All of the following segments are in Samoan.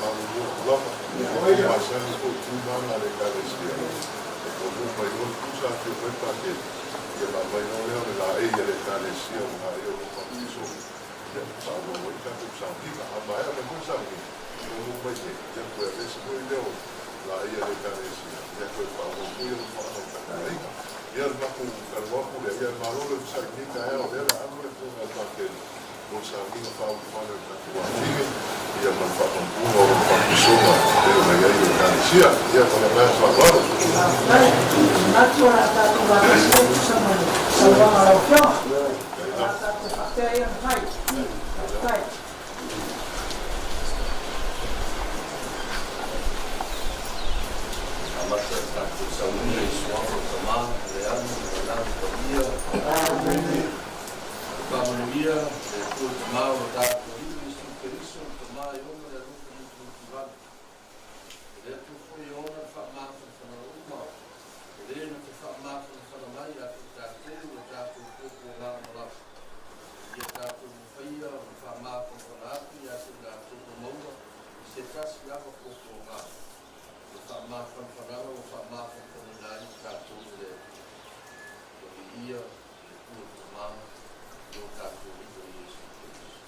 faamalulu atu lava. Ia masani foi tu ma aga a le Ekalesia, e taunuu mai loa le tusa afio mai le Patele, ia ona aumai loa lea o le laei a le Ekalesia o le laei o lou papatiso, ia faaauau ai le tatou sauniga. A maea mai foi le sauniga, taunuu mai nei, ia toe aveese foi lea o laei a le Ekalesia, ia toe faaauau foi alofaaga o le tatou aiga. Ia o le matou talanoa atu lea, ia malo le onosai i lenei taeao, o lea o le a alo le afioga i le Patele mo le sauniga faaulufale o le tatou afafine, ia ma le faamautuga o lona faapisoga e pei ona i ai le Ekalesia. Ia ma le agaga faaaloalo. Faafetai. Ou te manatu o le a tatou faatasi e tusa ma le saunoaga a lau Afioga. O le a tatou faapea ia ona fai. Faafetai. Amata le tatou sauniga i suafa o le Tama, o le Alo ma le Agaga Paia. Amene. Faamanuia le Atua le Tama o lo tatou Alii Iesu Keriso, le Tama e ona le alofa mutuituvale. O le Atua foi e ona le faamafanafanaga uma, o le na te faamafanafana mai ia te tatou i lo tatou puapuaga malava. Ia tatou mafaia ona faamafanafana atu ia te i latou ua maua i se tasi lava puapuaga, le faamafanafanaga ua faamafanafanaina ai i tatou e le Atua. Ua viia le Atua le Tama i lo tatou Alii o Iesu Keriso.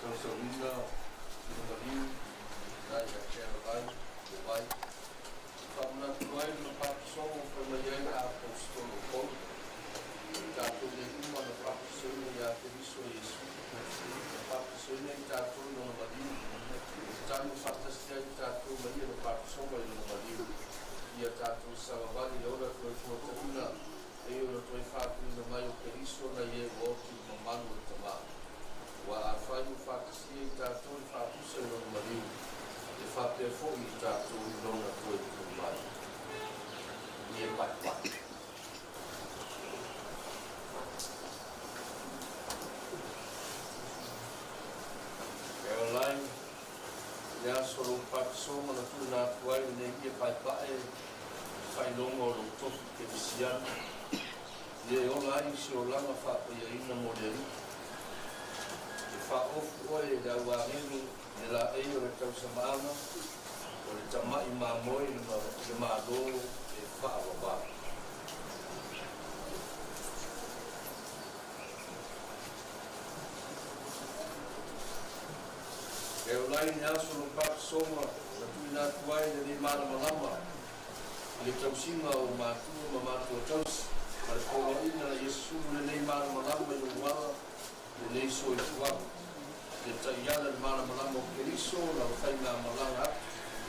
Sausauina i le maliu nai ia Caroline Ovai. E faamanatu ai lona papasoga ua fai mai ai le Aposetolo o Paulo, O i tatou nei uma na papasoina ia Keriso Iesu, na papasoina i tatou i lona maliu, e tago faatasi ai i tatou ma ia na papasoga i lona maliu, ia tatou savavali i le ola toe fuataina e pei ona toe faatuina mai o Keriso nai e ua oti i le mamalu o le Tama. Aua afai ua faatasia i tatou i le faapusa i lona maliu, e faapea foi i tatou i lona toe tu mai. Ie paepae. Caroline, i le aso o lou papasoga na tuuina atu ai lenei ie paepae i le faailoga o lou tofi kerisiano, ia e ola ai se olaga faapaiaina mo le Alii. E faaofu oe e le au agelu i le laei o le tausamaaga o le tama'i mamoe i le Malo e faavavau. E ola ai le aso lou papasoga na tuuina atu ai lenei malamalama i le tausiga o matua ma matua tausi ma le poloaiga ia susulu lenei malamalama i lou ala lenei soifuaga. Ia taiala le malamalama o Keriso lau faigamalaga atu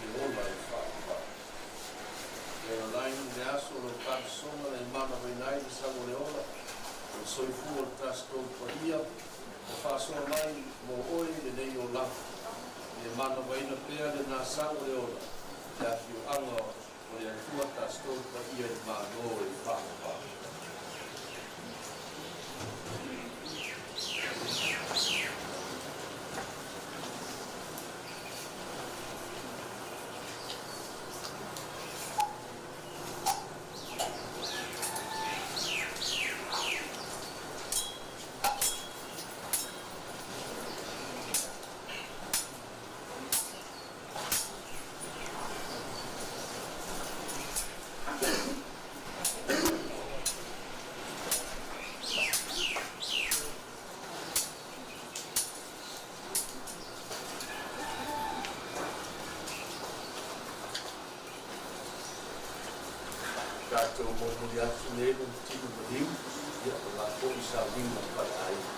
i le ola e faavavau. Caroline, i le aso o lou papasoga na manavaina ai le sau o le ola o le soifua o le Tasi Tolu Paia ua faasoa mai mo oe lenei olaga. Ia manavaina pea lenā sau o le ola le afioaga o le Atua Tasi Tolu Paia i le Malo e faavavau. Tatou momoli atu nei lou tino maliu, ia o la foi sauniga faleaiga.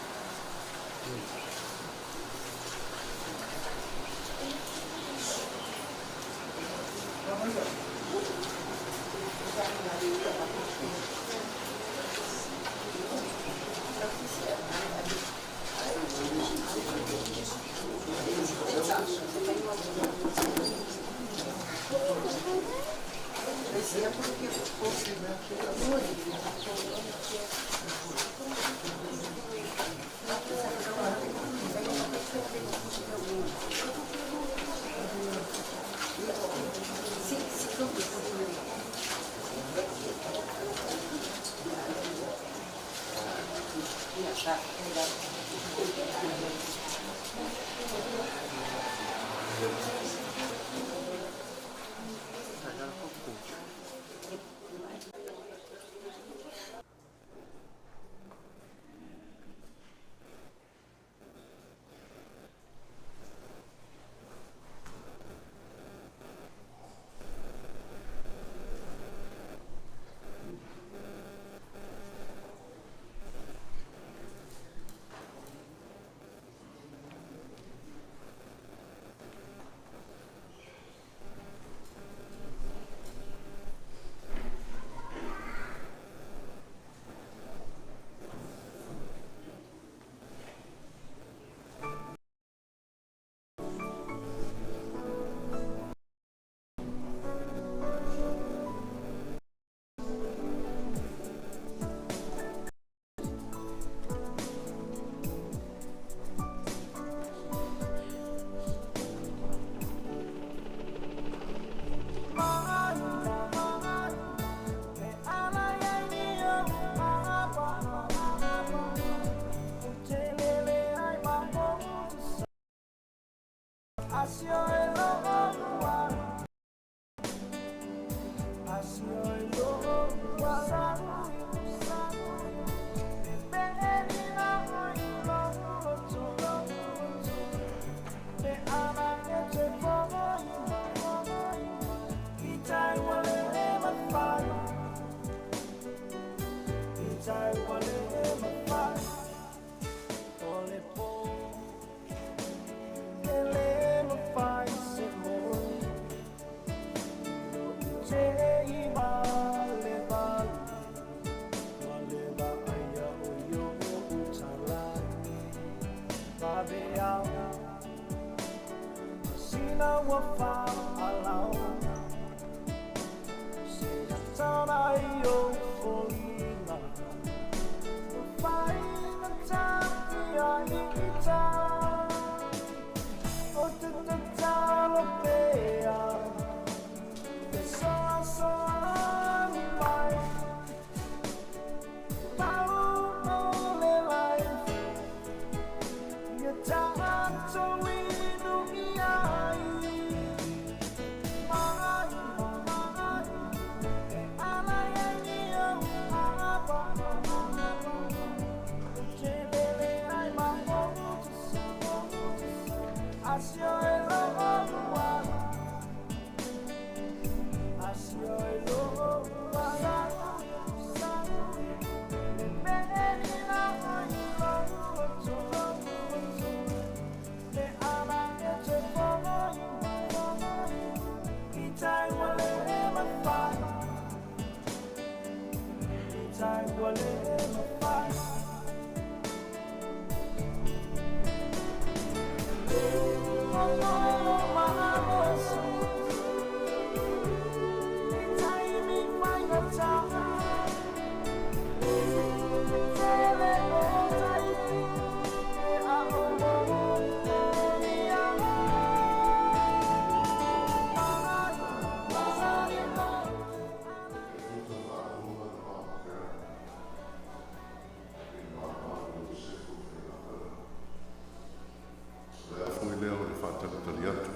Le a foi lea o le faatalitali atu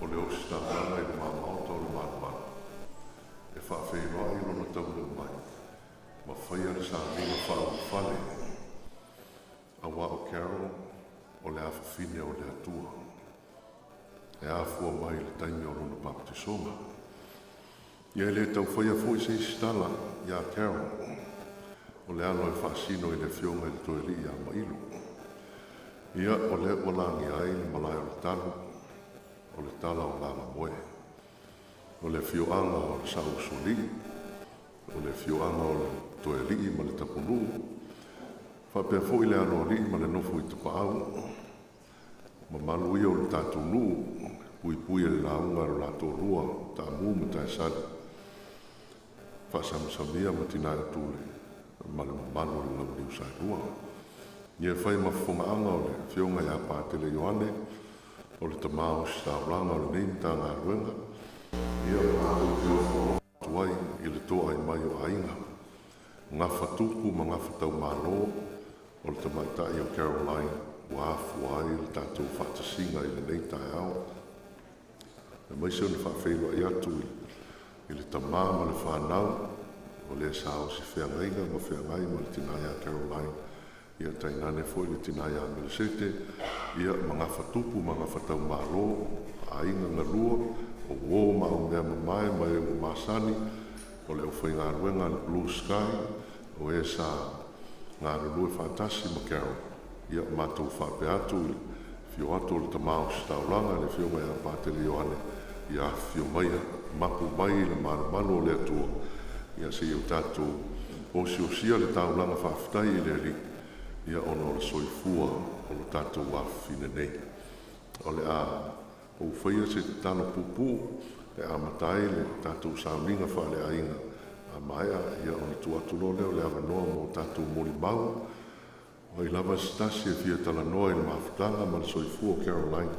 o le ositaulaga i luma maota o le Malumalu e faafeiloai lona taunuu mai ma faia le sauniga faaulufale, auā o Carol o le afafine o le Atua e afua mai i le taimi o lona papatisoga. Ia e le tau faia foi se isi tala iā Carol, o le alo e faasino i le afioga i le Toealii ia Mailo. Ia o lea ua lagia ai le malae o le talu, o le tala o Lalamoe, o le afioaga o le Saousoalii, o le afioaga o le Toealii ma le Tapunuu, faapea foi le Aloalii ma le nofo i Tapaau. Mamalu ia o le tatou nuu, puipui e le lauga a lo la toalua, Taamu ma Taesali, faasamasamia ma Tinaeotule ma le mamalu o le Launiu Saelua. Ia e fai ma fofogaaga o le afioga ia Patele Ioane, o le tama ositaulaga o lenei Matagaluega, ia matou te ofo alofa atu ai i le toai mai o aiga. Gafa tupu ma gafa taumalo o le tamaitai o Caroline ua afua ai le tatou faatasiga i lenei taeao. Aemaise ona faafeiloai atu i le tama ma le fanau o lea sa osi feagaiga ma feagai ma le tina ia Caroline, ia tainane foi le tina ia Melesete, ia ma gafa tupu ma gafa taumalo, aiga galua, o uo ma aumea mamae ma e ua masani, o le aufaigaluega a le Blue Sky, o e sa galulue faatasi ma Carol. Ia, matou faapea atu i le afio atu o le tama o Ositaulaga, le afioga ia Patele Ioane, ia afifio mai, mapu mai i le malumalu o le Atua, ia seia o tatou osiosia le taulaga faafetai i le Alii, ia ona o le soifua o lo tatou afafine nei. O le a ou faia se tatalo puupuu e amata ai le tatou sauniga faaleaiga. A maea, ia ona tuu atu loa lea o le avanoa mo tatou molimau. O ai lava se tasi e fia talanoa i le mafutaga ma le soifua o Caroline,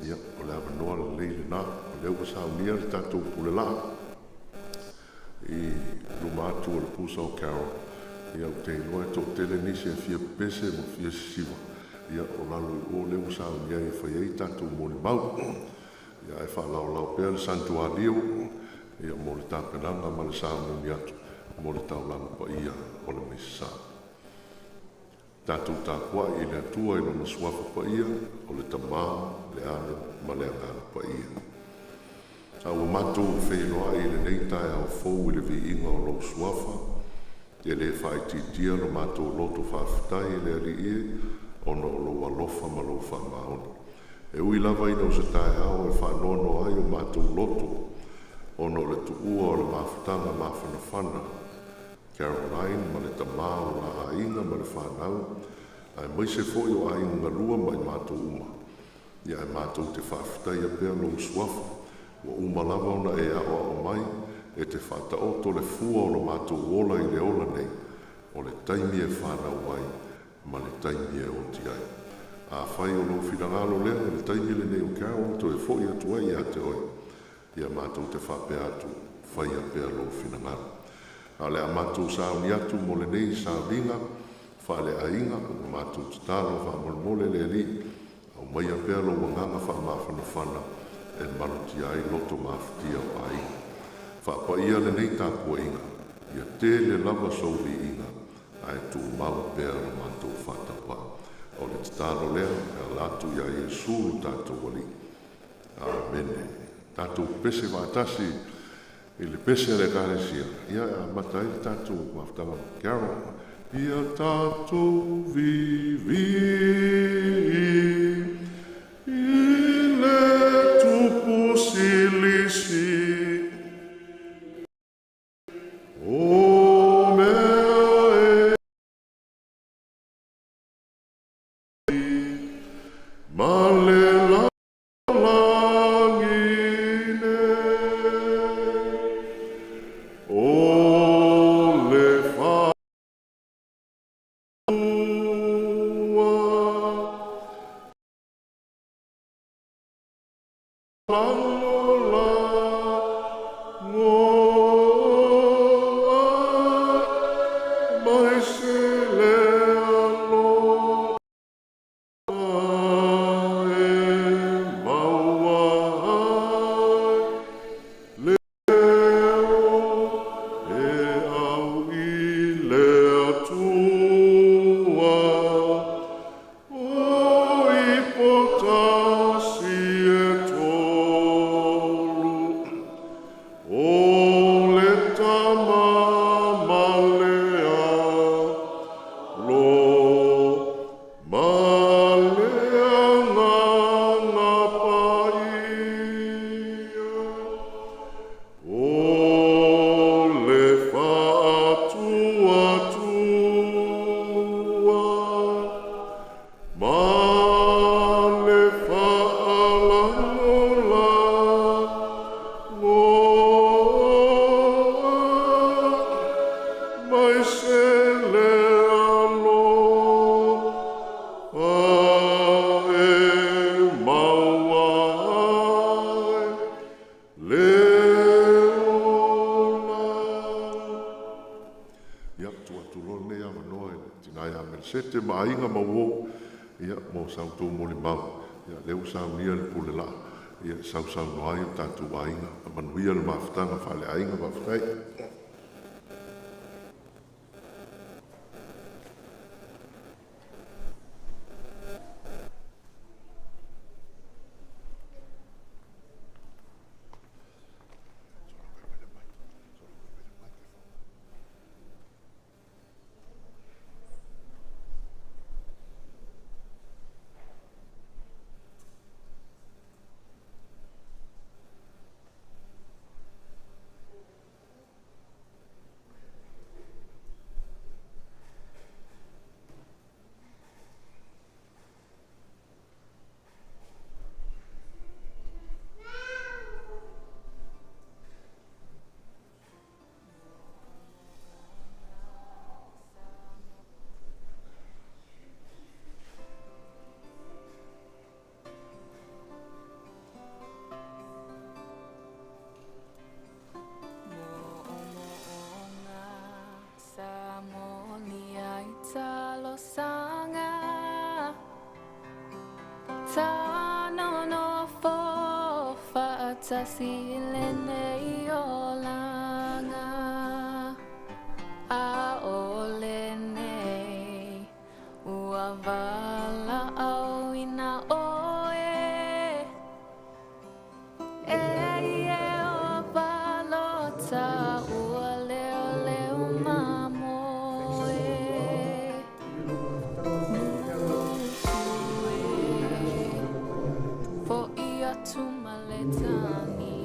ia, o le avanoa lelei lena. O lea ua saunia le tatou pulelaa i luma atu o le pusa o Carol, ia, ou te iloa e toatele nisi e fia pepese ma fia sisiva, ia, o lalo i o lea ua saunia ai e fai ai tatou molimau. Ia, ae faalaolao pea le santualio, ia, mo le tapenaga ma le sauniuni atu mo le taulaga paia o le Misasa. Tatou tapuai i le Atua i lona suafa paia, o le Tama, le Alo ma le Agaga Paia. A ua matou feiloai i lenei taeao fou i le viiga o lou suafa, e le faaitiitia lo matou loto faafetai i le Alii e, ona o lou alofa ma lou faamaoni. E ui lava ina o se taeao e faanoanoa ai o matou loto, ona o le tuua o le mafutaga mafanafana Caroline ma le tama o la aiga ma le fanau, aemaise foi o aiga galua ma i matou uma, ia ae matou te faafetaia pea lou suafa, ua uma lava ona e aoao mai e te faataoto le fua o lo matou ola i le ola nei, o le taimi e fanau ai ma le taimi e oti ai. Afai o lou finagalo lea, o le taimi lenei o Carol toe foi atu ai ia te oe, ia matou te faapea atu, faia pea lou finagalo. A o le a matou sauni atu mo lenei sauniga faaleaiga, ua matou tatalo faamolemole le Alii, aumaia pea lou agaga faamafanafana e malutia ai loto mafatia o aiga. Faapaia lenei tapuaiga, ia tele lava sou viiga, ae tumau pea lo matou faatauvaa. O le tatalo lea e ala atu ia Iesu lo tatou Alii. Amene. Tatou pese faatasi i le pese a le Ekalesia, ia e amata ai le tatou mafutaga ma Carol. Ia tatou viivii i le Tupu Silisi, o mea e ma le lalagi nei, o le Faatua lagolagoa mai se le alofa e maua ai le e au i le Atua o ipo tasi e tolu, o le Tama ma le Alo ma le Agaga Paia, o le Faatuatua ma le Faalagolagoa mai se le alofa e maua ai le ola. Ia, tuu atu loa lenei avanoa i le tina ia Melesete ma aiga ma uo, ia, mo sa outou molimau. Ia, lea ua saunia le pule laa, ia, sausaunoa ai o tatou aiga. Manuia le mafutaga faaleaiga, faafetai. Sa moni ai talosaga Tanonofo faatasi i lenei olaga ʻAʻole nei ua valaauina ʻoe E Ieova lota ua leoleo mamoe Musu e foʻi atu ma le tagi.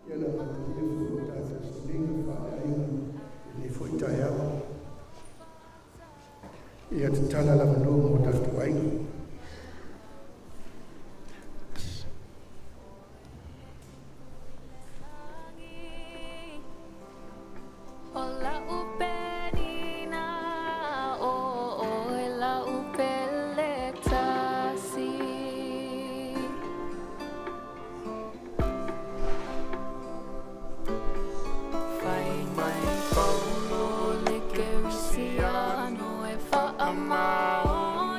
Ia le manuia foi o tatou siliga faaleaiga i lenei foi taeao. Ia tatala le avanoa mo tatou aiga. O la'u penina o ʻoe la'u pele tasi. Fai mai Paulo le Kerisiano e faamaoni.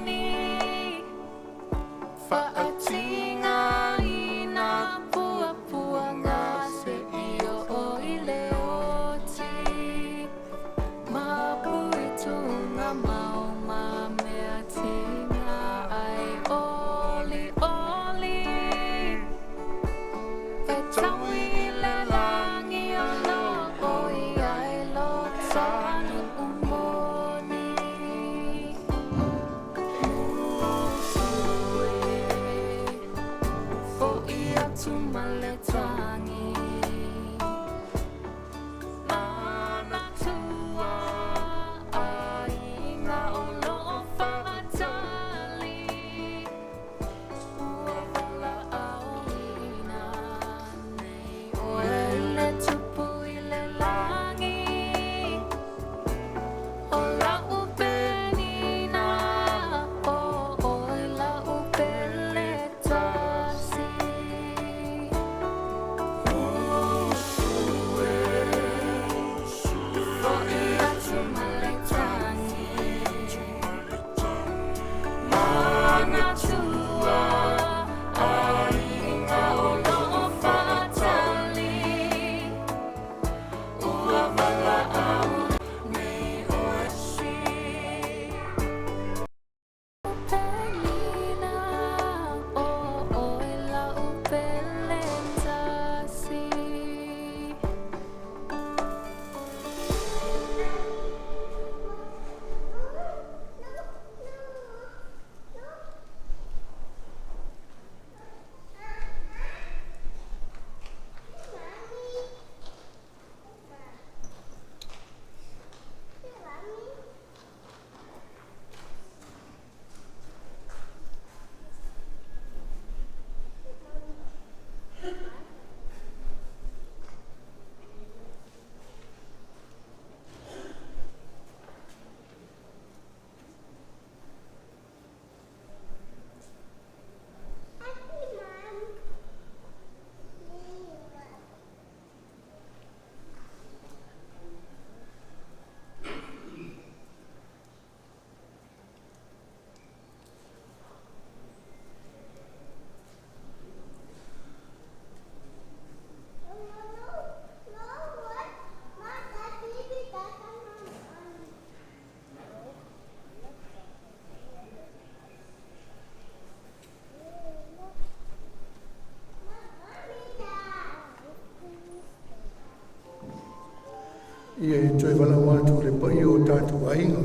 Ia e toe valaau atu i le paia o tatou aiga.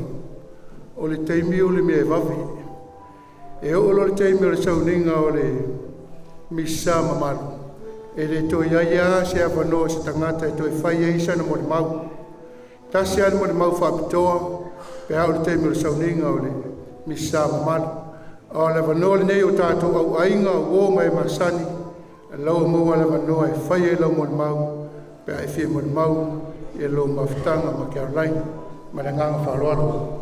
O le taimi o le mea e vave. E oo loa le taimi o le sauniga o le Misa mamalu, e le toe i ai lava se avanoa o se tagata e toe fai ai sana molimau. Tasi lava le molimau faapitoa pe a oo i le taimi o le sauniga o le Misa mamalu. A o le avanoa lenei o tatou auaiga, o uo ma e masani, o la ua maua le avanoa e fai ai lau molimau pe a e fia molimau i lou mafutaga ma Caroline. Ma le agaga faaaloalo.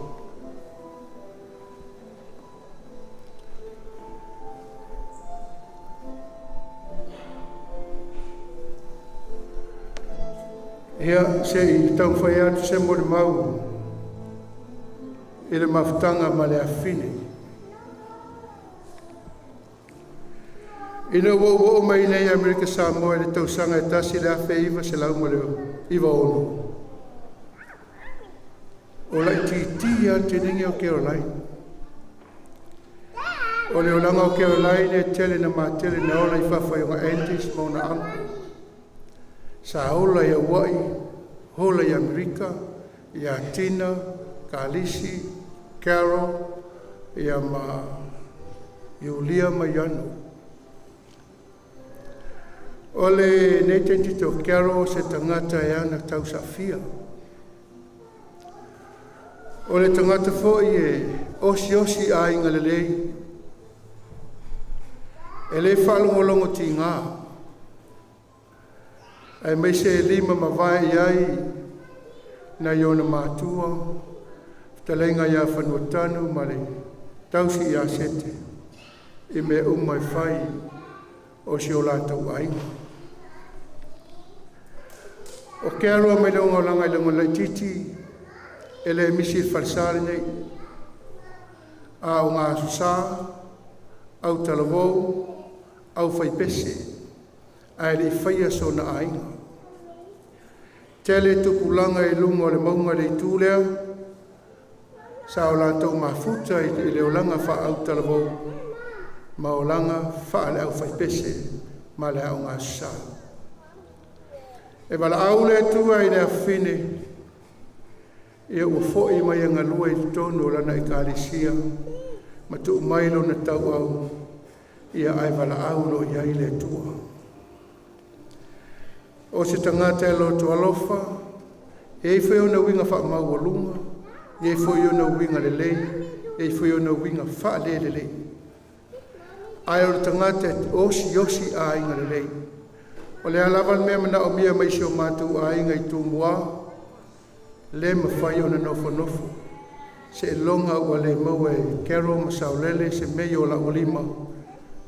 Ia, se i taumafai atu se molimau i le mafutaga ma le afafine. Ina ua ou oo mai nei i Amerika Samoa i le tausaga e 1996, o laitiiti lava le teineitiiti o Caroline. O le olaga o Caroline e tele ina matele na ola i fafo i ona aunties ma ona uncle. Sa ola i Hawaii, ola i Amerika, ia Tina, Kalisi, Carol, ia ma Iulia ma Iano. O lenei teineitiiti o Carol o se tagata e ana tausaafia. O le tagata foi e osiosi aiga lelei, e le faalogologo tiga, aemaise e lima mavae i ai nai ona matua, fetalaiga ia Fanuatanu ma le tausi ia Sete i mea uma e fai o si o latou aiga. O Kealoa mai lona olaga i lona laitiiti, e le misi i le falesa lenei. A o Aso Sa, autalavou, aufaipese ae le i faia sona aiga. Tele tupulaga i luga o le mauga i le itu lea sa o latou mafuta i le olaga faaautalavou ma olaga faale-aufaipese ma le aoga Aso Sa. E valaau le Atua i le afafine ina ua foi mai e galue i totonu o lana ekalesia ma tuu mai lona tauau, ia ae valaau loa i ai le Atua. O se tagata e loto alofa, e i ai foi ona uiga faamaualuga, e i ai foi ona uiga lelei, e i ai foi ona uiga faalelelei. Ae o le tagata e osiosi aiga lelei. O le a lava le mea e manaomia mai si o matou aiga i Tumua, le mafai ona nofonofo seiloga ua le maua e Carol ma Saolele se mea i o laua lima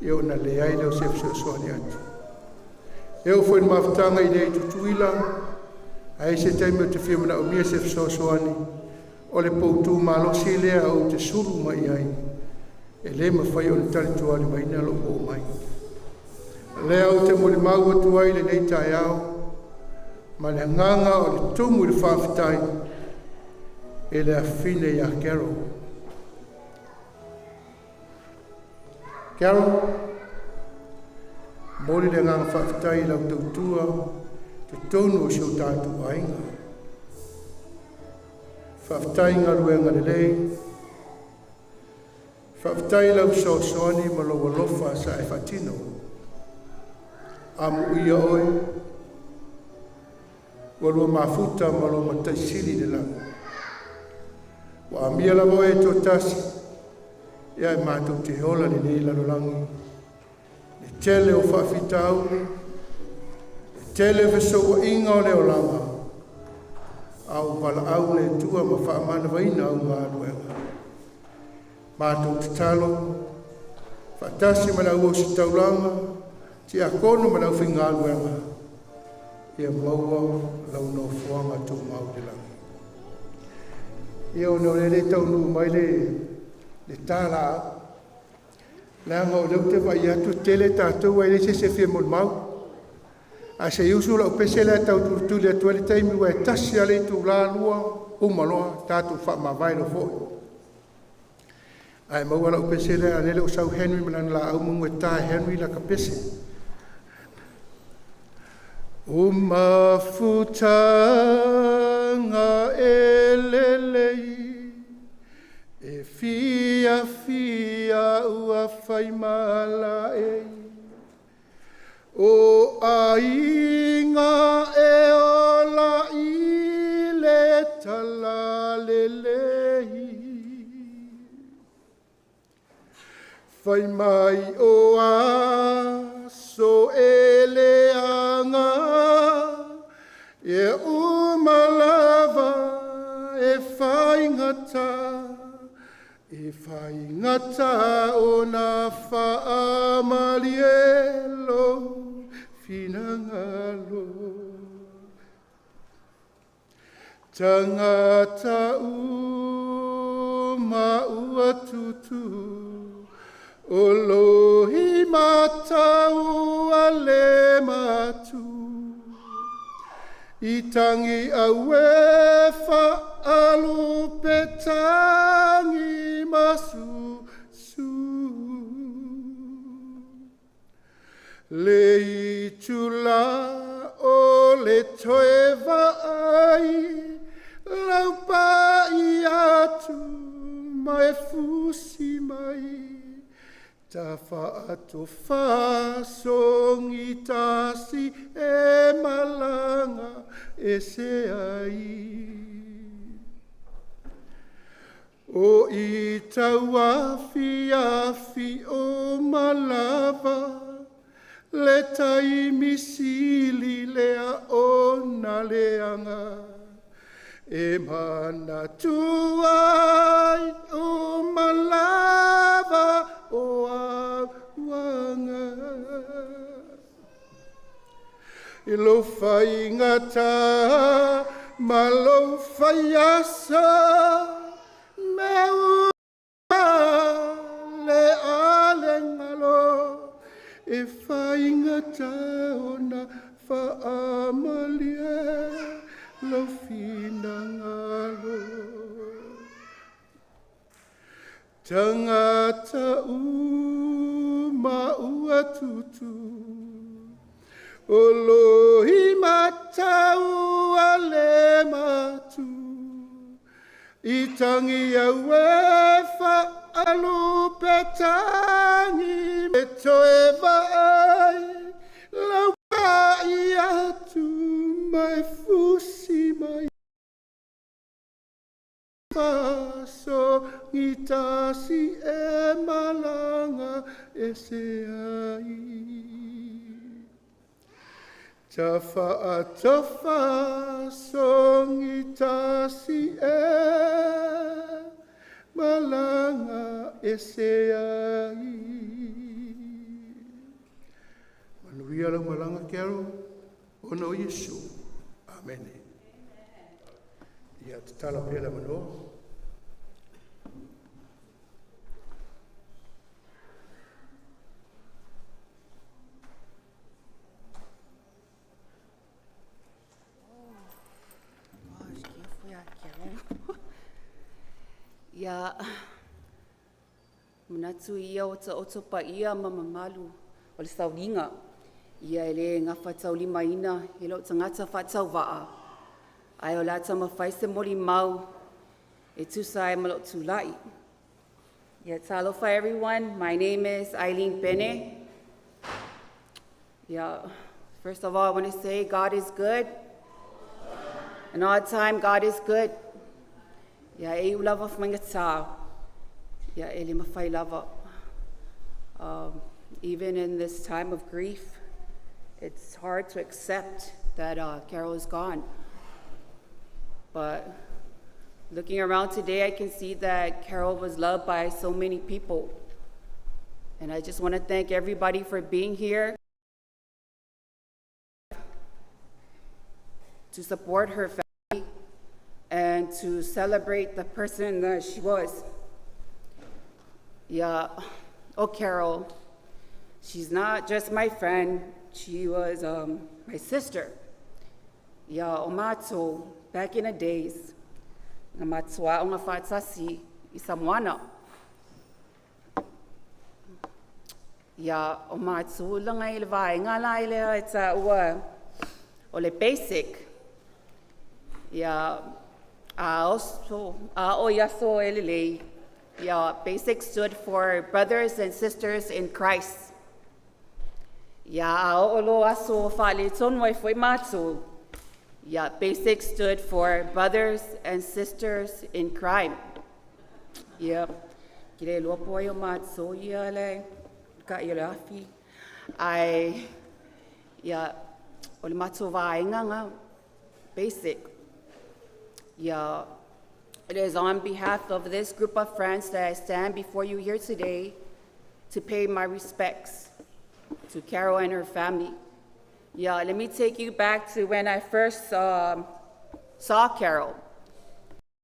ia ona leai lea o se fesoasoani atu. E oo foi i le mafutaga i inei i Tutuila, a i ai se taimi ou te fia manaomia se fesoasoani, o le poutu malosi lea ou te sulu mai i ai, e le mafai ona talitualimaina lou oo mai. O lea ou te molimau atu ai i lenei taeao ma le agaga o le tumu i le faafetai i le afafine ia Carol. Carol, momoli le agaga faafetai i lau tautua i totonu o si o tatou aiga. Faafetai i galuega lelei, faafetai i lau fesoasoani ma lou alofa sa e faatino. Amuia oe ua lua mafuta ma lou Matai Sili i le lagi. Ua amia lava oe e toatasi, ia ae matou te ola i lenei lalolagi. I le tele o faafitauli, le tele o fesouaiga o le olaga, a ua valaau le Atua ma faamanavaina au galuega. Matou tatalo faatasi ma le au ositaulaga, tiakono ma le aufaigaluega, ia maua lau nofoaga tumau i le lagi. Ia ona o lea e le i taunuu mai le ta laau, leaga o lea ou te vaai atu e tele tatou ae leai se isi e fia molimau. Ae se i usu lau pese lea e tau tulituli atu ai le taimi aua e tasi lava le itula lua uma loa tatou faamavae loa foi. Ae maua lau pese lea, lele ua sau Henry ma lana laau meamanu e ta e Henry lata pese. Ua mafutaga faimalaei. O aiga e ola i le talalelei. Fai mai o aso e leaga, e uma lava e faigata, e faigata ona faamalie lou finagalo. Tagata uma ua tutu, o lohi matau a le matu. I tangi aue whaalu pe tangi masu su. Le itula o le toe vaai, lau pai atu ma e fusi mai. Ta faatofasogī tasi e malaga ese ai. O i tauafiafi o malava, le taimi sili lea ona leaga. E manatu ai o malava o auaga. I lou faigata ma lou faiasa, mea uma le ale galo, e faigata ona faamalie lou finagalo. Tagata uma ua tutu, o lohi matau a le matu. I tangi au e whaalu pe tangi me toe vaai, lau pai atu mai fusi mai. Fasogi tasi e malaga ese ai. Ta faatofasogī tasi e malaga ese ai. Manuia lau malaga Carol, ona o Iesu. Amene. Ia tatala pea le avanoa. Acho que foi aquela. Ia manatu ia o taoto paia ma mamalu o le sauliga. Ia e le gafataulimaina e lou tagata faatauvaa. Ae o le a taumafai se molimau e tusa ai ma lou tulai. Yeah, talofa everyone. My name is Eileen Bene. Yeah, first of all, I want to say God is good. And all time, God is good. Yeah, e ulava fmaingata. Yeah, e le mafai lava. Even in this time of grief, it's hard to accept that Carol is gone. But looking around today, I can see that Carol was loved by so many people. And I just want to thank everybody for being here to support her family and to celebrate the person that she was. Yeah, oh, Carol, she's not just my friend, she was my sister. Yeah, o matou, back in the days, na matua o ngā whātasi i Samoana. Ia, o matou langa i le vaega la i lea e tāua o le basic. Ia, a oso, a o i aso e lelei. Yeah, BASIC stood for Brothers and Sisters in Christ. Yeah, a o lo aso faaletonu ai foi mātou. Yeah, BASIC stood for Brothers and Sisters in Crime. Yeah, ki le lua po ai o mātou ia le ka i le afi. Ai, yeah, o le mātou vaenga ngā BASIC. Yeah, it is on behalf of this group of friends that I stand before you here today to pay my respects to Carol and her family. Yeah, let me take you back to when I first saw Carol.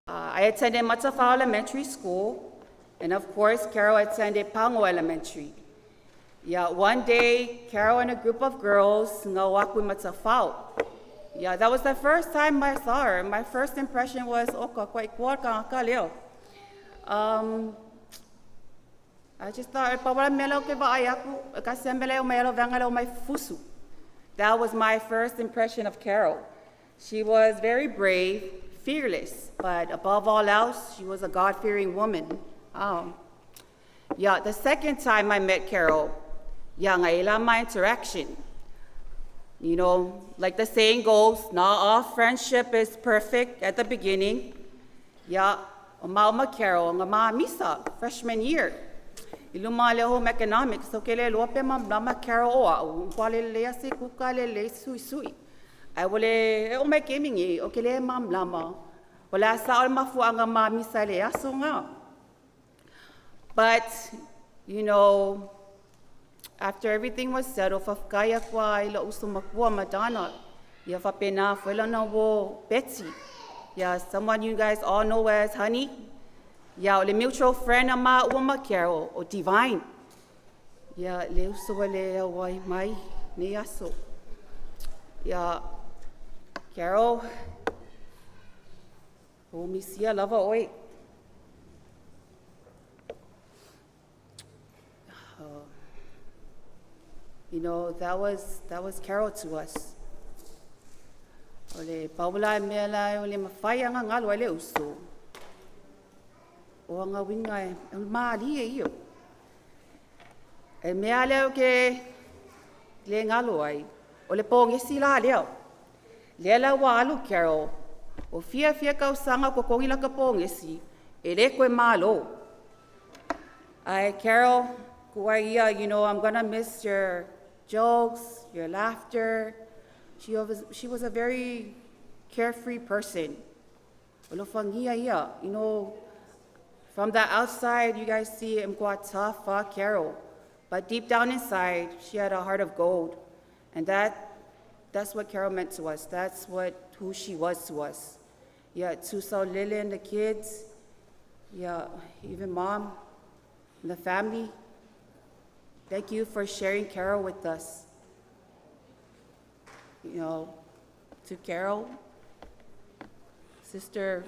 I attended Matafao Elementary School, and of course, Carol attended Pango Elementary. Yeah, one day, Carol and a group of girls ngawaku Matafao. Yeah, that was the first time I saw her. My first impression was, oka, kwai kua ka ka leo. I just thought, pa wala mele o ke vaai aku, ka se mele o mai alo venga leo mai fusu. That was my first impression of Carol. She was very brave, fearless, but above all else, she was a God-fearing woman. Yeah, the second time I met Carol, yeah, ngaila my interaction. You know, like the saying goes, not all friendship is perfect at the beginning. Yeah, o mauma Carol, nga ma misa, freshman year. Iluma le home economics, so ke le loa pe ma lama Carol o au, kwa le lea se kuka le le sui sui. Ai wale, e o mai kemingi, o ke le mam lama. Wala sa o mafuanga ma misa le aso nga. But, you know, after everything was settled, fafkaya kwa ila usumakua madonna. Ia fapena fuela na wo Betsy. Yeah, someone you guys all know as Honey. Yeah, o le mutual friend ama ua ma Carol, o Divine. Yeah, le uso le awai mai ne aso. Yeah, Carol, o misia lava oi. You know, that was Carol to us. O le paula e mea la, o le mawhai anga ngalo ai le uso. O anga winga e, e maali e iyo. E mea leo ke le ngalo ai, o le pōngesi la leo. Lea la wa alu Carol, o fia fia kausanga ko kongi la ka pōngesi, e le koe malo. Ai, Carol, kuai ia, you know, I'm gonna miss your jokes, your laughter. She was a very carefree person. Olofangia ia, you know, from the outside, you guys see mkwa tough, Carol. But deep down inside, she had a heart of gold. And that's what Carol meant to us. That's who she was to us. Yeah, to Saulele and the kids. Yeah, even mom and the family. Thank you for sharing Carol with us. You know, to Carol, sister,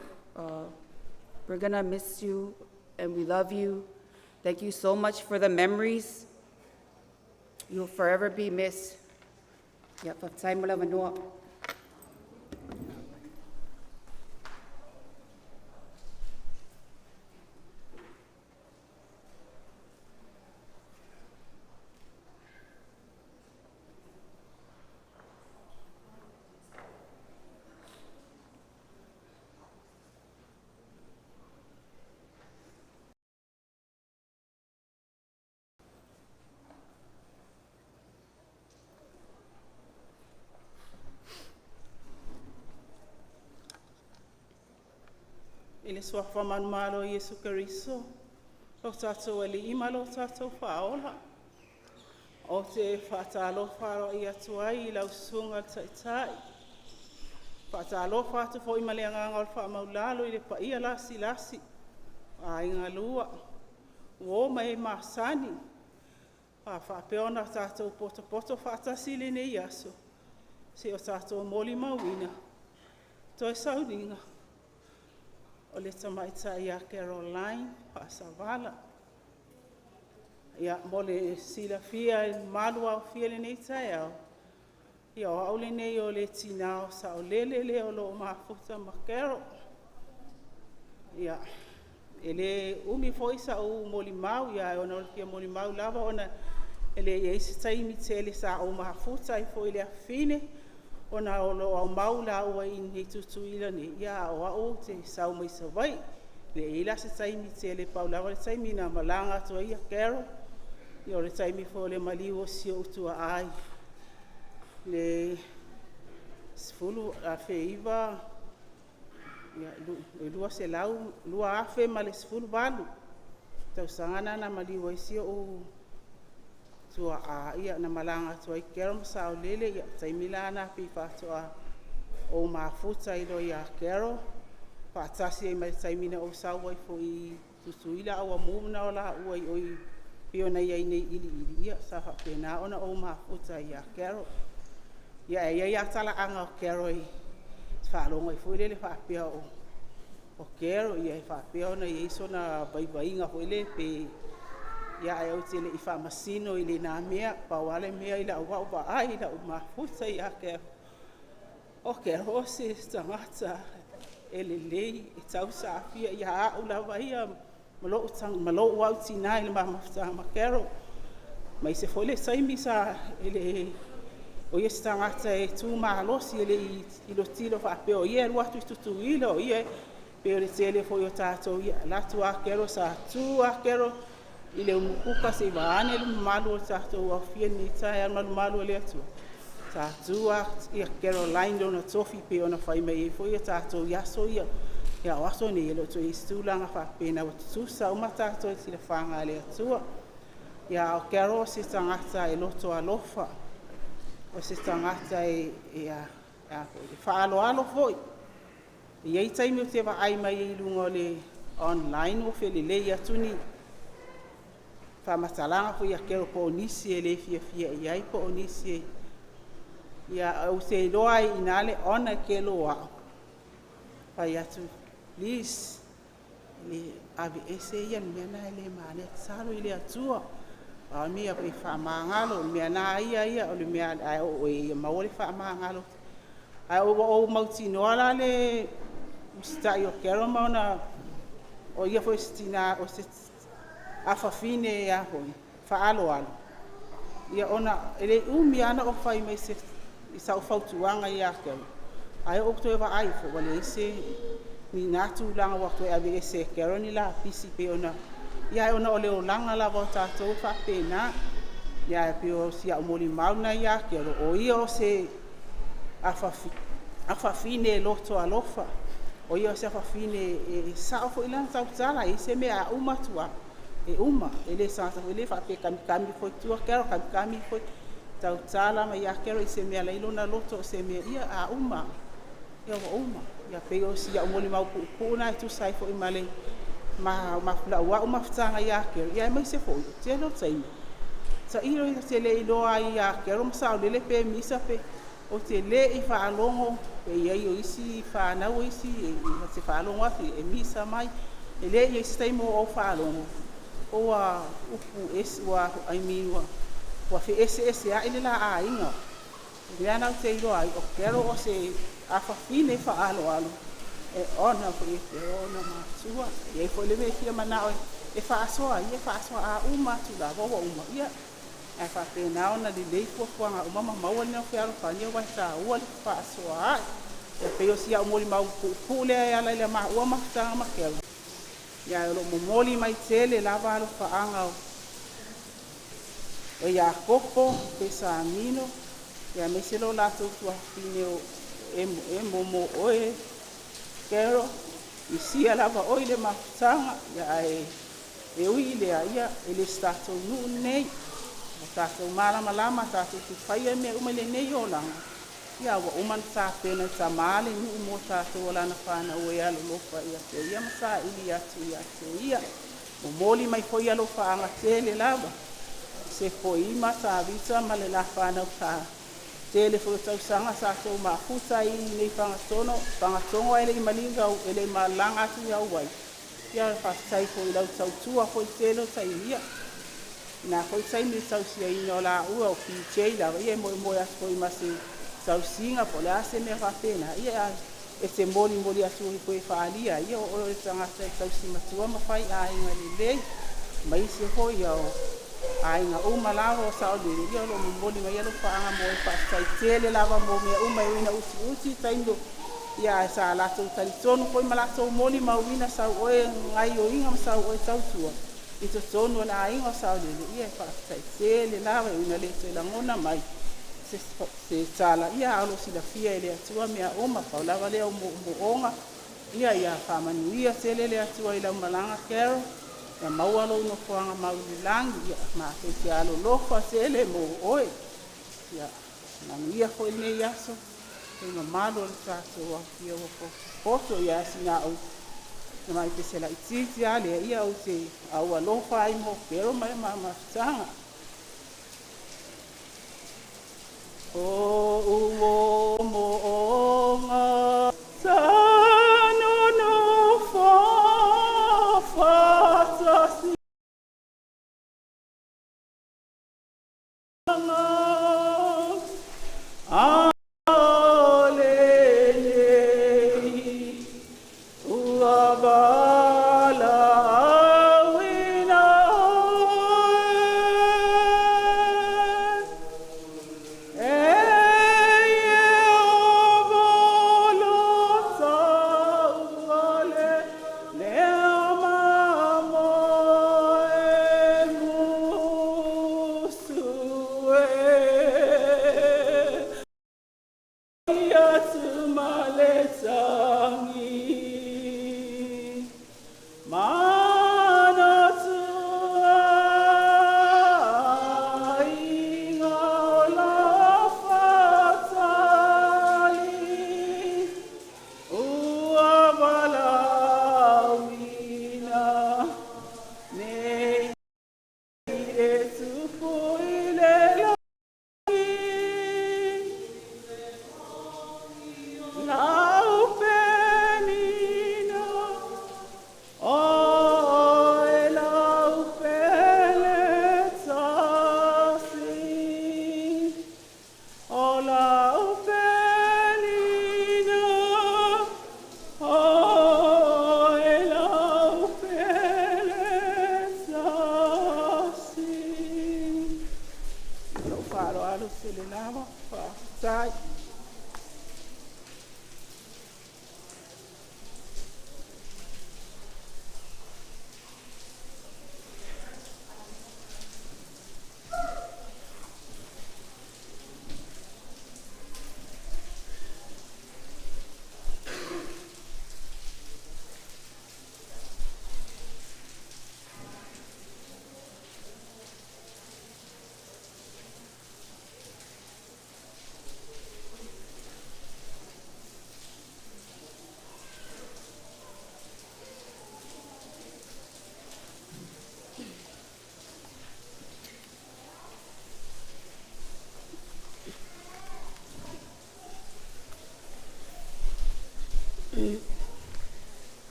we're going to miss you and we love you. Thank you so much for the memories. You'll forever be missed. Yeah, time wala manua. I le soafa manumalo Iesu Keriso, o tātou ali ima lo tātou whaola. O te whaatalo wharo i atu ai i lau sunga le taitai. Whaatalo whaatu fo i male anganga o le whaamaulalo i le paia lasi lasi. A inga lua, o mai masani. Wha whaapeona tātou poto poto whaatasi le nei aso. Se o tātou moli mauina. Toi sauringa. O le tamaita ia Caroline Paasavala. Ia mo le silafia e malu au fia le nei taeao. Ia o au le nei o le tina o sao lele le o lo mafuta ma Carol. Ia E lē umi foi sa'u molimau, ia ae ona o le fia molimau lava ona e le i ai se taimi tele sa ou mafuta ai foi i le afafine ona o lo o aumau laua i inei i Tutuila nei, ia a o a'u ou te sau mai Savaii. E le i i ai la se taimi tele, pau lava le taimi na malaga atu ai Carol, ia o le taimi foi o le maliu o si o'u tua'a i le 2018 tausaga lena na maliu ai si o'u tua'a. Ia na malaga atu ai Carol ma Saolele, ia o le taimi la lena pei faatoa ou mafuta ai loa ia Carol, faatasi ai ma le taimi na ou sau ai foi i Tutuila a ua move laua i o e pei ona i ai nei i ʻIliʻili, ia sa faapena ona ou mafuta ai ia Carol. Ia ae i ai lava talaaga o Carol e te faalogo ai foi lele faapea o Carol e faapea ona i ai sona vaivaiga foi lele pe… Ia ae ou te le i faamasino i lena mea. Pau lava le mea i lau vaai i lau mafuta ia Carol, o Carol o se tagata e lelei, e tausaafia ia a'u lava ia ma lo'u au tinā i le ma mafutaga ma Carol, aemaise foi le taimi sa e le o ia se tagata e tu malosi, e le i tilotilo faapea o ia e alu atu i Tutuila o ia e pei o le tele foi o tatou, ia alu atu lava Carol, sa tu lava Carol i le umukuka se i vaeane le mamalu o le tatou aofia i lenei taeao i le malumalu o le Atua. Sa tu lava Caroline i lona tofi pei ona fai mai ai foi tatou i aso ia. A o aso nei e le o toe i ai se tulaga faapena, ua tutusa uma tatou i le silafaga a le Atua. Ia a o Carol o se tagata e loto alofa, o se tagata e faaaloalo foi. E i ai taimi ou te vaai mai ai i luga o le online ua felelei atu ni faamatalaga foi a Carol po o nisi e le fiafia i ai po o nisi e… Ia ou te iloa ai i ina le honour e Kelo o a'u, fai atu, please, aveese ia le mea lena e le manaia, tatalo i le Atua. A o le mea ia faamagalo, o le mea lava ia o le mea ae o oe ia maua le faamagalo. Ae ua ou mautinoa la le usitai o Carol ma ona o ia foi o se tina o se afafine a foi faaaloalo, ia ona e le umi lava ona ou fai mai i sau fautuaga ia Carol, ae ou toe vaai ifo ua leai se ni na tulaga, ua toe aveese e Carol ni lapisi pei ona ia, ae ona o le olaga lava o tatou e faapena. Ia ae pei o si au molimau lena ia Carol, o ia o se afafine e loto alofa, o ia o se afafine e sao foi lana tautala. E i ai se mea a uma atu lava e uma, e le tagata foi lele faapea e kamikami ifo i tua Carol, kamikami ifo, tautala mai ia Carol i se mea la e i lona loto o se mea, ia a uma ia ua uma. Ia pei o si au molimau puupuu lena e tusa ai foi ma le ma lau a'u mafutaga ia Carol, ia aemaise foi o le tele o taimi tailo ou te le iloa ai ia Carol ma Saolele pe misa pe ou te le i faalogo pe i ai o isi fanau o isi e te faalogo atu e misa mai, e le i ai se taimi ua ou faalogo ua upu ese ua, I mean, ua feeseesea'i le la aiga. O lea na ou te iloa ai o Carol o se afafine faaaloalo e ona foi e Carol ona matua. E i ai foi le mea e fia manao e faasoa ai, e faasoa, a uma atu lava ua uma, ia ae faapena ona lelei fuafuaga uma ma maua le fealofani, aua e taua le fefaasoaai. Ia pei o si au molimau puupuu lea e ala i le maua mafutaga ma Carol. Ia o loo momoli mai tele lava alofaaga o Iakopo Pesamino, ia aemaise lo latou tuafafine o Emo mo oe Carol, misia lava oe i le mafutaga. Ia ae e ui i lea, ia e le se tatou nuu lenei, ua tatou malamalama tatou te faia mea uma i lenei olaga. Ia ua uma ona tapena e Tamā le nuu mo tatou o lana fanau e alolofa ia te ia ma saili atu ia te ia. Momoli mai foi alofaaga tele lava se foima Tavita ma le la fanau sa tele foi o tausaga sa tou mafuta ai i nei Fagatono Fagatogo ae le i maliu e le i malaga atu i Auai. Ia faafetai foi i lau tautua foi tele o taimi, ia na foi taimi i le tausiaina o laua o PJ lava, ia e moemoe atu foi ma se tausiga po o le a se mea faapena, ia E te molimoli atu ai foi e faaalia ai ia o oe o le tagata e tausimatua ma faiaiga lelei, ma isi foi ia o aiga uma lava o saolele ia o loo momoli mai alofaaga mo e. Faafetai tele lava mo mea uma e ui ina utiuti taimi ia, ae sa latou talitonu foi ma latou molimauina sau oe gaioiga ma sau oe tautua i totonu o le aiga o Saolele. Ia e faafetai tele lava e ui ina le toe lagona mai se tala ia, a o loo silafia e le Atua mea uma. Pau lava lea o moomooga ia, ia faamanuia tele le Atua i lau malaga, Carol, ia maua lou nofoaga mau i le lagi. Ia matou te alolofa tele mo oe. Ia manuia foi lenei aso le mamalu o le tatou aofia ua potopoto. Ia sina au na mai pese laitiiti a lea ia ou te au alofa ai mo Kero mai ma mafutaga o uo mo onga sanono fa fatasi. Ale nei ua valaauina oe e Ieova lo tauale lea mamo e musu e atu ma le tagi manatu aiga o lafatali ua valaauina nei e tupu i le lagi lau penina o e lau pele tasi o lau penina o e lau pele tasi. Lou faaaloalo tele lava, faafetai.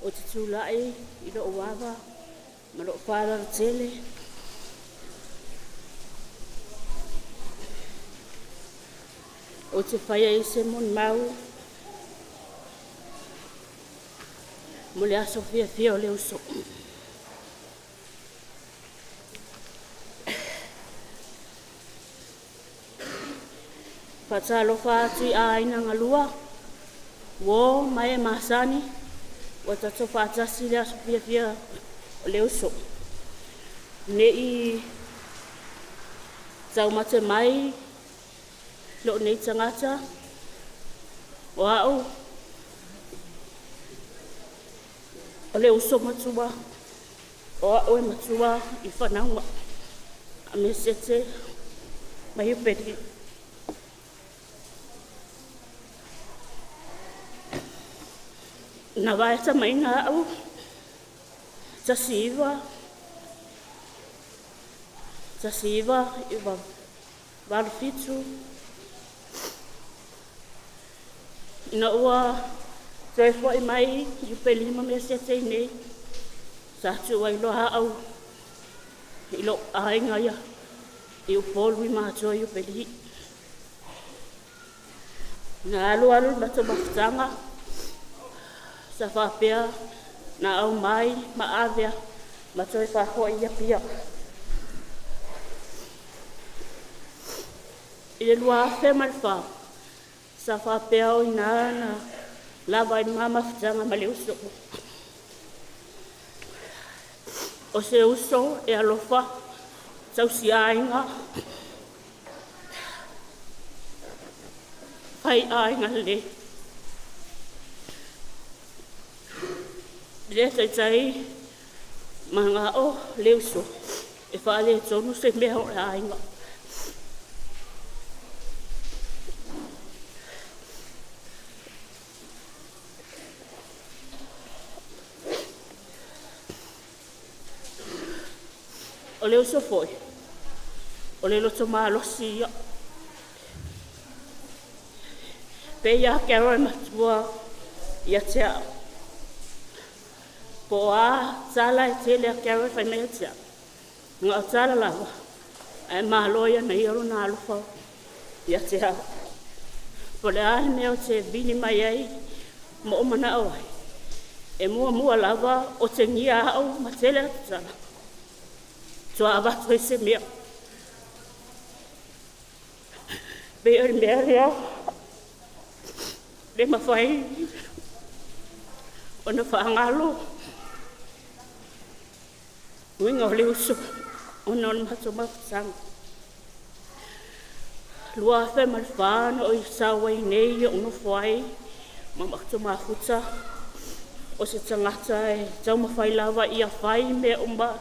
O te tula'i i lo'u ava ma lo'u faaaloalo tele ou te faia ai se molimau mo le aso fiafia o le uso. Faatalofa atu i aiga galua, uō ma e masani ua tatou faatasi i le aso fiafia o le uso. Ne'i taumate mai lo'u nei tagata o a'u o le uso matua, o a'u e matua i fanauga a Mesete ma Iupeli. Na vaeta maiga a'u 1987 ina ua toe fo'i mai Iupeli ma Mesete iinei, sa tuu ai loa a'u i lo'u aiga ia i Upolu i matoa i Upeli. Na alu alu le matou mafutaga sa faapea na aumai ma ave ma toe faafo'i i Apia. I le 2004 sa faapea o inā na lava ai le ma mafutaga ma le uso. O se uso e alofa tausiaiga faiaiga lelei. Le taitai maga'o le uso e faaletonu se mea o le aiga. O le uso foi, o le loto malosi ia. Pe ia Carol e matua ia te a'u. Po o a tala e tele a Carol e fai mai ia te a'u. Nga o tala lava, ae malo ia na ia lona alofa ia te a'u. Po o le a le mea o te vili mai ai ma o mana'o ai. E muamua lava o tegia a'u ma tele atu tala. Tua avatu ai se mea. Pe o le mea lea le mafai ona faagalo uiga o le uso ona o le matou mafutaga. 2004 na ou sau ai nei ou nofo ai ma matou mafuta o se tagata e taumafai lava ia fai mea uma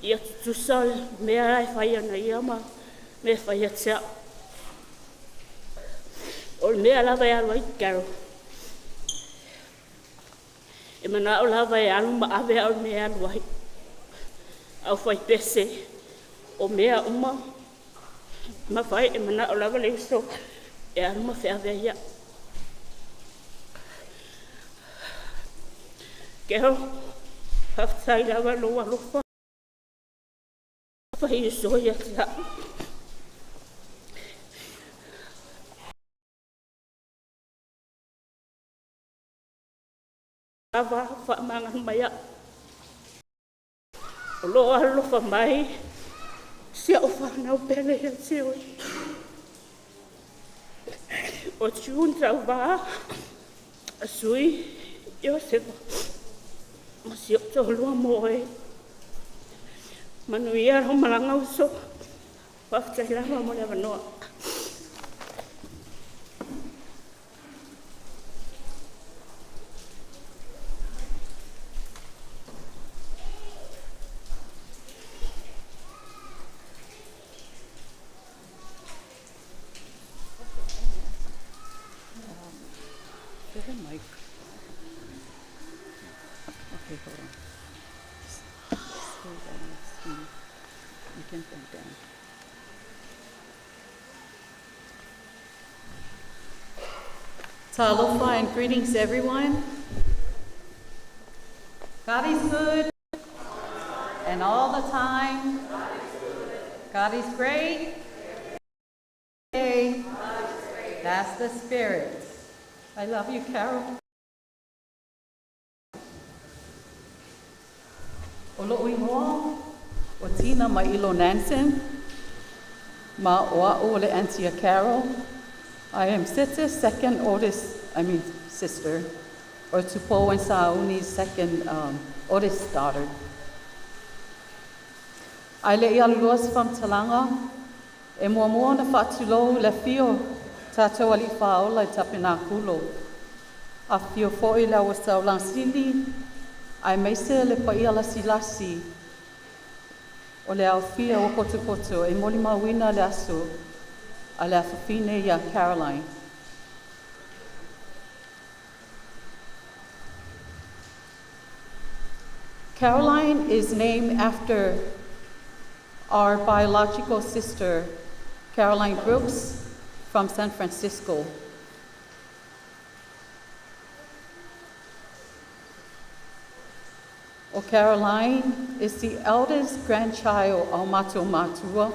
ia tutusa mea e fai ana ia ma mea e fai ia te a'u. O le mea lava e alu ai Carol. E mana'o lava e alu ma ave au i le mea e alu ai. Au fai pese o mea uma mafai e mana'o lava le uso e alu ma feave ai a'u. Carol, faafetai lava lou alofa fai uso ia te a'u. Lava faamagalo mai a'u. O loo alofa mai si a'u fanau pele ia te oe. O June Tauvā, Sui, Iosefa, ma si o'u toalua mo oe. Manuia lau malaga uso. Faafetai lava mo le avanoa. Do you have a mic? Okay, hold on. Just hold on the screen. You can point down. Talofa and greetings, everyone. God is good, and all the time. God is great. Hey, that's the spirit. I love you, Carol. O lo'u igoa, o Tina Mailo Nansen, ma o a'u o le auntie Carol. I am Seta's second oldest, I mean sister, or Tupou and Sauni's second oldest daughter. Ae le'i alulua se faamatalaga e muamua ona faatulou le afio tatou alii faaola i Tapenakulo. Afifio foi le auasaulaga sili aemaise le paia lasilasi o le aofia ua potopoto e molimauina le aso a le afafine iā Caroline. Caroline is named after our biological sister, Caroline Brooks from San Francisco. O Caroline is the eldest grandchild o matou matua.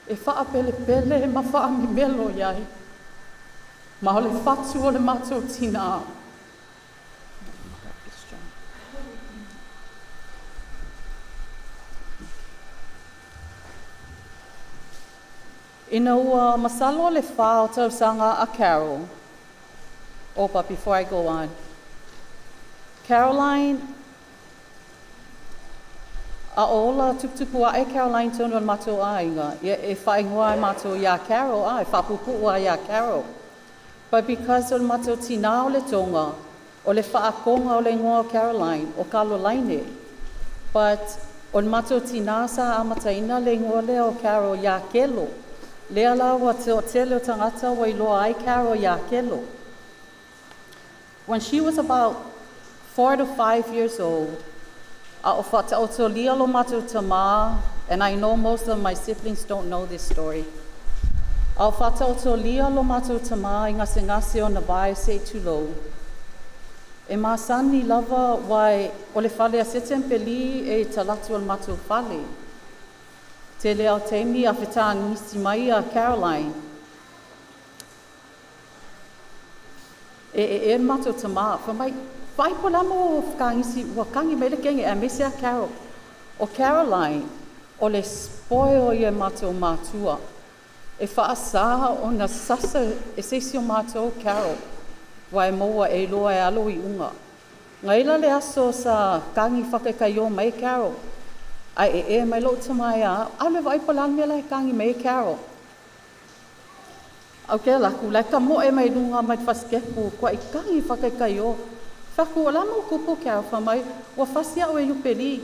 e faapelepele ma faamimelo i ai, ma o le fatu o le matou tinā. Ina ua masalo le 4 o tausaga a Carol. Oh, but before I go on, Caroline, a o ola tuputupu ae Caroline tonu o le matou aiga, ia e faaigoa ai matou iā Carol, a e faapuupuu ai iā Carol. But because o le matou tinā o le Toga, o le faakoga o le igoa o Caroline, o Kalolaine. But o le matou tinā sa amataina le igoa lea o Carol iā Kelo. Lea la ua toatele o tagata ua iloa ai Carol iā Kelo. When she was about 4 to 5 years old, a o faataotolia lo matou tamā, and I know most of my siblings don't know this story. A o faataotolia lo matou tamā i gasegase o na vae se i tulou. E masani lava wai o le fale a sete peli e talatu o le matou fale. Tele au taimi a fetagisi mai a Caroline. E matou tamā, fa mai, fai po la mo whakangisi, ua kangi mai le kenge a mese a Carol. O Caroline, o le spoil ia matou matua. E whaasa o na sasa e seisi o matou Carol. Wai moa e loa e alo i unga. Ngaila le aso sa kangi whakakai o mai Carol. Ai e e mai lo tamai a, au le vai po lan mea lai kangi mai Carol. Au ke la ku lai ka mo e mai lunga mai faskepu kwa i kangi whakakai o. Whaku o la mo kupu Carol fa mai, ua fasi au e yupeli.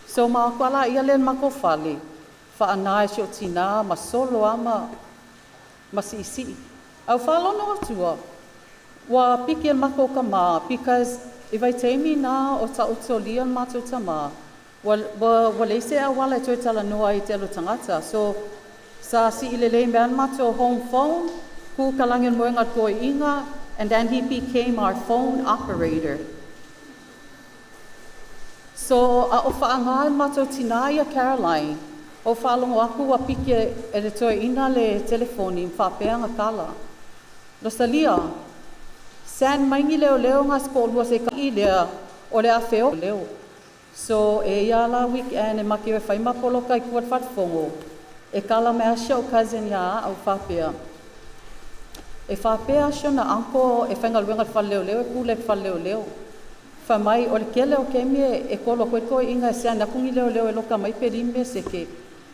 So ma kwa la ia len mako fale. Wha anae si o tina, ma solo ama, ma si isi. Au whalono atua, ua piki el mako ka mā, because i vai teimi nā o ta utolia mātou tamā, ua leise a wala e toe tala noa i te alo tangata. So, sa si i le mea mātou home phone, ku kalangi moenga koe inga, and then he became our phone operator. So, a o whaangai mātou tina ia Caroline, o whaalongo aku wa piki e le toe ina le telefoni mwhapeanga kala. Rosalia, san maingi leo leo ngā sko lua se ka i lea o le awheo leo. So, e ia la weekend e maki e whai mapolo kai kuat whatfongo. E kala mea sio cousin ia au whapea. E whapea sio na uncle e whainga luenga whaleo leo e kule whaleo leo. Wha mai o le kele o kemi e kolo koe koe inga se ana kungi leo leo e loka mai pe rime se ke.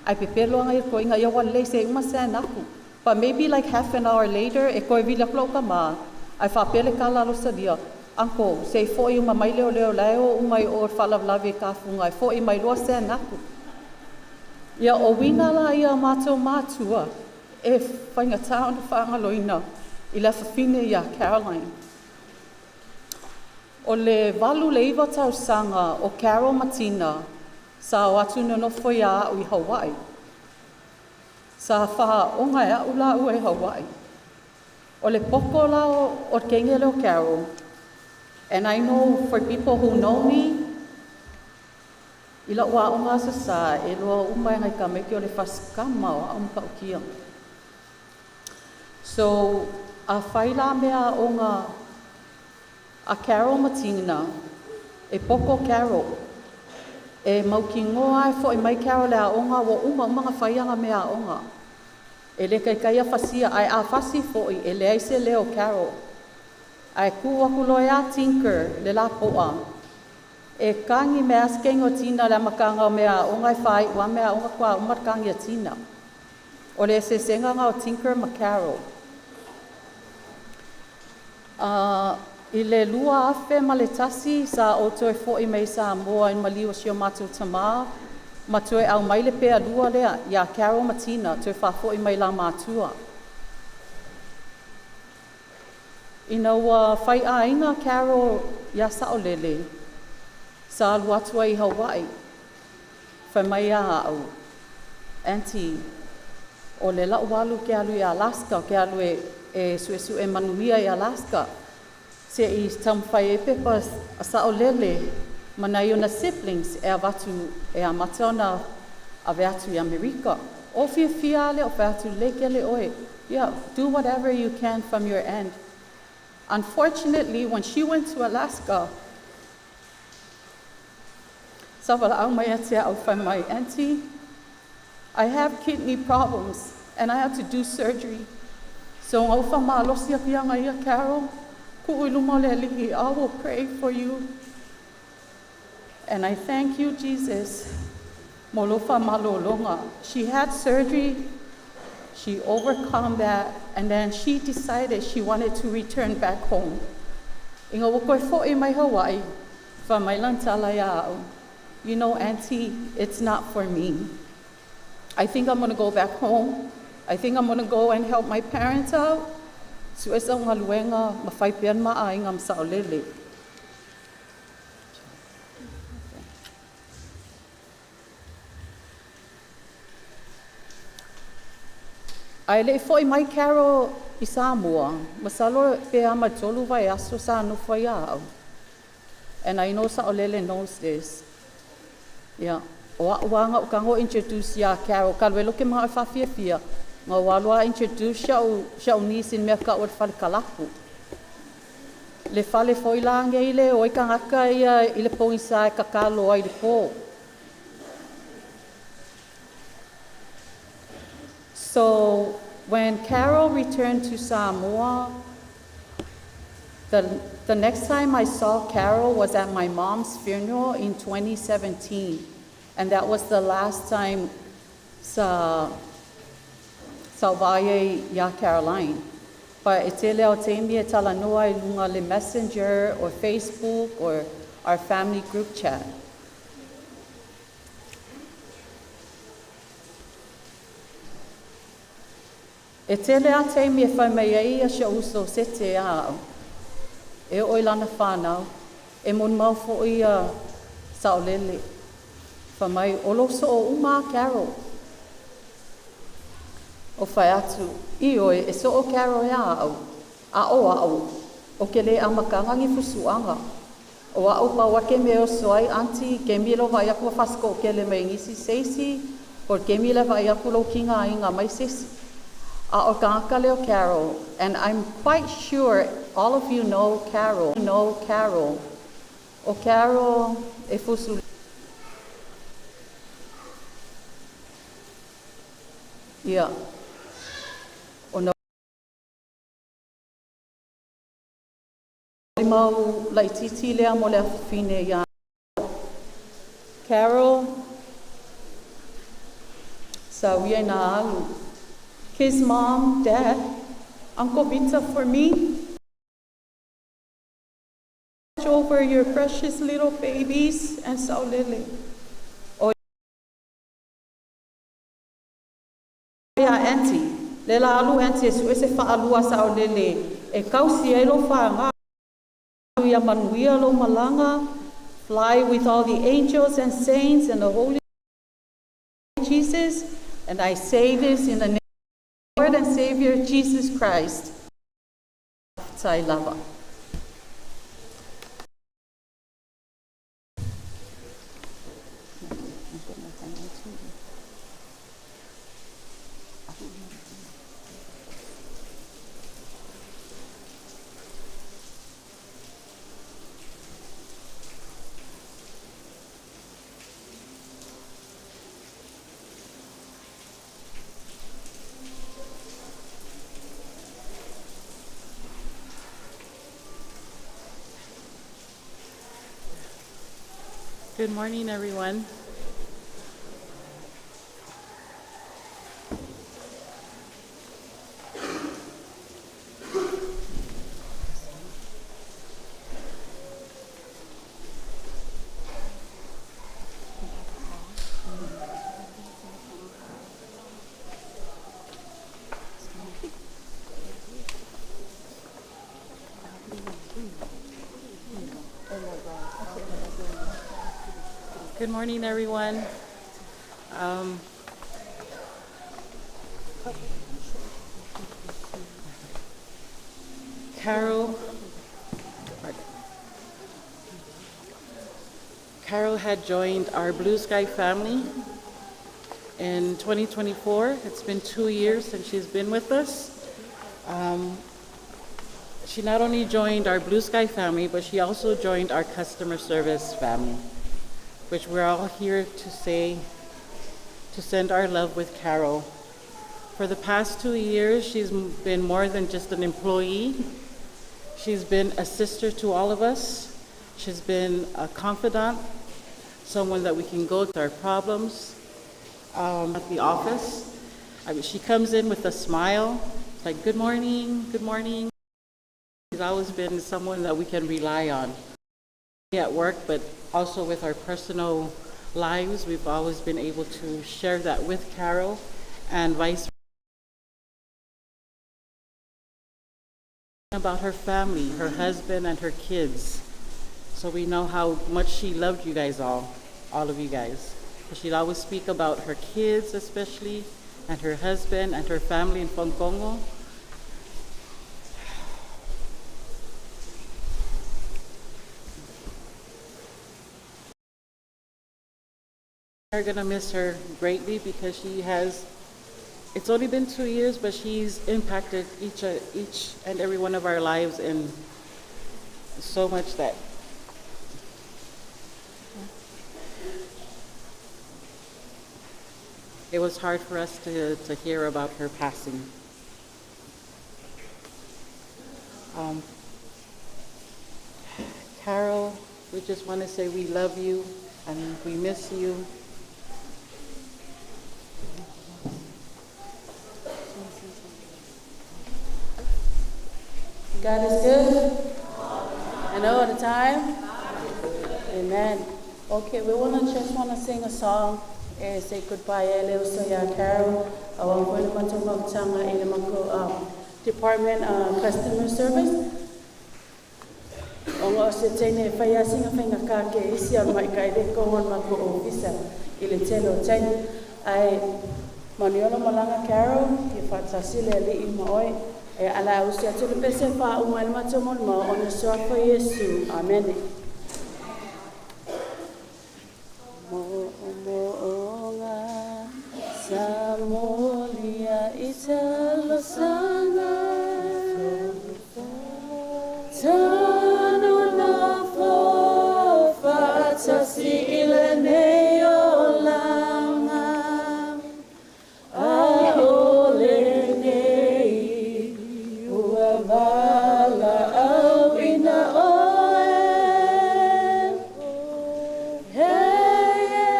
Ai pe pelo anga i koe inga ia wa le se uma se anaku. But maybe like half an hour later e koe vila klo ka ma. Ai whapele kala lo sadia. Uncle, se fo i uma mai leo leo leo umai o whalavlave ka funga. E fo i mai loa se anaku. Ia o wina la ia mātou mātua e whainga tāona whaangaloina i le whawhine ia Caroline. O le 8 le 9 tausaga o Carol Matina sa o atu nonofo ia au i Hawaii. Sa whaonga e au la ua e Hawaii. O le poko la o kengele o Carol. And I know for people who know me, i la ua o ngā sa e loa uma e ngai ka meke o le fasikama o au maka o. So, a whai la mea o ngā a Carol Matina, e poko Carol, e mauki ngoa e fo e mai Carol le a onga wa uma uma ngā whai anga mea onga. E le kai kai a fasia, ai a fasi fo i, e le ai se leo Carol. Ai ku aku loe a Tinker, le la poa. E kangi mea skengo tina le makanga o mea onga e whai, wa mea onga kwa uma kangi a tina. O le se senga ngā o Tinker ma Carol. I le 2001 sa o toe fo i mei sa moa i maliu o sio mātou tamā, ma toe au mai le pea lua lea, ia Carol Matina, toe wha i mai la mātua. Ina ua whai a inga Carol ia sao lele, sa alu atua i Hawaii, whai mai a au, Auntie, o le lau alu ke alu i Alaska, ke alu e sue sue manuia i Alaska, se i tamwhai e pepa a sao lele, mana i ona siblings e avatu e a mata ona ave atu i Amerika. O fiafia le o fai atu le kele oe. Yeah, do whatever you can from your end. Unfortunately, when she went to Alaska, sa walaau mai ia te a'u fai mai, "Auntie, I have kidney problems and I have to do surgery. So ngau fa malosi apianga ia Carol, ku'u i luma o le Alii, I will pray for you." And I thank you, Jesus. Mo lo fa'amalōlōga. She had surgery, she overcome that, and then she decided she wanted to return back home. Ina ua toe fo'i mai Hawaii, fai mai lana tala iā a'u, "You know, Auntie, it's not for me. I think I'm gonna go back home. I think I'm gonna go and help my parents out. Su'e sa'u galuega ma fai pea le ma aiga ma sa'olele." Ae le'i fo'i mai Carol i Samoa, masalo pe a ma 3 vaiaso sa nofo ai a'u. And I know Sa'olele knows this. Ia, o a'u aga o tago introduce iā Carol talu ai lea ou te mana'o e faafiafia, na ou alu a introduce sia'u niece i le mea ta'u o le fale kalapu. Le fale foi la nei le o ai tagata ia i le pogisa e tatalo ai i le pō. So when Carol returned to Samoa, the next time I saw Carol was at my mom's funeral in 2017. And that was the last time sa sa vaai iā Caroline. But e tele o taimi e talanoa i luga le Messenger or Facebook or our family group chat. E tele a taimi e fai mai ai ia si o'u uso Sete iā a'u, e oo i lana fanau, e molimau fo'i ia Sa'olele, fai mai, o lou so'o uma a Carol. O fai atu, ioe, e so'o Carol iā a'u, a o a'u, o ke lē amataga ni fusu'aga. O a'u pau a ke mea e oso ai, Auntie, kemi lo vaai atu ua fasiko'o mai nisi seisi, po o le kemi le vaai atu lou tigaina mai se isi. A o le tagata lea o Carol, and I'm quite sure all of you know Carol, know Carol. O Carol e fusu ia ona mau laitiiti lea mo le afafine iā Carol sa uia ina alu. His mom, Dad, Uncle Vita for me, over your precious little babies and Saulele. O ia Auntie, le la alu Auntie e su'e se fa'alua Sa'olele e kausi ai lou fagā ia manuia lou malaga, fly with all the angels and saints and the holy Jesus. And I say this in the name of Lord and Savior Jesus Christ. Tai lava. Good morning, everyone. Good morning, everyone. Carol had joined our Blue Sky family In 2024, it's been 2 years since she's been with us. She not only joined our BlueSky family, but she also joined our customer service family, which we're all here to say, to send our love with Carol. For the past 2 years, she's been more than just an employee. She's been a sister to all of us. She's been a confidant, someone that we can go to our problems at the office. She comes in with a smile, like, good morning, good morning. She's always been someone that we can rely on at work, but also with our personal lives. We've always been able to share that with Carol and vice versa. About her family, her husband and her kids. So we know how much she loved you guys all of you guys. She'd always speak about her kids especially, and her husband and her family in Fontgongo. We're gonna miss her greatly because she has, it's only been 2 years, but she's impacted each and every one of our lives in so much that it was hard for us to hear about her passing. Carol, we just want to say we love you and we miss you. God is good, and all the time. Amen. Okay, we just wanna sing a song. Say goodbye, Eleusa Carol. Department Customer Service. Ongo se tene whai singa whainga ka ke isi al mai kai le ko on mako ofisa i le telo tene. Ai maniola malanga Carol, i whatasile le i maoi. E ala usi atu le pese wha unga le matomon ma ona soafa Yesu. Amen. Mo'omo'onga sa molia italosanga tanu na fo fatasi ile neolanga aole nei ua vala au ina oe he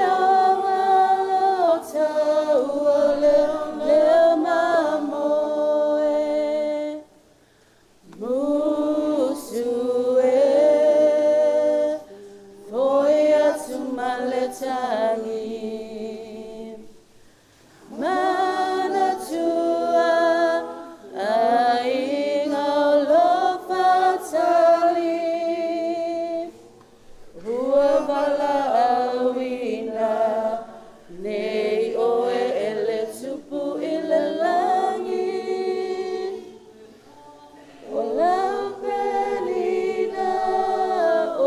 o tau leo leo mamoe musue foi atu maletangi manatua ainga o lo fatali ua vala auina nei oe ele tupu i le langi o lau pelina o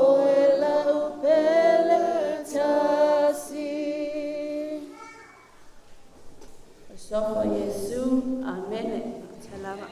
oe lau pele tasi. Sofa Yesu. Amen. Salama.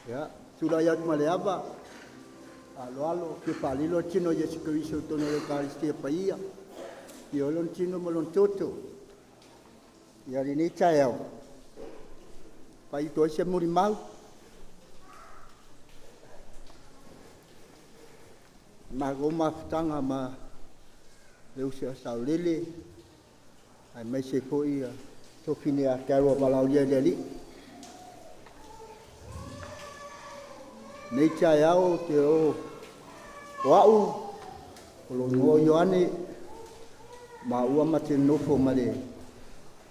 Ya, tulai atu ma le ava, alo alo, ke palilo tino Yesu Kristo tono le Eucharistia paia, i olon tino mo lon toto. Ia le nei taeao, pai toi se muri mau. Ma go mafutanga ma le usi a saulele, ai mai se foi a tofine a te aroa valaulia le ali. Nei taeao te o au, o lo ngoa Ioane, ma ua ma te nofo ma le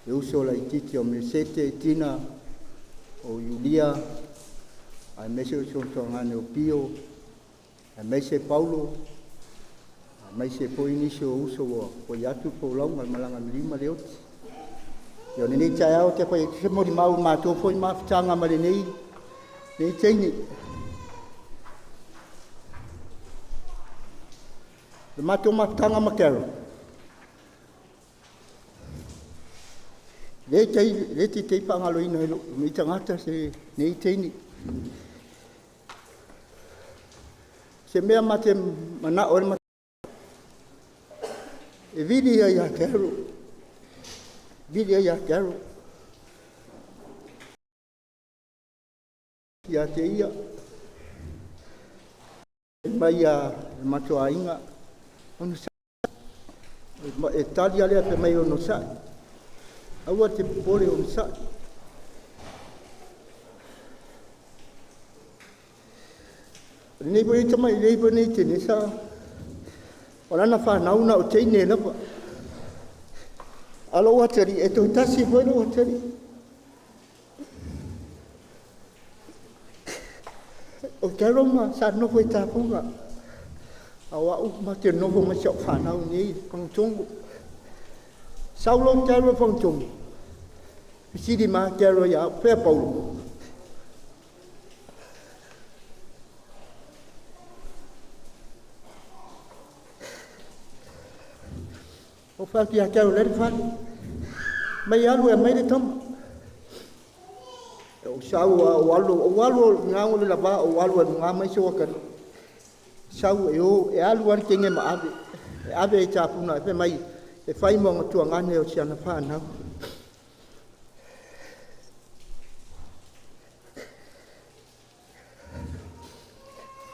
Le uso laitiiti o Melesete Tina o Iulia, aemaise o si ona tuagane o Pio, aemaise Paulo, aemaise foi nisi o uso ua foi atu folauga le malaga milima le oti. Ia o lenei taeao te fai atu se molimau matou foi mafutaga ma lenei teine. Le matou mafutaga ma Carol, le te te paagaloina e lou nei tagata se nei teine. Se mea ma te manao e e vili ia ia Carol, vili ia ia Carol. Ia te ia, e mai a le matoaiga, ono sa, e tali alea pe mai ono sa, aua te pole ono sa. Nei po ita mai nei po nei tene sa, o lana whānau na o teine lava. Alo atari, e tō tasi foi lo atari. O te roma sa nofo i tāpunga. A wau ma te nofo ma se o whānau nei, whangatongo. Saulo te aro whangatongo. Pisiri ma te aro ia, pea Paulo. O whāki a te aro lere whāki. Mai alu e mai le tama. O sau a o alu, o alu ngā ngole lava, o alu e ngā mai se wakari. Sau e o, e alu ari tenge ma ave. E ave e tāpuna, e pe mai, e whai mo ngā tua ngane o siana whānau.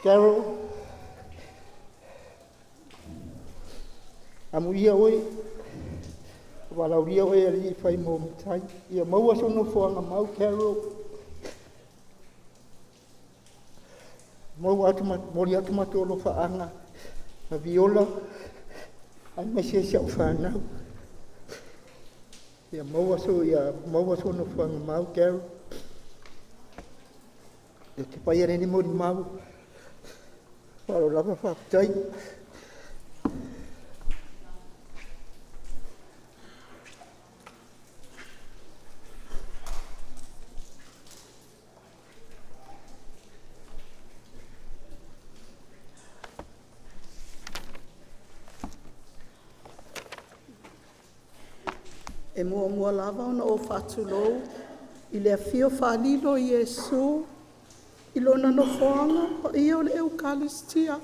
Carol, amu ia oe, walauria oe ali i whai mo matai. Ia maua sono foanga mau, Carol. Mau atu mori atu matou alofa anga, ma viola, ai mai se se o whanau. Ia maua so, ia maua sono foanga mau, Carol. Ia te pai ane ni mori mau. Wharo lava whakatai. E mua mua lava ona o whaatulou i le afio whaalilo i Iesu i lona nofoanga pa ia o le Eukalistia.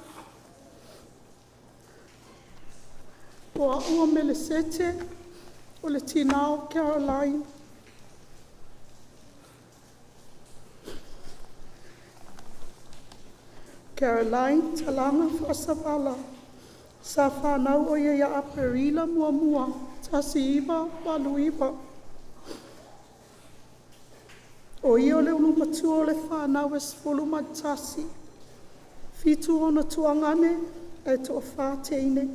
O a ua Melesete o le tinao Caroline. Caroline Talanga Whasavala. Sa whanau o ia ia Aperila mua mua, tasi iwa, walu iwa. O ia o le ulu matua o le whanau e sefulu ma tasi. Fitu ona tuangane e toa whā teine.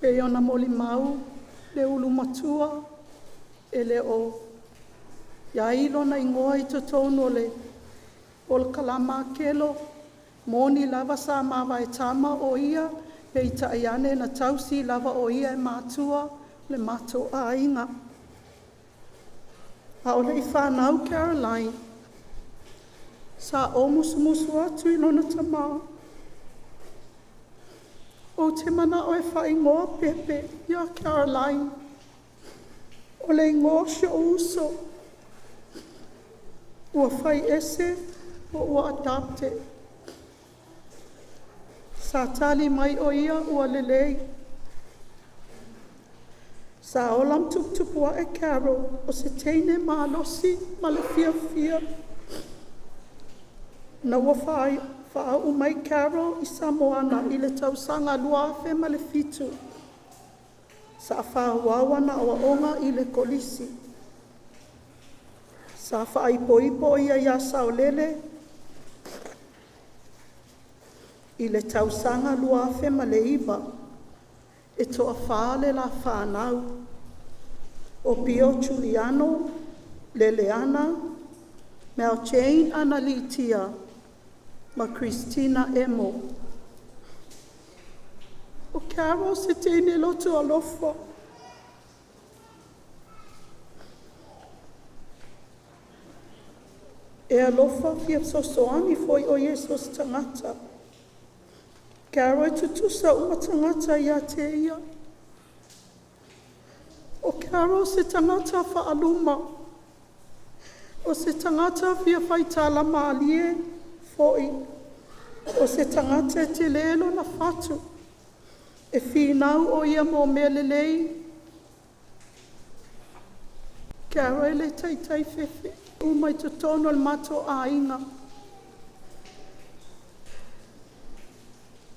Pe ona moli mau le ulu matua e le o ia ilona ingoa i totonu o le o le kalama kelo, moni lava sa mawa e tama o ia, pe i taiane na tausi lava o ia e mātua le mato ainga. A o le i whanau Caroline, sa o musumusu atu i lona tamā. O te mana o e whaingoa pepe ia Caroline, o le ingoa si o uso, ua whai ese o ua adapte. Sa tali mai o ia ua lelei. Sa olam tuptupua e Carol o se teine malosi ma le fia fia. Na ua whaau mai Carol i Samoana i le tausanga luafe ma le fitu. Sa whaauawa na oaonga i le kolisi. Sa whaaipoipo ia ia saolele. I le tausaga 2009, e toafā le la whānau, o Pio Juliano, Leleana, Mel Jane Analitia, ma Christina Emo. O Carol se teine loto alofa. E alofa fia sosoani foi o Iesus tagata. Carol e tutusa uma tagata ia te ia. O Carol se tagata whaaluma. O se tagata fia whaitala maalie foi. O se tagata e te lelo na fatu. E whinau o ia mō mea lelei. Carol e le taitai fefe. U mai totonu o le mato aiga.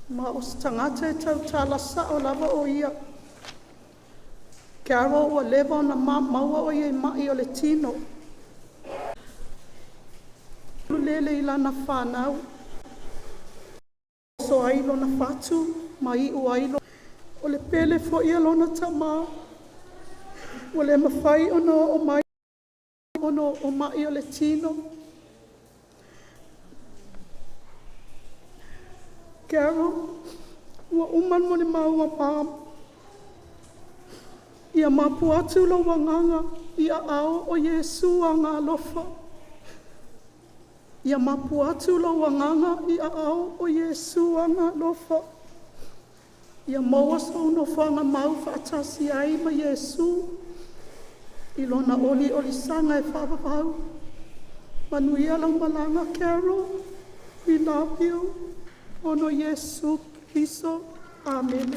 Ma o se tagata e tautala sao lava o ia. Carol ua leva ona maua o ia i mai o le tino. Lele i lana whanau. So ai lona fatu, ma i u ai lo. O le pele fo ia lona tama. Ua le mawhai ona o mai ono o mai o le tino. Carol, ua uman mo le maua pā. Ia mapu atu lo wanganga i a ao o Iesu a ngā lofa. Ia mapu atu lo wanganga i a ao o Iesu a ngā lofa. Ia maua sau whanga mau whaatasi ai ma Iesu. I lona oli oli sanga e whaavavau. Manuia lau malanga, Carol. We love you. Ono Iesu Kristo. Amen.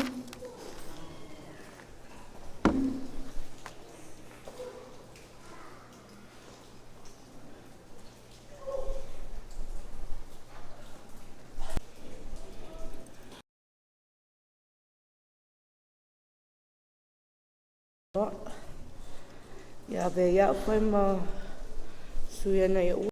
Ia ve ia foi ma suia nei u.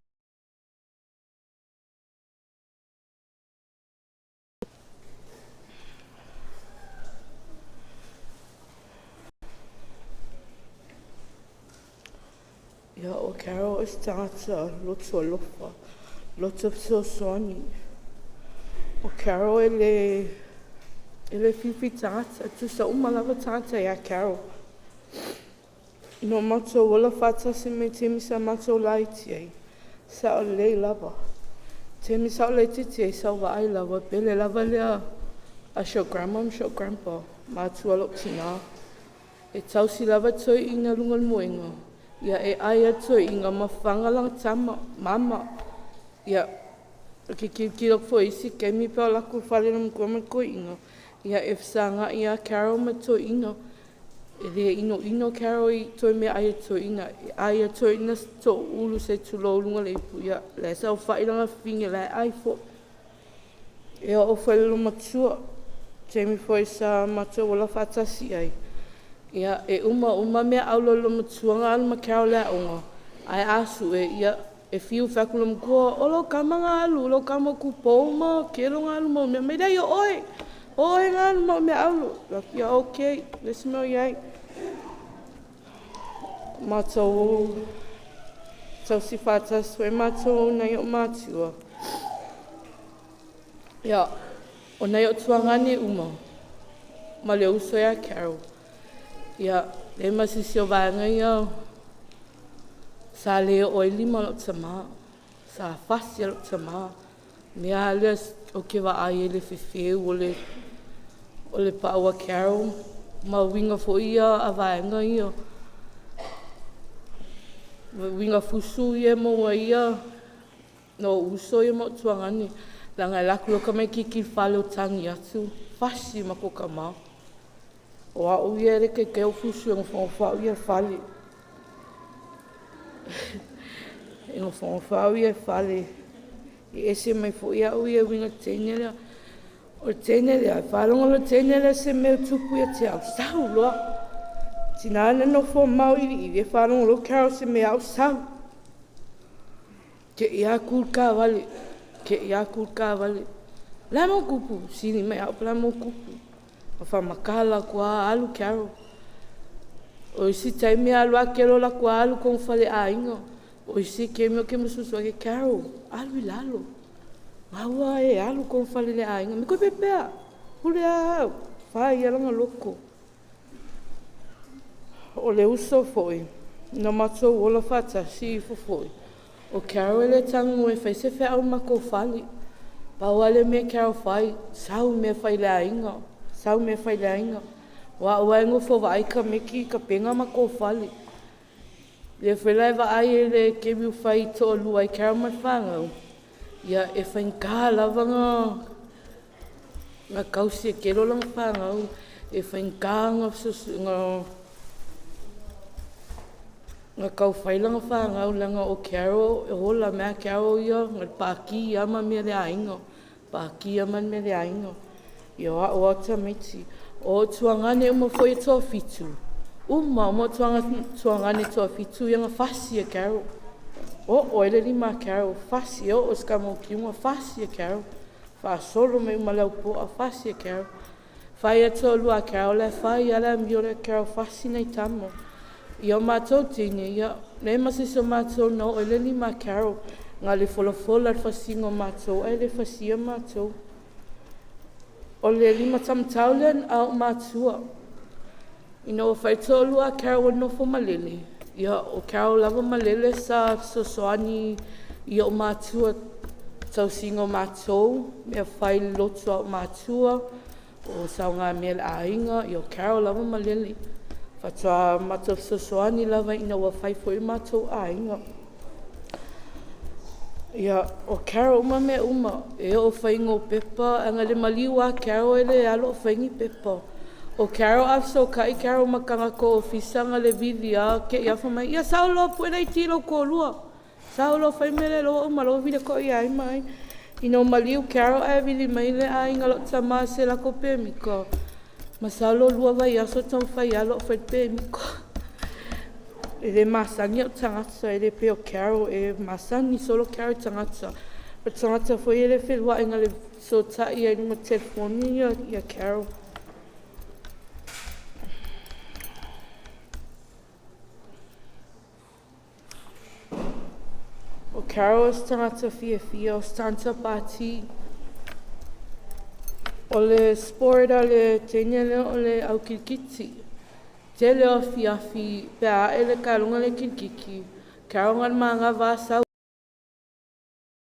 Ia o Carol o se tagata loto alofa, loto fesoasoani. O Carol e le fifi tagata, tusa uma lava tagata ia Carol. No matou ola faatasi mai taimi sa matou laiti ai, sa o lelei lava. Taimi sa o laitiiti ai sa o vaai lava, pele lava lea a si o grandma ma si o grandpa, matua lou tinā. E tausi lava toeaiina luga o le moega, ia e ai a toeaiina ma faga lana tama, mama. Ia, o ke kilokilo foi isi taimi pe o lakou fale le matua ma le toeaiina, ia e fesagai ia Carol ma toeaiina. E le ino ino Carol i toe mea ai e toeaiina. E ai a toeaiina toulu se tulou luga le ipu, ia la e saofai lana fafine la e ai foi. E oo foi le matua, taimi foi sa matou ola faatasi ai. Ia e uma uma mea aulo le matua ga alu ma Carol le aoga, ae a sue, ia e fiu fai atu le matua, o lou tama ga alu, o lou tama kupou ma kelo ga alu ma mea mai lea, o oe, o oe ga alu ma mea aulo. Laki ia, okay, le se mea o iai. Matou tausi faatasi foi matou nai o matua. Ia, o nai o tuagani uma, ma le uso ia Carol. Ia, le ma sisi o vaega ia, sa le o i lima lou tamā, sa fasi lou tamā. Mea lea o ke vaai e le fefeu o le pau a Carol, ma uiga foi ia a vaega ia. Uiga fusu ia maua ia, no uso ia ma o tuagani. Langa e laku loka mai kiki fale o tangi atu, fasi ma ko kama. O au ia le ke keo fusu e ngofangofau ia fale. E ngofangofau ia fale. I ese mai fo ia au ia winga teine lea. O le teine lea, e whalonga le teine lea se mea tupu ia te au sau loa. Tina na nofo mau ili i e whalonga lo Carol se mea au sau. Ke ia kul ka wale, ke ia kul ka wale. Le a mo kupu, sili mai au pela mo kupu. Ma whamakala kua alu Carol. O isi taimi alu a kelo la kua alu kong fale ainga. O isi kemi o ke mususu ke Carol, alu i lalo. Maua e alu kong fale le ainga. Mi koe pepea, pule a whai alanga loko. O le uso foi, na matou ola whatasi i fofoi. O Carol le tangu e whai se whea au mako fale. Pau ale me Carol whai, sau me whai le ainga. Sau me whai le ainga. Wa ua e ngofo vaai ka meki ka penga ma ko fale. Le whela e vaai e le kemi u whai to lua i Carol ma whangau. Ia e whainga lava ngā kausi e kelo langa whangau. E whainga ngā kau whailanga whangau langa o Carol, e hola mea Carol ia, ngā pāki ama mea le ainga. Pāki ama mea le ainga. Ia o o ata miti. O tuangane uma foi toa fitu. Uma uma tuangane toa fitu ia ngā fasi e Carol. O o ele lima Carol, fasi o o skamo ki uma fasi e Carol. Fa solo me uma lau po a fasi e Carol. Fai e toa lua Carol le fai ala mio le Carol fasi nei tamo. Ia o mātou tini, ia le masisi o mātou no ele lima Carol. Ngā le folafola le fasinga o mātou, ai le fasia mātou. O le lima tamtau lea a o mātua. Ina o whai toa lua Carol o nofo malele. Ia o Carol lava malele sa sosoani ia o mātua tausinga o mātou, mea whai lotu a o mātua, o sau ngā mea le ainga, ia o Carol lava malele. Whatua mātou sosoani lava ina ua whai fo i mātou ainga. Ia, o Carol uma me uma, e o whainga o pepa, anga le maliu a Carol ele alo o whaingi pepa. O Carol afso kai Carol makanga ko ofisa nga le vili a ke ia whamai, ia sao lo puena i tilo ko lua. Sao lo whai mele lo o malo vile ko ia ai mai. Ina o maliu Carol e vili mai le ai nga lo tama se la ko pe miko. Ma sao lo lua vai aso tau whai alo whai pe miko. E le masangi o tangata, e le peo Carol, e masangi solo Carol tangata. O tangata foi ele whenua inga le so tai ai nunga telefoni ia Carol. O Carol o tangata fia fia, o tangata pāti. O le sport a le tenia le o le au kirikiti. Te leo fiafi, pea e le kalunga le kirikiki. Carol ngā manga vāsau.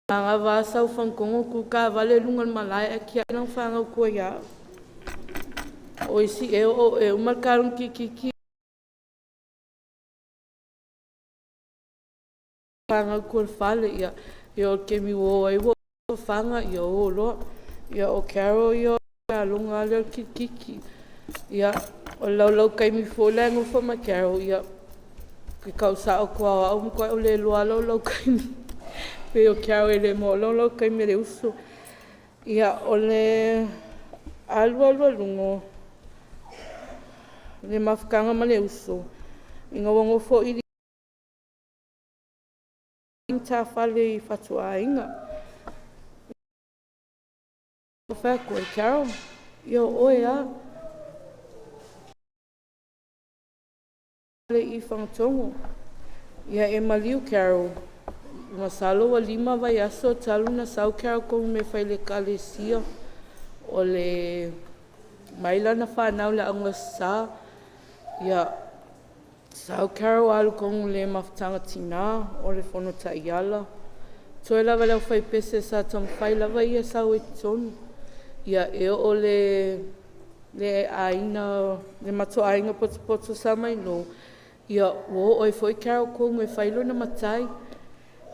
Manga vāsau whankongo ku ka vale lunga malae a kia ilang whangau kua ia. O isi e o e umar kalunga kirikiki. Whangau kua whale ia. Ia o kemi o ai wo whanga ia o loa. Ia o Carol ia kalunga le kirikiki. Ia o lau lau kai mi fo le ngofo ma Carol ia ke kau sa o kua au mkwa o le loa lau lau kai mi pe o Carol ele mo lau lau kai mi le uso ia o le alu alu alungo le mafukanga ma le uso inga wangofo ili ta fale i whatua inga o whakua Carol ia oe a le i whangatongo. Ia e maliu Carol. Masalo wa lima vai aso talu na sau Carol ko me whai le kalesia. O le maila na whanau le anga sa. Ia sau Carol alu kongu le mafutanga tina o le fono ta'iala. Toe lava leo whai pese sa tom whai lava ia sau e tonu. Ia e o le aina, le mato ainga poto poto sa mai no. Ia wo oi foi Carol kongu e whailo na matai.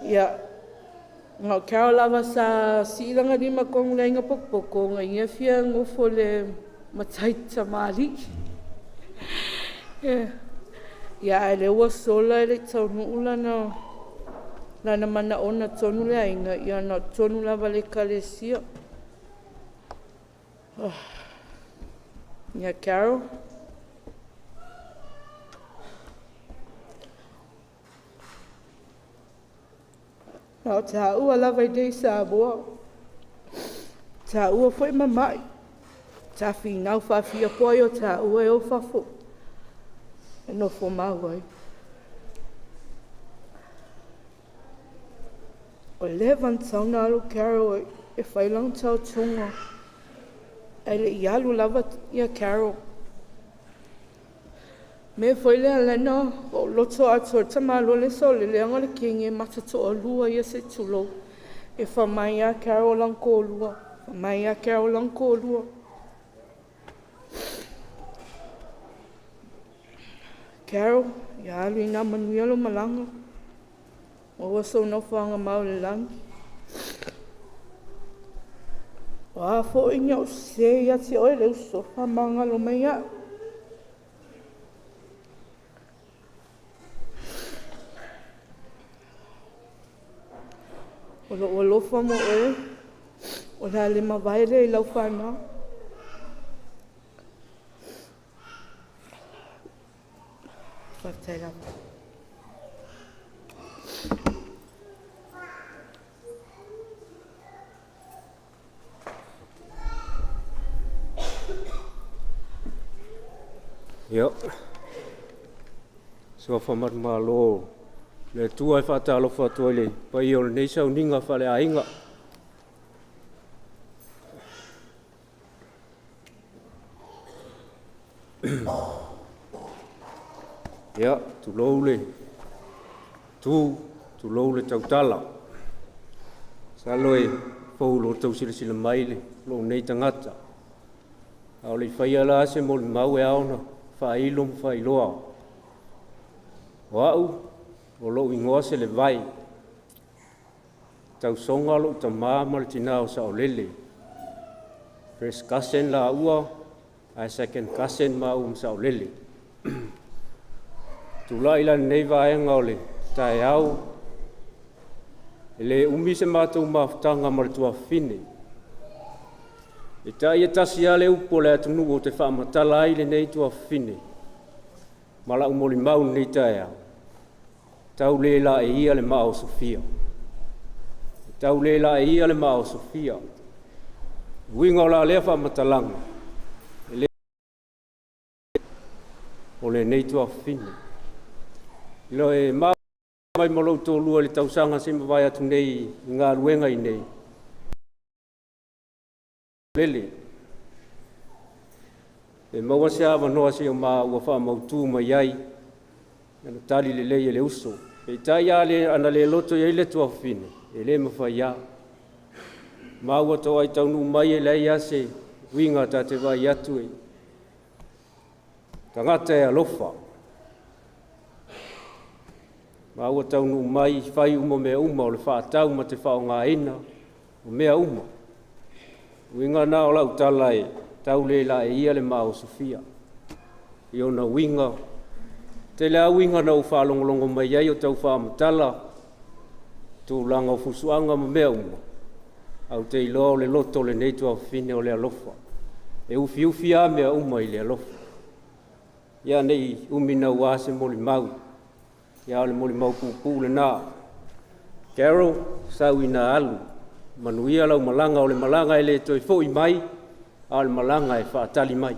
Ia ngā Carol lava sa siilanga lima kongu le inga pokopoko ngā ia fia ngofo le matai tamari. Ia ai le ua sola e le taunu lana lana mana ona tonu le ainga ia na tonu lava le kalesia. Ia Carol. Nā te ua lava i dei Samoa. Tāua foi mama'i. Tafinau faafiapo ai o tāua e o fafo. E nofo mau ai. O leva na tauna alu Carol e fai lana taotoga. Ae le'i alu lava ia Carol. Me foi lea lena o loto atoa le tamāloa le saoleleaga le kegi e mata to'alua ia se tulou. E famai a Carol lana tolua, famai a Carol lana tolua. Carol, ia alu ina manuia lo malaga. Maua sou nofoaga mau i le lagi. O a fo'i ni a'u sesē ia te oe le uso, faamagalo mai a'u. O lo'u alofa mo oe, o le a le mavae lea i lau fanau. Faafetai lava. Ia, suafa manumalo le Atua e faatalofa atu ai le paia o lenei sauniga faaleaiga. Ia, tulou le tu, tulou le tautala. Masalo e fou lo outou silasila mai le lou nei tagata. A o le i faia la se molimau e ao ona faailo ma faailoa. O au, o lou igoa Selevai. Tausoga lou tamā ma le tinā o Saolele. First cousin laua, ae second cousin maua ma Saolele. Tulai la lenei vaega o le taeao, e le umi se matou mafutaga ma le tuafafine. E tai e tasi lava le upu o le atunuu ou te faamatala ai lenei tuafafine ma lau molimau lenei taeao, tau le laeia le maa o Sofia. E tau le laeia le maa o Sofia. Uiga o la lea faamatalaga, e le o lenei tuafafine. Ilo e mai ma lou toalua i le tausaga se i mavae atu nei i galuega i nei. Lele. E maua se avanoa se i o maua faamautu mai ai, ana tali lelei e le uso. Peitai a le, ana le loto i ai le tuafafine, e le mafai lava. Maua toai taunuu mai e leai lava se uiga ta te vaai atu e tagata e alofa. Maua taunuu mai fai uma mea uma o le faatau ma te faaaogaina o mea uma. Uiga na o lau tala e tau le laeia le maa o Sofia. I ona uiga, tele lava uiga na ou faalogologo mai ai o tau faamatala tulaga o fusuaga ma mea uma, ae ou te iloa o le loto o lenei tuafafine o le alofa. E ufiufi lava mea uma i le alofa. Ia ne i umi naua se molimau, ia o le molimau puupuu lena. Carol, sau ina alu, manuia lau malaga, o le malaga e le toe foi mai, a o le malaga e faatali mai.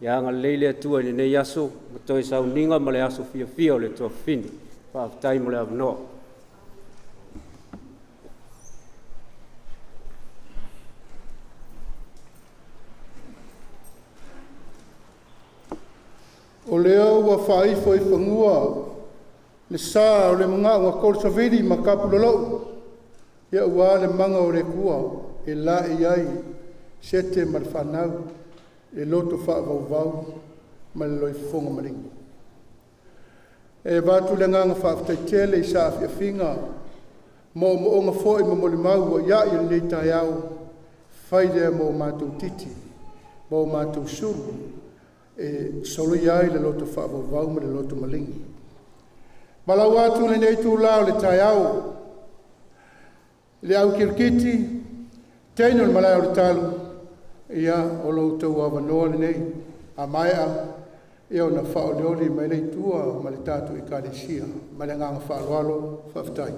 Ia agalelei le Atua i lenei aso, ma toe sauniga ma le aso fiafia o le tuafafine. Faafetai mo le avanoa. O lea ua faaifo i fanua le sa o le magaʻu a Kolosavili ma Kapulolou ia ua le maga o le Atua e laei ai Sete ma le fanau le loto faavauvau ma le loifofoga maligi. E avatu le agaga faafetai tele i saafiafiga moomooga foi ma molimau ua iai i lenei taeao, fai lea mo matou titi ma o matou sulu e soloia ai le loto faavauvau ma le loto maligi. Valaau atu i lenei itulā o le taeao i le au kirikiti, teine o le malae o le talu, ia o lo outou avanoa lenei. A maea ia ona faaolioli mai lea i tua ma le tatou Ekalesia. Ma le agaga faaaloalo, faafetai.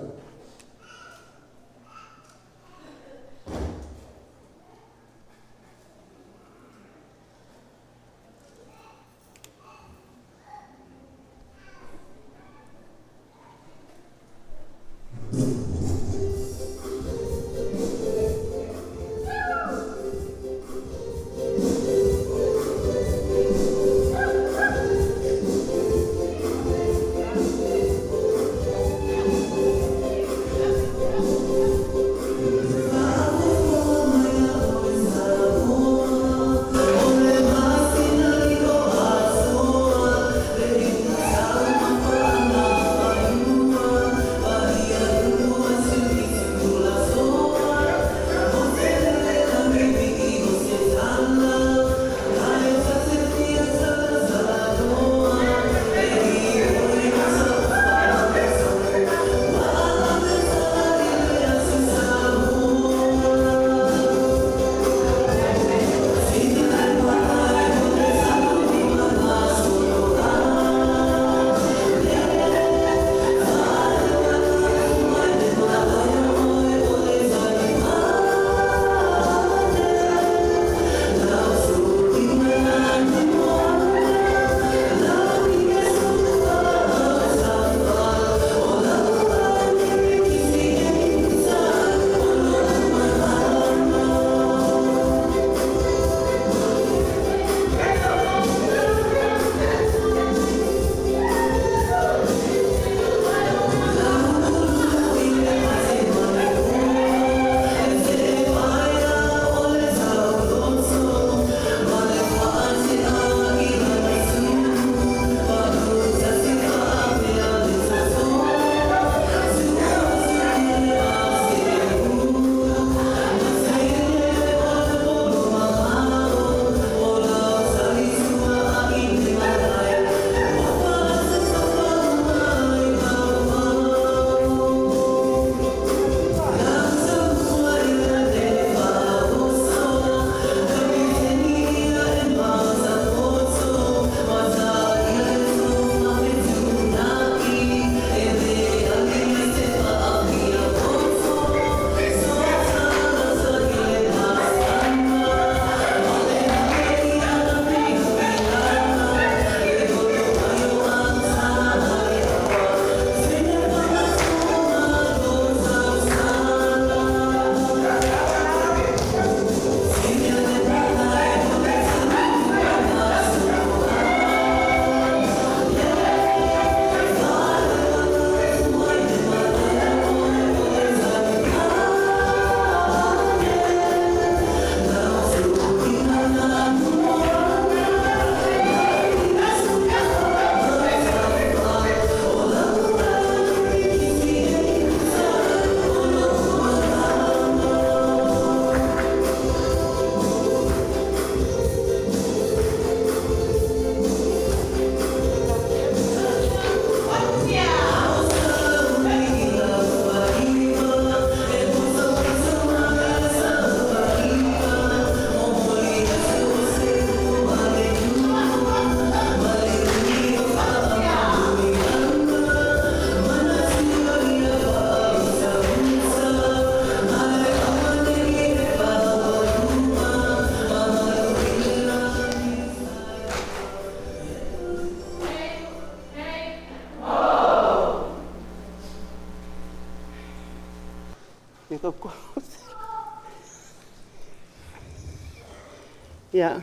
Ia,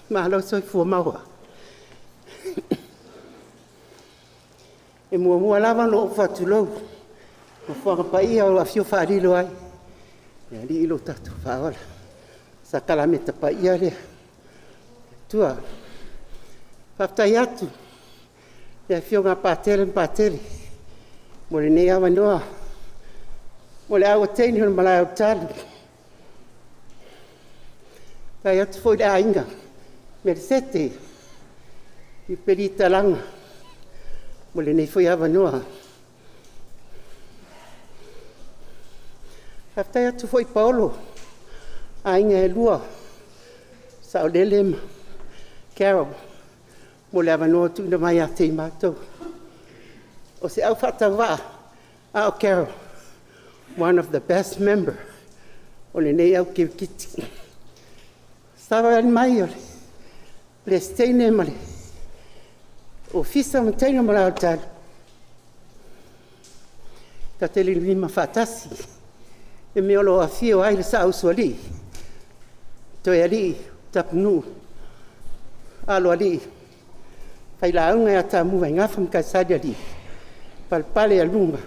malo soifua maua. E muamua lava ona ou faatulou Nofoaga paia o lo o afio faalilo ai le Alii lo tatou Faaola, sakalameta paia lea. Atua. Faafetai atu i le Afioga a Patele ma Patele mo lenei avanoa mo le au teine o le malae o Tali. Faafetai atu foi i le aiga Melesete Pelitalaga mo lenei foi avanoa. Faafetai atu foi Paolo, aiga e lua, Saolele ma Carol mo le avanoa ua tuuina mai ia te i matou. O se au faatauvaa, a o Carol, one of the best member o lenei au kirikiti. Savali mai o le Peresetene ma le Ofisa ma teine ma le Tali, ta te lima faatasi i mea o lo o afio ai le Saausoalii, Toealii Tapunuu, Aloalii, Failauga ia Tamua e gafa ma Kaisalialii, Palepalealuga,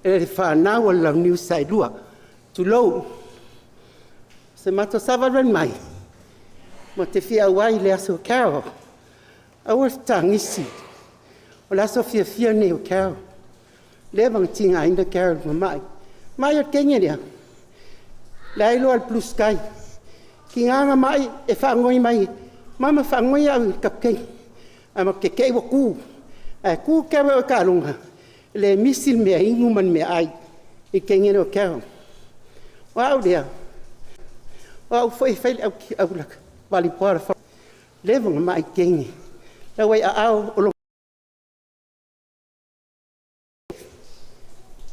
e le fanau a le Launiu Saelua. Tulou. Se matou savali mai, ma te fia auai i le aso Carol. Aua le tagisi, o le aso fiafia lenei o Carol. Leva ona tigaina Carol i mamai. Mai o le teine lea, le ai loa le blue sky. Tiga na mai e faanoi mai, mama faanoi au i le kapikeni. Ae matou te te i ua tu. Ae tu Carol i taaloga, e le misi le meainu ma le meaai i le teine lea o Carol. O au lea, o au foi e fai le au volleyball, leva ona mai teine. Lau ai aao o lo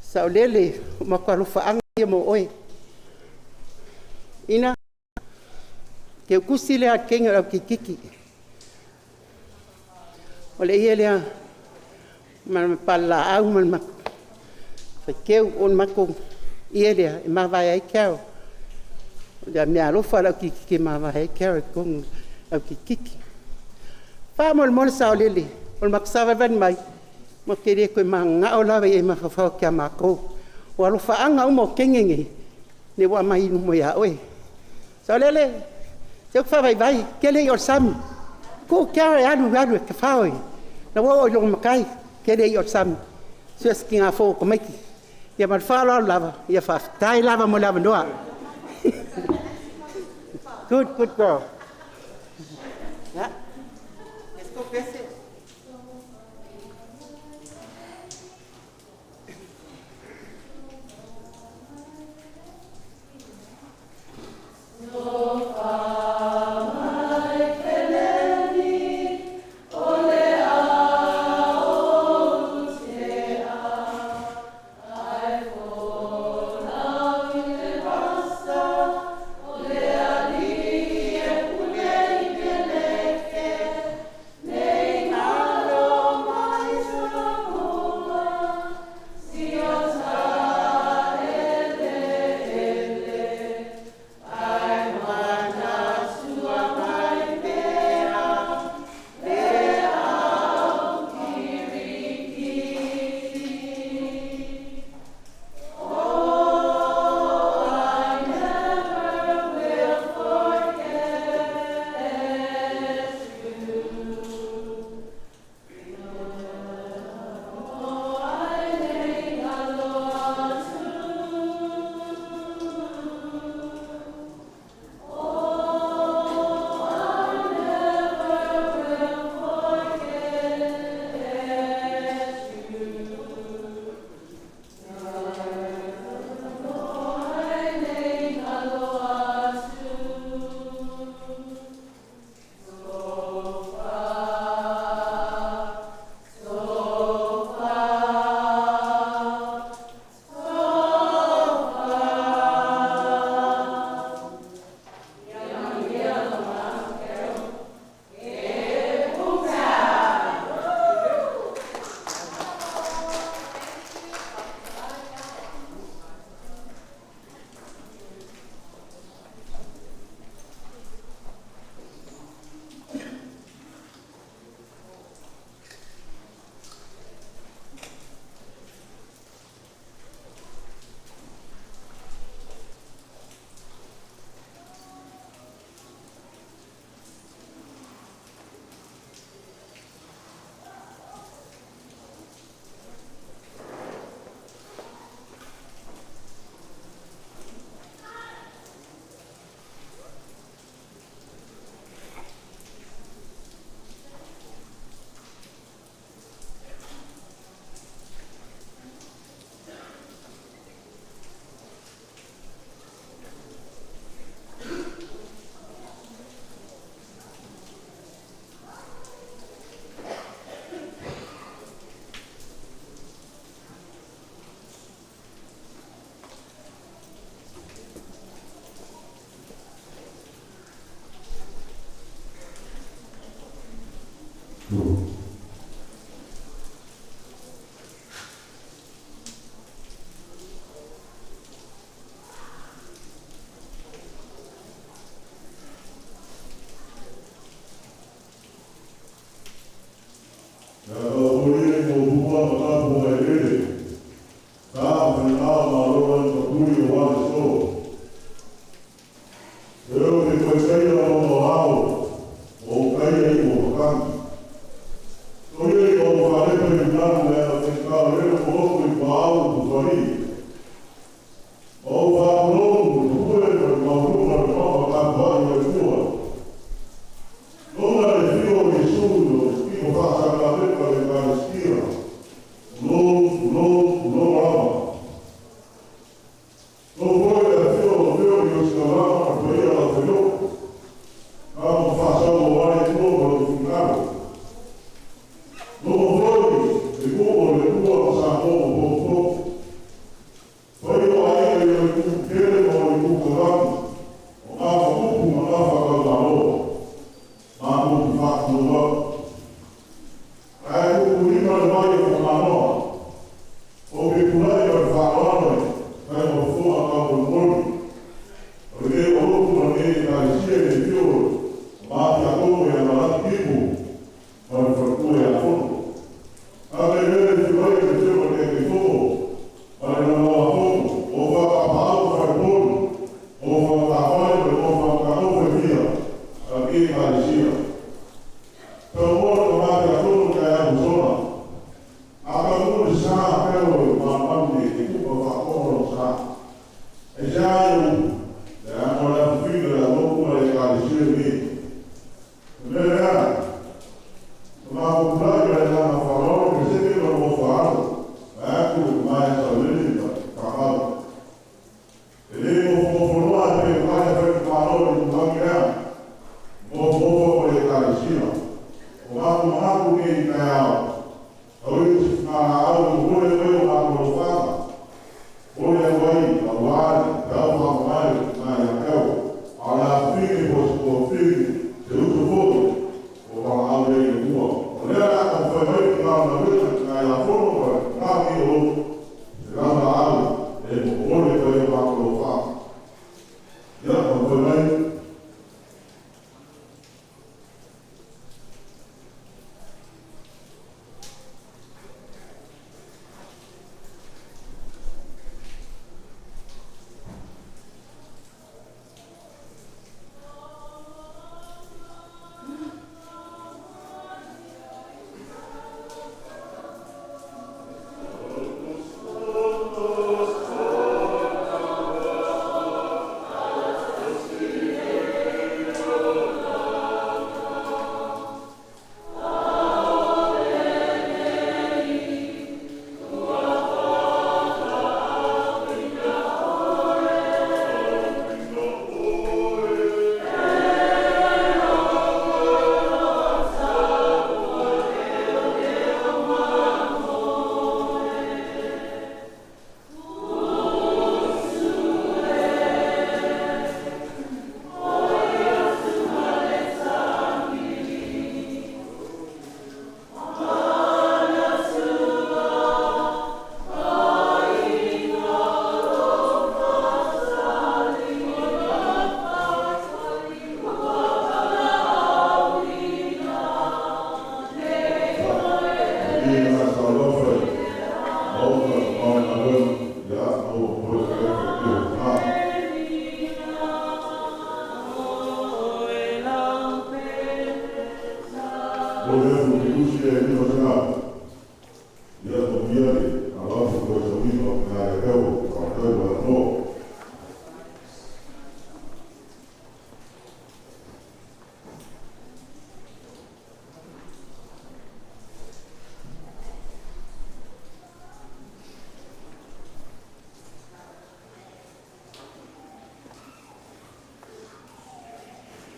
Saolele, o matou alofaaga ia mo oe. Ina, teutusi lea a le teine o le au kirikiti. O le ie lea ma le palalaau ma le faiteu o le matou ie lea e mavae ai Carol. O le meaalofa a le au kirikiti e mavae ai Carol i totonu o le au kirikiti. Faamolemole Saolele, o le matou savalivali mai, matou te le toe mananao lava e mafaufau ia matou. O alofaaga uma o teine nei, lea ua aumai i luma ia oe. Saolele, se ou te faavaivai, tele ia o le sami. Tuu Carol e alu alu e tafao, la ua oo i lona matai, tele ia o le sami. So o se tina fou o tamaiti. Ia ma le faaaloalo lava, ia faafetai lava mo le avanoa. Good, good girl. Yeah. Let's go, Bessie.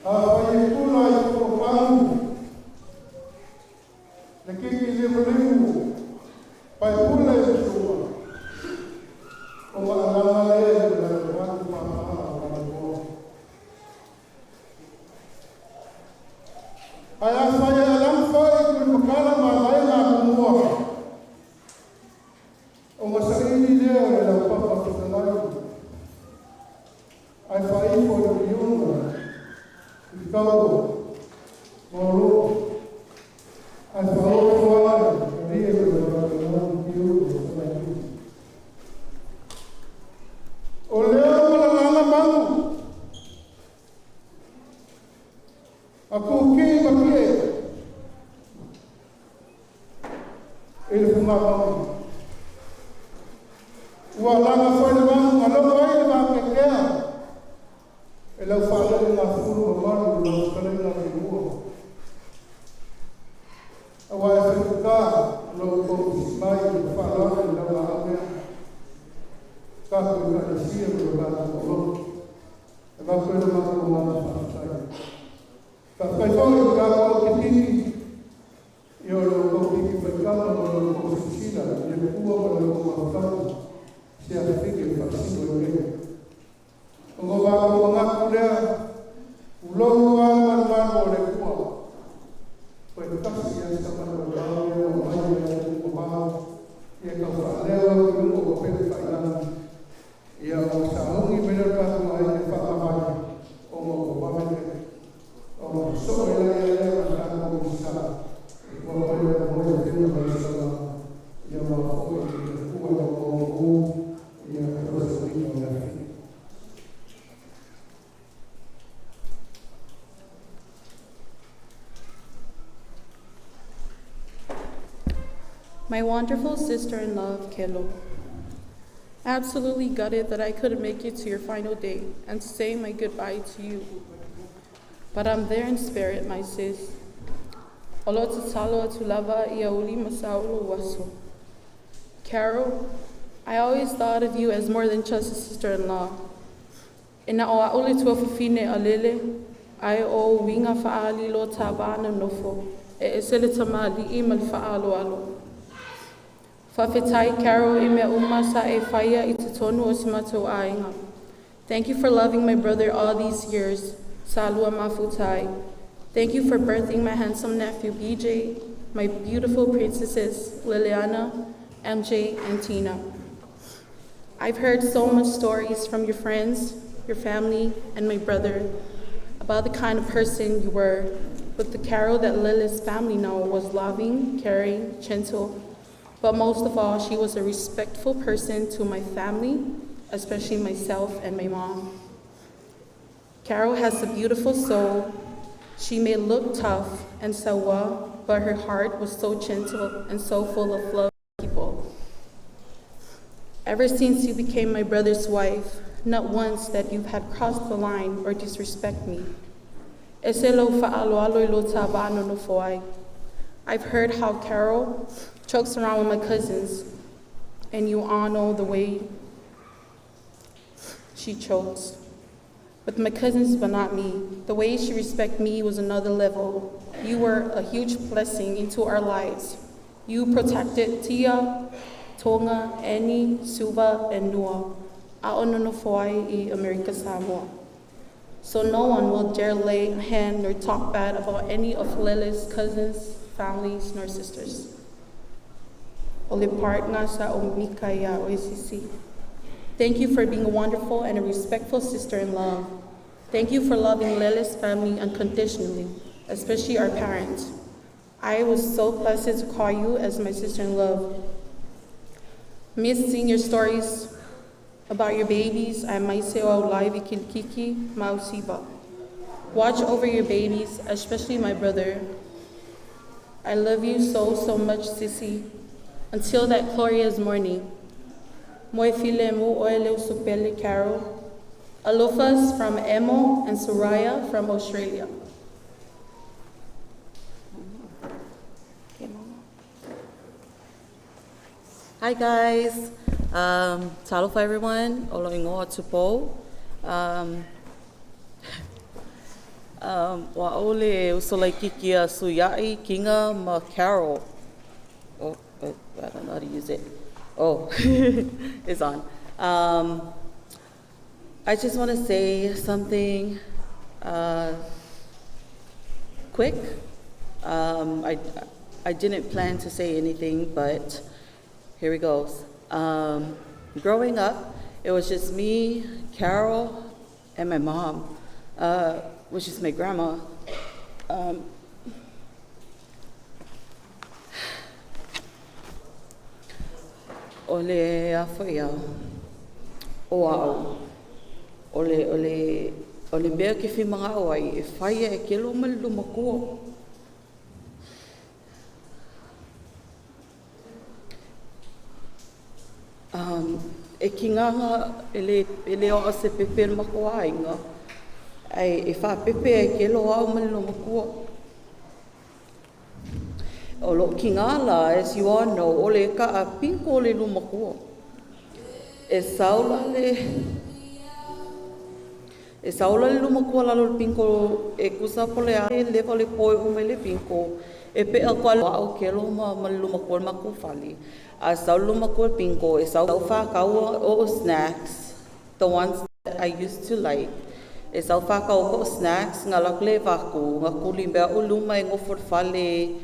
Ai Ia o saogi mai le tatou ai le faamavae o ma o vave le o ma so e la ia ia ma tatou o sa e kua pai le mo le tena ma le sala ia ma o e te kua ma o o ia ka o sa i o le fi. My wonderful sister in love, Kelo. Absolutely gutted that I couldn't make it to your final day and say my goodbye to you. But I'm there in spirit, my sis. Olo tatalo atu lava ia uli masaulo waso. Carol, I always thought of you as more than just a sister-in-law. Ina o aule tua fafine a lele, ai o winga faali lo tavana nofo, e esele tamali i ma le faalo alo. Whawhetai Carol i mea uma sa e whaia i te tonu o se matou aiga. Thank you for loving my brother all these years, Salua Mafutai. Thank you for birthing my handsome nephew BJ, my beautiful princesses Liliana, MJ, and Tina. I've heard so much stories from your friends, your family, and my brother about the kind of person you were, but the Carol that Lily's family know was loving, caring, gentle, but most of all, she was a respectful person to my family, especially myself and my mom. Carol has a beautiful soul. She may look tough and sour, but her heart was so gentle and so full of love for people. Ever since you became my brother's wife, not once that you've had crossed the line or disrespect me. Ese lo fa'aloalo i lo tavano no foai. I've heard how Carol jokes around with my cousins, and you all know the way she chokes. With my cousins, but not me. The way she respected me was another level. You were a huge blessing into our lives. You protected Tia, Tonga, Annie, Suva, and Noah. A'ono foai i America Samoa. So no one will dare lay a hand nor talk bad about any of Lily's cousins, families, nor sisters. Ole partner sa o Mikaya OCC. Thank you for being a wonderful and a respectful sister-in-law. Thank you for loving Lily's family unconditionally, especially our parents. I was so blessed to call you as my sister-in-law. Miss seeing your stories about your babies, I might say o live kilikiki mausiba. Watch over your babies, especially my brother. I love you so, so much, Sissy. Until that glorious morning. Moi file mu oele usupele Carol. Alofas from Emo and Soraya from Australia. Hi guys, talofa everyone. Olo ingoa tupo. Wa ole usolaikiki a Suyai, Kinga, ma Carol. Oh, I don't know how to use it. Oh, it's on. I just want to say something quick. I didn't plan to say anything, but here we go. Growing up, it was just me, Carol, and my mom, which is my grandma. Ole afoia o au. Ole, ole, ole mea ke whimanga o ai, e whaia e kelo ma le lumakua. E ki nganga e le o se pepe le makoa ainga. Ai, e wha pepe e kelo au ma le lumakua. O lo ki ngā la, as you all know, ole ka a pinko le lumakua. E saula le lumakua lalo le pinko, e kusa pole a e lewa le poe ume le pinko. E pea kwa au kelo ma le lumakua le makufali. A saula lumakua le pinko, e saula whakaua o snacks, the ones that I used to like. E saula whakaua o snacks, ngā lakule waku, ngā kuli mea o luma e ngofo whale,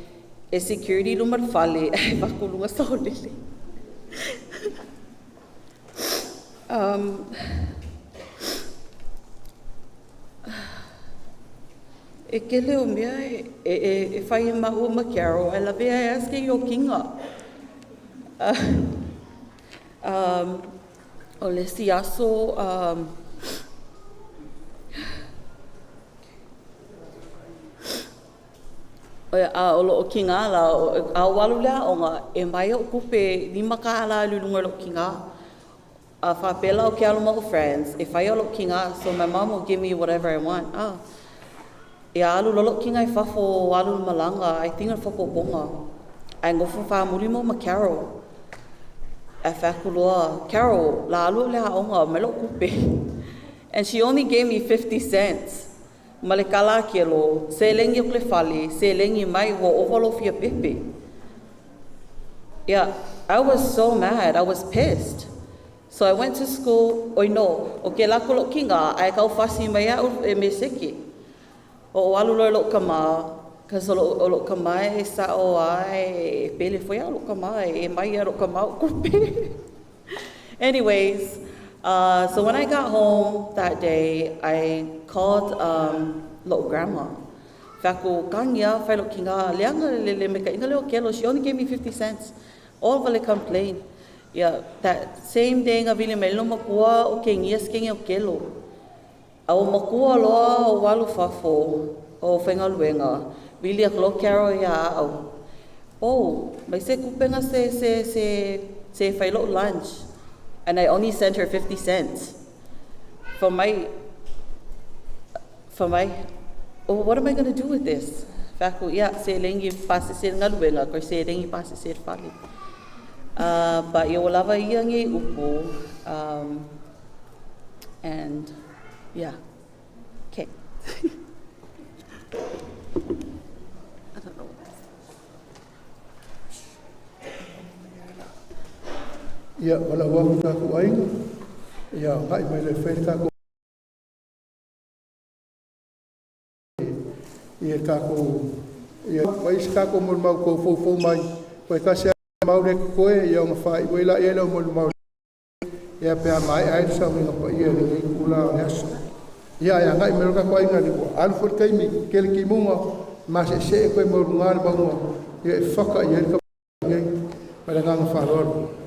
e security luma whale, e waku lunga saulele. E kele o mea e whai e maua ma Carol, ai lawe ai aske i o kinga. O le si aso, a o lo o kinga la, a o alu lea onga, e mai o kupe lima ka ala lulunga lo kinga. A whapela o ke alo mo friends, e whai o lo kinga, so my mom will give me whatever I want. E alu lolo kinga i fafo alu malanga, I think o whapoponga. Ai ngofo wha muri mo ma Carol. E whakuloa, Carol, la alu lea onga, me lo kupe. And she only gave me 50 cents. Ma le kala ke lo, se lengi o kle fale, se lengi mai wo ovalo fia pepe. Yeah, I was so mad, I was pissed. So I went to school, oi no, o ke lako lo kinga, ai kau fasi mai au e me seki. O alu lo lo kama, cause o lo kama e sa o ai, pele foi lo kama, e mai lo kama o kupe. Anyways, so when I got home that day, I called lo grandma. Whako kangia, whai lo kinga, leanga le le meka inga leo kelo, she only gave me 50 cents. All vale complain. Yeah, that same day nga vili mai lo makua o ke ngia skenge o kelo. A o makua loa o walu fafo o whaingaluenga, vili a lo Carol ia au. Oh, mai se kupenga se whai lo lunch. And I only sent her 50 cents. For my, oh, what am I going to do with this? Whaku, ia, se lengi pasi se ngaluenga, koi se lengi pasi se whale. But ia o lava ia nge upu, and yeah, okay. I don't know what that's. Ia, wala wau tāku ainga. Ia, ngai mai le whai tāku. Ia tāku, ia, wai isi tāku mo mau kou fōfō mai. Wai kasi mau le koe, ia o ngawhai, wai la ia leo mo mau. Ia pea mai ai sa winga pa ia le nei kula o le aso. Ia, ia ngai mai roka koe ainga ni kua. Alu fo le taimi, kele ki munga, ma se se e koe mo runga le maunga. Ia e whaka ia le ka nei, mai le nganga whaloro.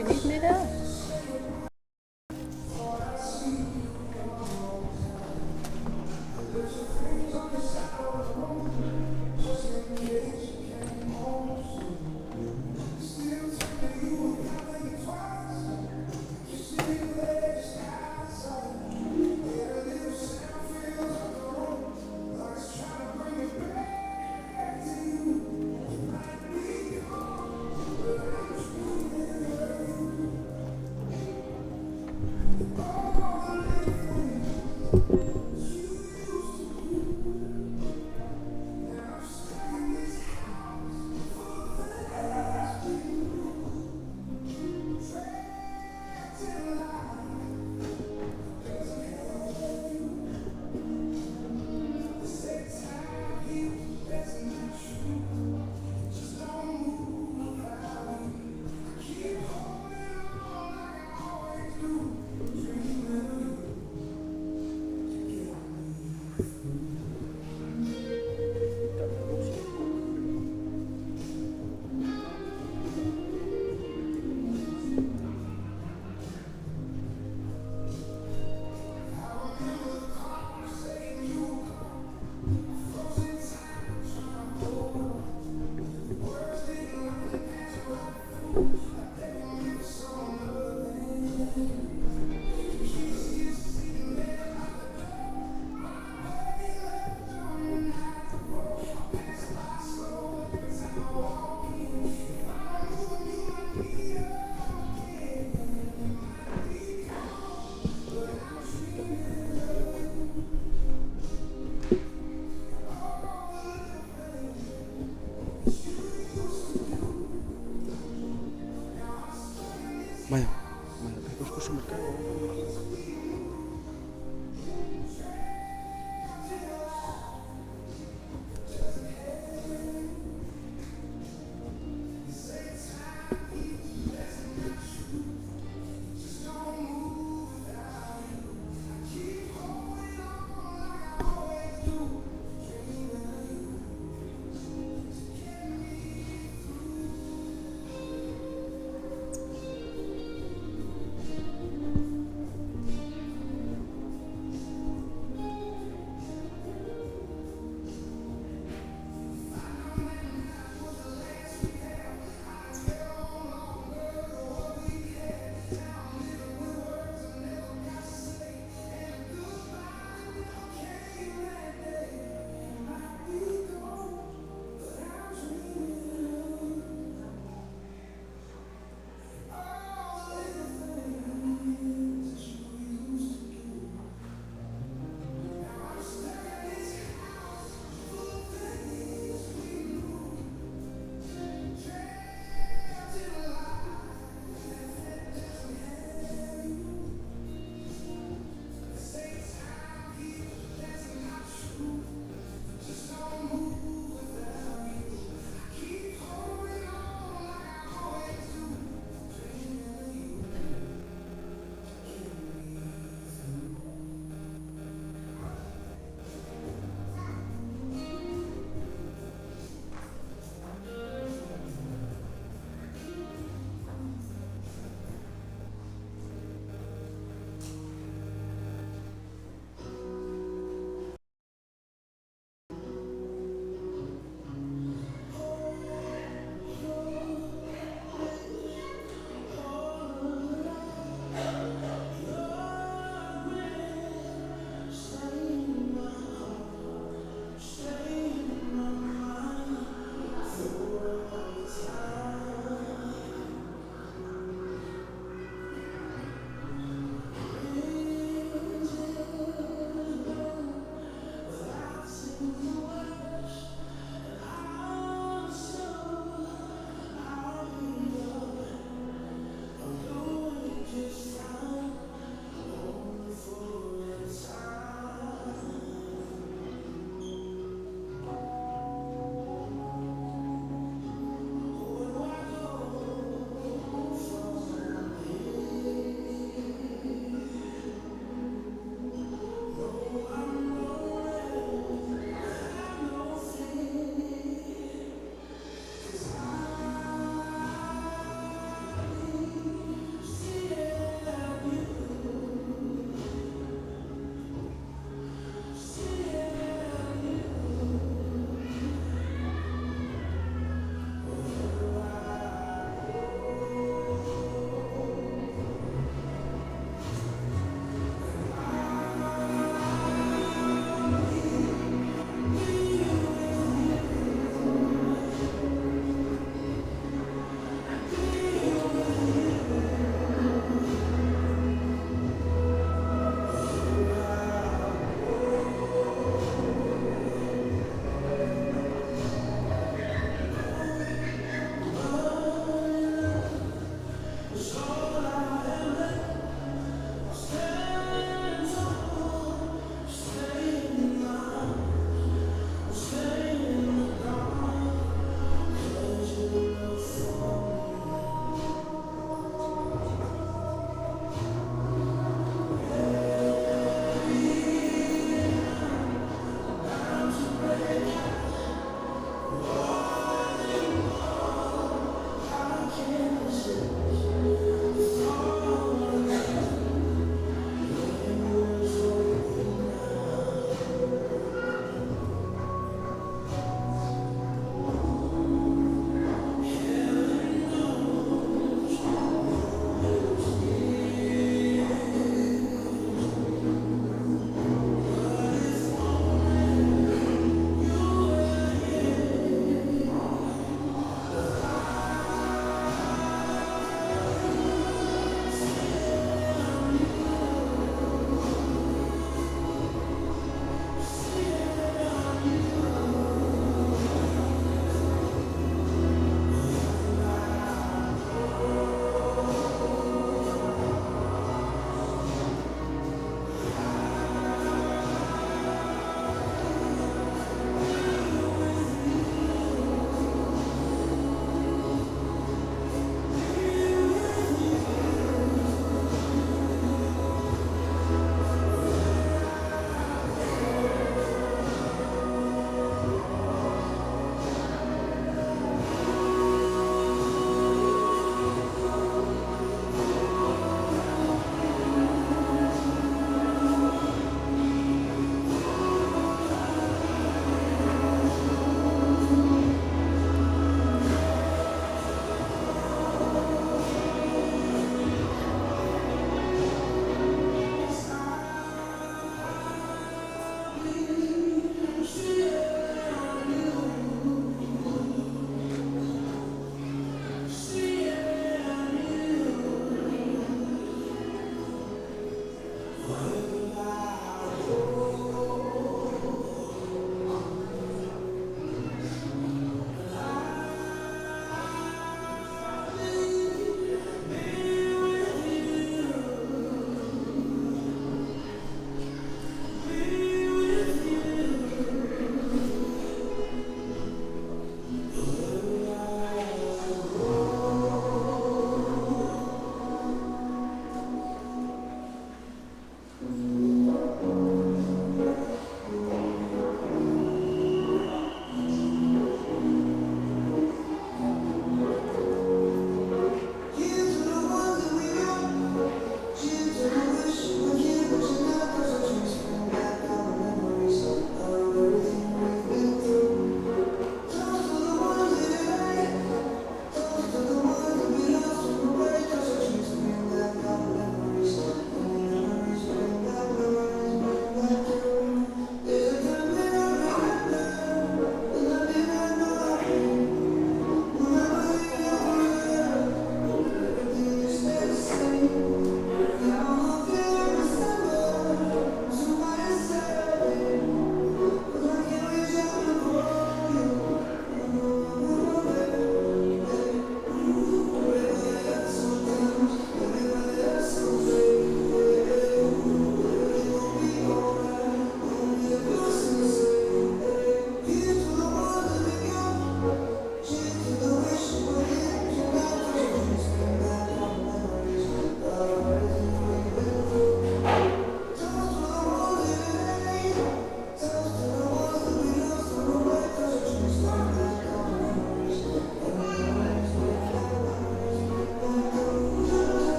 i nei mea lea.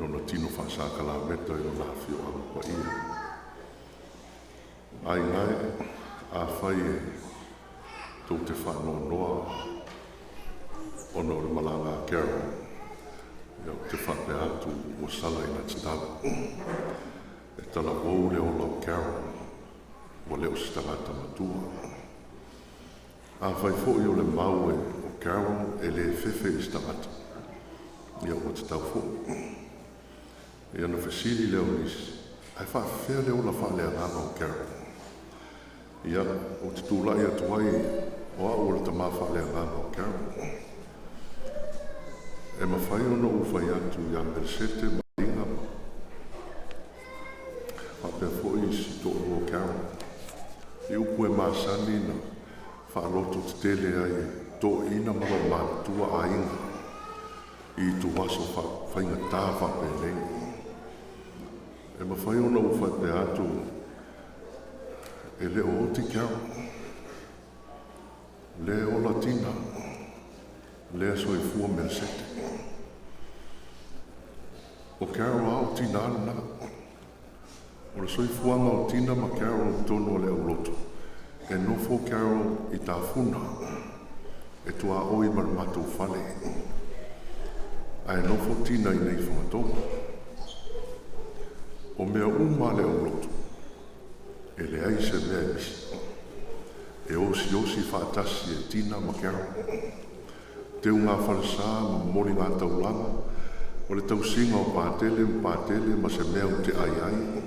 lona tino faasakalameta i lona afioaga paia. Aiga e, afai e tou te faanoanoa ona o le malaga a Carol, ia ou te faapea atu ua sala ina tatalo. E talavou le ola o Carol, ua le o se tagata matua. Afai foi o le mau e o Carol e lē fefe i se tagata, ia ua tatau foi. Ia ona fesili lea o nisi, ae faafefea le ola faaleagaga o Carol? Ia, ou te tulai atu ai o au o le tamā faaleagaga o Carol. E mafai ona ou fai atu iā Melesete ma Liga ma faapea foi si toalua o Carol i upu e masani na faaloto tetele ai e toeaiina ma loomatutua aiga i ituaso faafaigata faapenei. E mafai ona ou faapea atu e le o oti Carol. Lea e ola Tina, lea soifua Melesete. O Carol lava o tinā lena. O le soifuaga o Tina ma Carol i totonu o le aulotu, e nofo Carol i Tafuna, e tuaoi ma le matou fale, ae nofo Tina i inei i Fagatolu. O mea uma a le aulotu, e leai se mea e misi. E osiosi faatasi e Tina ma Carol. Teuga falesa ma momoliga taulaga, o le tausiga o patele ma patele ma se mea ou te ai ai,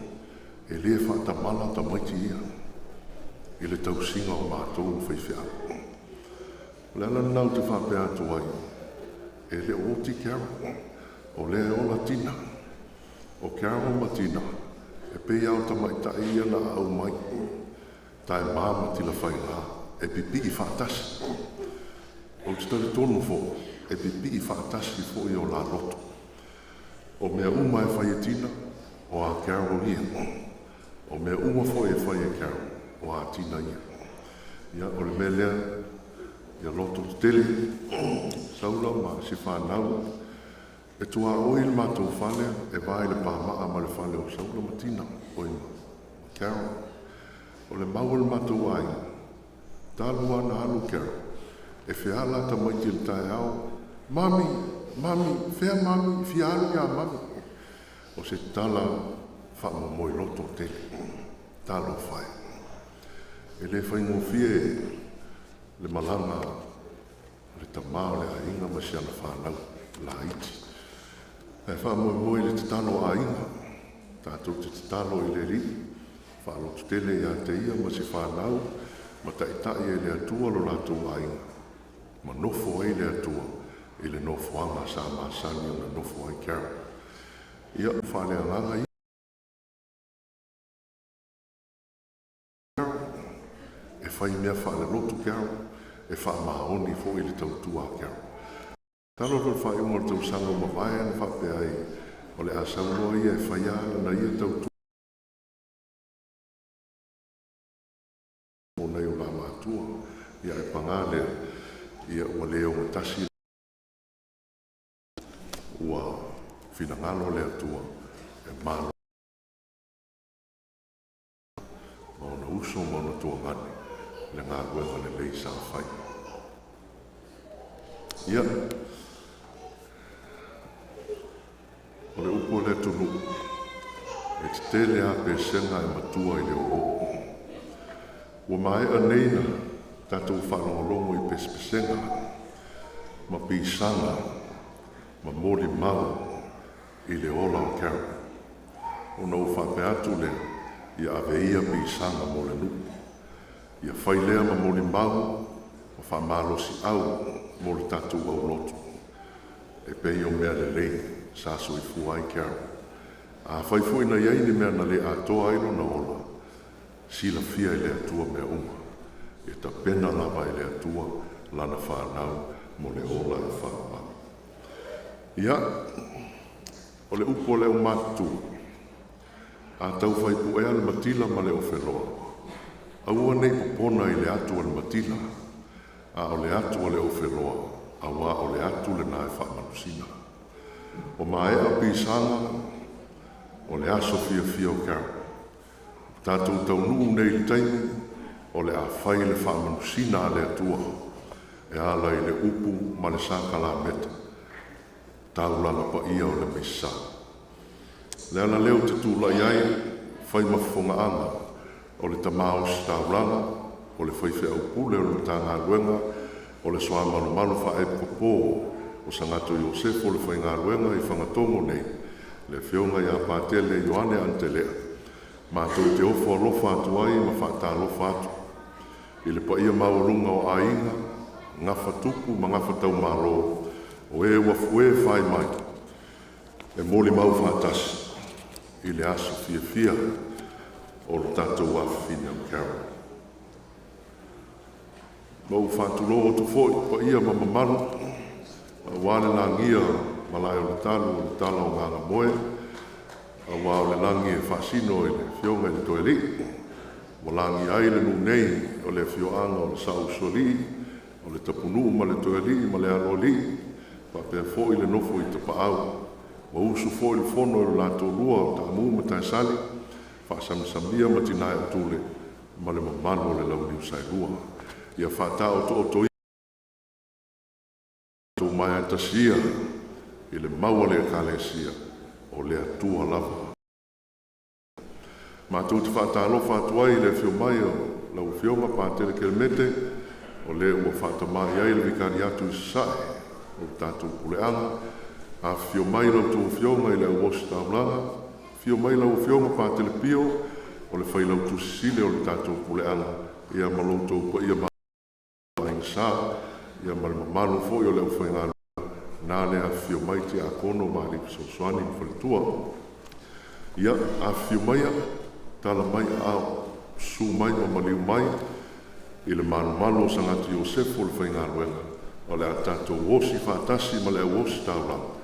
e lē faatamala tamaiti ia i le tausiga o matou o faifeau. O le ala lena ou te faapea atu ai, e le o oti Carol, o lea e ola Tina. O Carol ma Tina, e pei lava o tamaitai ia na aau mai, Taemā ma Tilafaiga, e pipii faatasi. Ou te talitonu foi, e pipii faatasi foi o la loto. O mea uma e fai e Tina, o a Carol ia. O mea uma foi e fai e Carol, o a Tina ia. Ia, o le mea lea, ia loto tetele, Saula ma si fanau, e tuaoi le matou fale e va i le pamaa ma le fale o Saula ma Tina, oi ma Carol. O le mau a le matou aiga, talu lava ona alu Carol, e feala tamaiti i le taeao, Mami! Mami! Fea mami? Fia alu iā mami? O se tala faamomoe loto tele. Talofa e. E le faigofie le malaga a le tamā o le aiga ma si ana fanau laiti. Ae faamoemoe i le tatalo a aiga, tatou te tatalo i le Alii, faalototele ia te ia ma si fanau, ma taitai e le Atua lo latou aiga, ma nofo ai le Atua i le nofoaga sa masani ona nofo ai Carol. Ia, faaleagaga ia. E fai mea faalelotu Carol, e faamaoni foi le tautua a Carol. Talofa i le faaiuga o le tausaga ua mavae na faapea ai o le a sau loa ia e fai a lana ia tautua mo nai o la matua, ia ae paga lea, ia ua le ogatasi ua finagalo le Atua e malo ma ona uso ma ona tuagane le galuega lelei sa fai. Ia, o le upu a le atunuu, e tetele lava pesega e matua i le oo. Ua maea nei na tatou faalogologo i pesepesega ma pisaga ma molimau i le ola o Carol. Ona ou faapea atu lea, ia ave ia pisaga mo le nuu. Ia fai lea ma molimau ma faamalosiau mo le tatou aulotu. E pei o mea lelei sa soifua ai Carol. Afai foi na i ai ni mea na le atoa ai lona ola, silafia e le Atua mea uma. E tapena lava e le Atua lana fanau mo le ola e faaauau. Ia, o le upu a le aumatutua, a tau fai puea le matila ma le ofeloa, aua ne i popona i le atu a le matila, a o le atu a le ofeloa, auā o le atu lenā e faamalosina. Ua maea pisaga o le aso fiafia o Carol. Ua tatou taunuu nei i le taimi o le a fai le faamanusina a le Atua e ala i le upu ma le sakalameta, taulaga paia o le Misa. Le ala lea ou te tulai ai, fai ma fofogaaga o le Tamā Ositaulaga, o le faifeau pule o le Matagaluega o le Soa Malumalu Faaepikopo o Sagato Iosefo o le Faigaluega i Fagatogo nei, le Afioga ia Patele Ioane Anitelea, matou te ofo alofa atu ai ma faatalofa atu i le paia maualuga o aiga, gafa tupu ma gafa taumalo, o e ua fue fai mai e molimau faatasi i le aso fiafia o le tatou afafine o Carol. Ma ou faatulou atu foi paia ma mamalu aua le lagia malae o le talu o le tala o Gagamoe, aua o le lagi e faasino i le afioga i le Toealii, ua lagia ai le nuu nei o le afioaga o le Saousoalii, o le Tapunuu ma le Toealii ma le Aloalii, faapea foi le nofo i Tapaau. Ua usu foi le fono i le latou lua o Taamu ma Taesali, faasamasamia ma tinae o Tule ma le mamalu o le Launiu Saelua. Ia faataotooto tatou maea tasi ia i le mau a le Ekalesia o le Atua lava. Matou te faatalofa atu ai i le afio mai o lau Afioga Patele Kelemete, o le ua faatamā i ai le vikariatu i Sasae o le tatou puleaga. Afifio mai la outou Afioga i le au Ositaulaga, afio mai lau Afioga Patele Pio, o le Failautusi Sili o le tatou puleaga, ia ma lo outou paia aigasa, ia ma le mamalu foi o le aufaigaluega na le afifio mai tiakono ma alii fesoasoani ma faletua. Ia, afifio maia, tala mai aao, susu mai ma maliu mai i le malumalu o Sagati Iosefo le faigaluega, o le a tatou osi faatasi ma le au ositaulaga,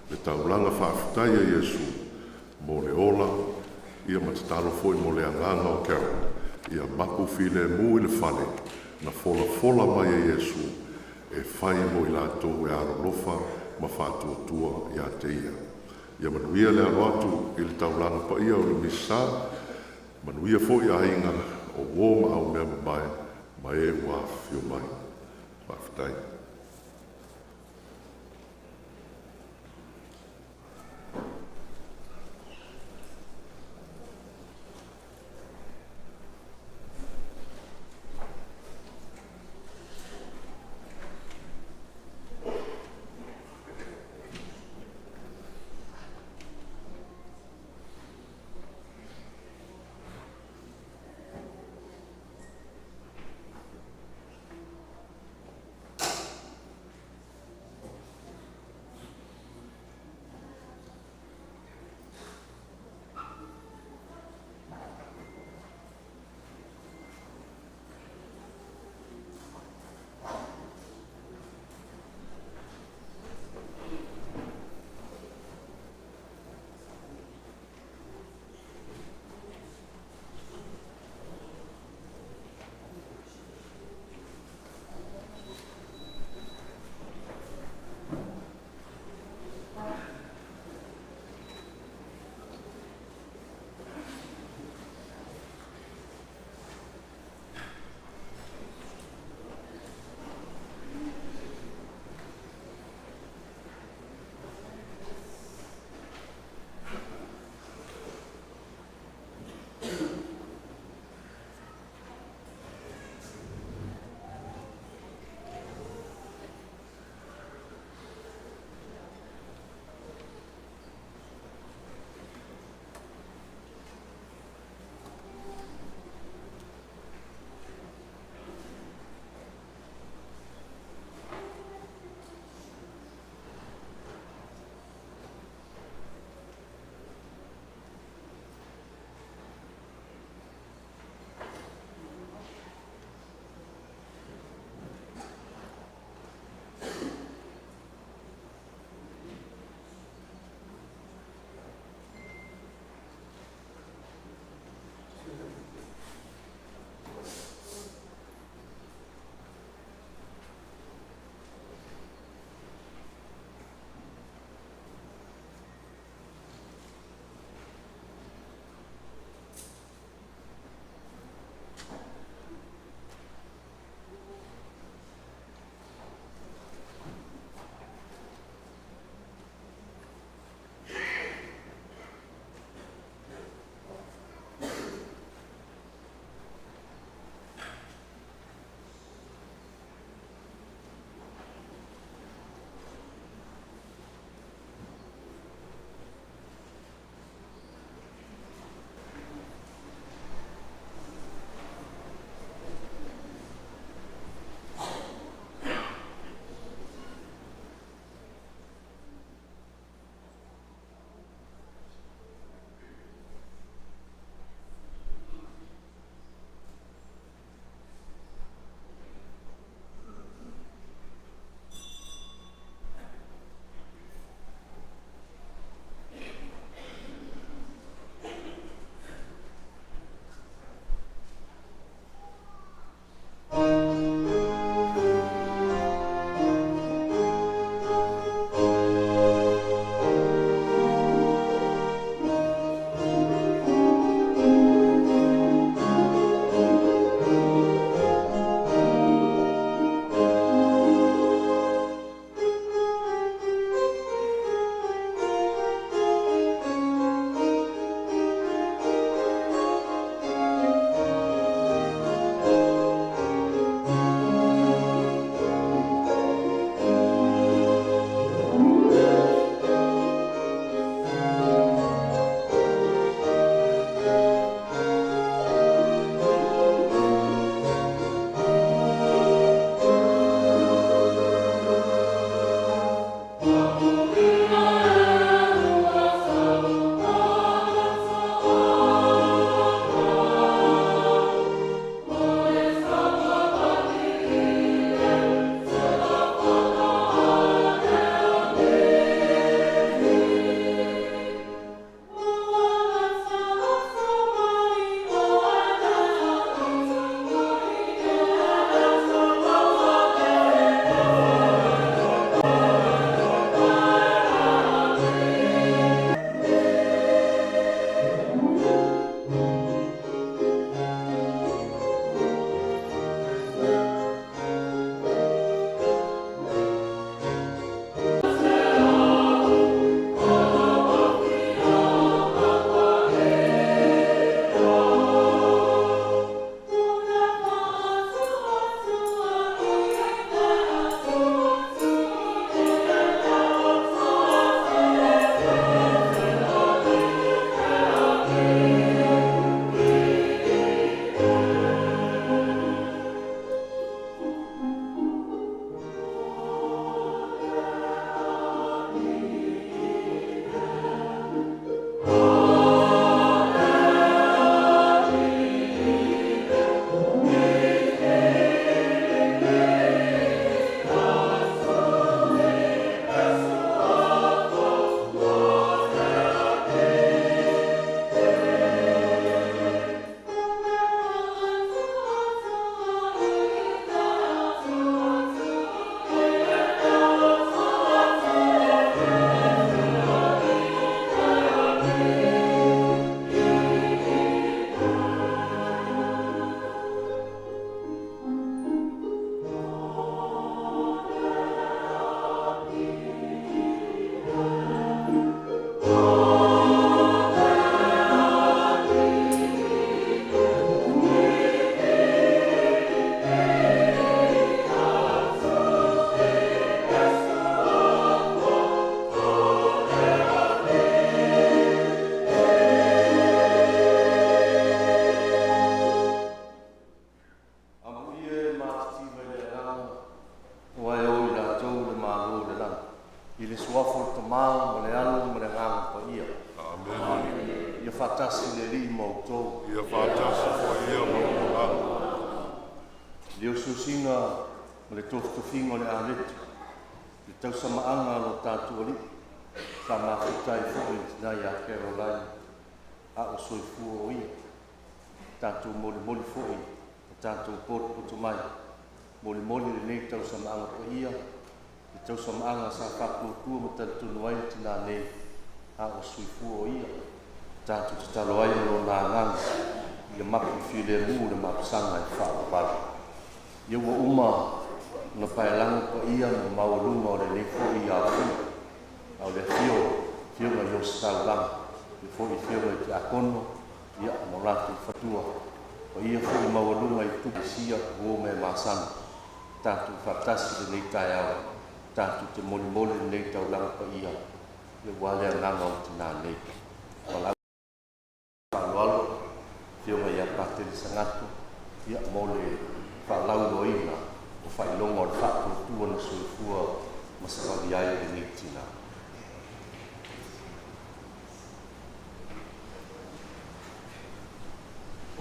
le taulaga faafetai a Iesu mo le ola, ia ma tatalo foi mo le agaga o Carol, ia mapu filemu i le fale na folafola mai e Iesu e fai mo i latou e alolofa ma faatuatua ia te ia. Ia manuia le alo atu i le taulaga paia o le Misa, manuia foi aiga o uo ma aumea mamae ma e ua afifio mai. Faafetai. faatasi le Alii ma outou. Ia faatasi foi ia ma lou agaga. Le osiosiga ma le tofitofiga o le aletu, le tausamaaga a lo tatou Alii, sa mafuta ai foi le tinā iā Caroline, a o soifua o ia. Tatou molimoli foi ma tatou potopoto mai, molimoli lenei tausamaaga paia, le tausamaaga sa faatuatua ma talitonu ai le tinā nei, a o soifua o ia. Tatou tatalo ai ma lona agaga, ia mapu filemu le mapusaga e faavavau. Ia ua uma ona paelago paia ma maualuga o lenei foi aofia, a o le afio afioga i ositaulaga, ia foi afioga i tiakono, ia ma o latou fatua, paia foi maualuga i tupu sia uo me masana. Tatou faatasi lenei taeao, tatou te molimoli lenei taulaga paia, ia ua le agaga o tinā nei. Ma faaaloalo afioga ia Patele Sagato, ia mo le faalauiloaina o faailoga o le faatuatua na soifua ma savali ai lenei tinā.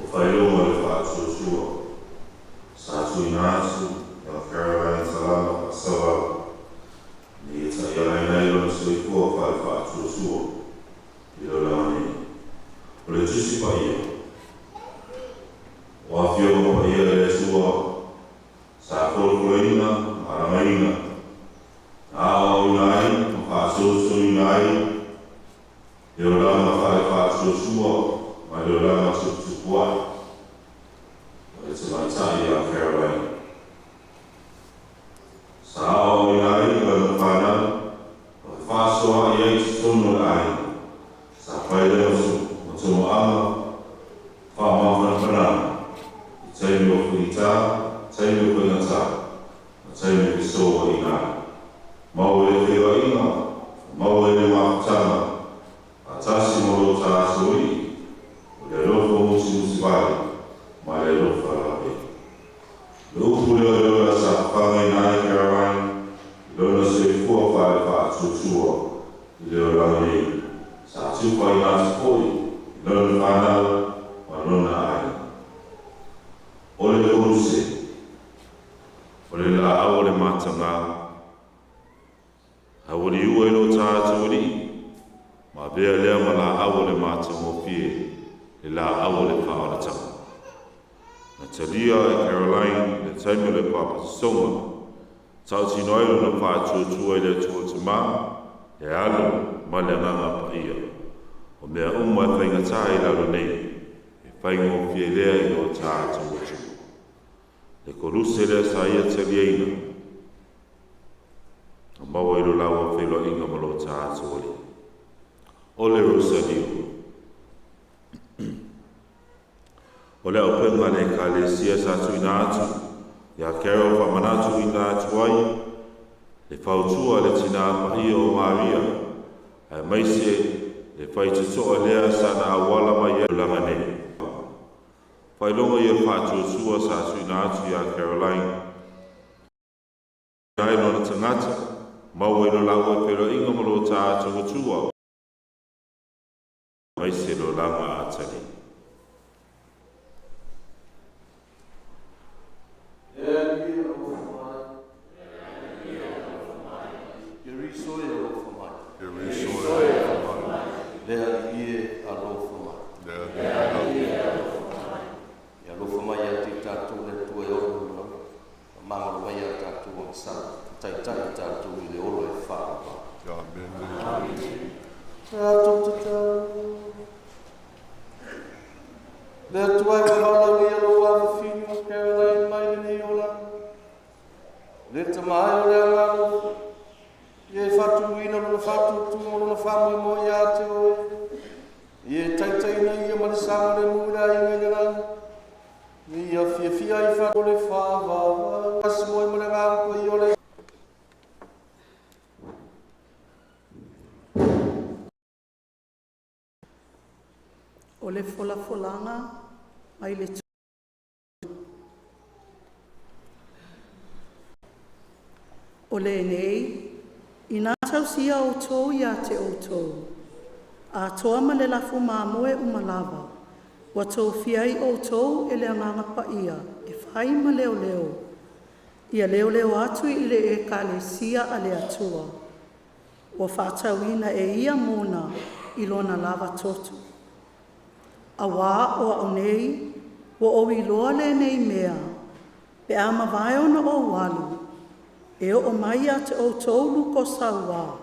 O faailoga o le faatuatua sa tuuina atu ia Caroline Salama Faasalala ina ia taialaina ai lona soifua faale-faatuatua i le olaga nei. O le Tusi Paia, o afioga paia e le Atua sa folofoloina ma alagaina, na aoaoina ai ma faasososoina ai le olaga faale-faatuatua ma le olaga tuputupu ae o le tamaitai ia Caroline. Sa aoaoina ai lana fanau ma fefaasoaai ai i totonu o le aiga. Sa fai lea ma tomoaga faamafanafanaga i taimi o fugitā, taimi o faigatā, ma taimi o fesouaʻiga ai. Maua i le feiloaiga, maua i le mafutaga, faatasi ma lo ta atoalii, o le alofa musimusivale ma le alofa lavea. Le upu lea o le ola sa fafagaina ai Caroline i lona soifua faale-faatuatua i le olaga nei, sa tufaina atu foi i lona fanau ma lona aiga. O le koluse, o le laau o le matagā, a ua liua i lo tatou Alii, ma avea lea ma laau o le matagofie, le laau o le faaolataga. Na talia e Caroline le taimi o le papatisoga, tautino ai lona faatuatua i le Atua Tamā, le Alo ma le Agaga Paia. O mea uma e faigatā i lalo nei, e faigofie lea i lo tatou Atua. Le koluse lea sa ia taliaina, na maua i lo laua feiloaiga ma lo tatou Alii. O le Rosario. O le auupega a le Ekalesia sa tuuina atu iā Carol faamanatuina atu ai le fautua a le Tinā Paia o Maria, aemaise le faitotoa lea sa na auala mai ai tulaga nei. Faailoga ia o le faatuatua sa tuuina atu iā Caroline ai lona tagata, maua i lo laua feiloaiga ma lo tatou Atua, aemaise lo laga atali. Le Alii e alofa mai. Keriso e alofa mai. Keriso e alofa mai. Le Alii e alofa mai. Le Alii e alofa mai. E alofa mai ia te tatou le Atua e ono le lava. Faamagalo mai ia tatou agasala, taitai i tatou i le ola e faavavau. Amene. Tatou tatalo. Le Atua e ua valaaulia lou afafine o Caroline mai lenei olaga. Le Tama e o le agaga ia e faatumuina lona faatuatua ma lona faamoemoe ia te oe. Ia e taitaiina ia ma le saogalemu i le aiga i le lagi. Ia fiafia ai fa o le faavavau. Asi moe ma le agaga paia o le O le folafolaga mai le O lenei, ina tausia outou ia te outou, Atoa ma le lafu mamoe uma lava, ua tofia ai outou e le Agaga Paia e fai ma leoleo, ia leoleo atu i le Ekalesia a le Atua, ua faatauina e ia mona i lona lava toto. Auā o a'u nei, ua ou iloa lenei mea, pe a mavae ona ou alu, e oo mai ia te outou lukosauā,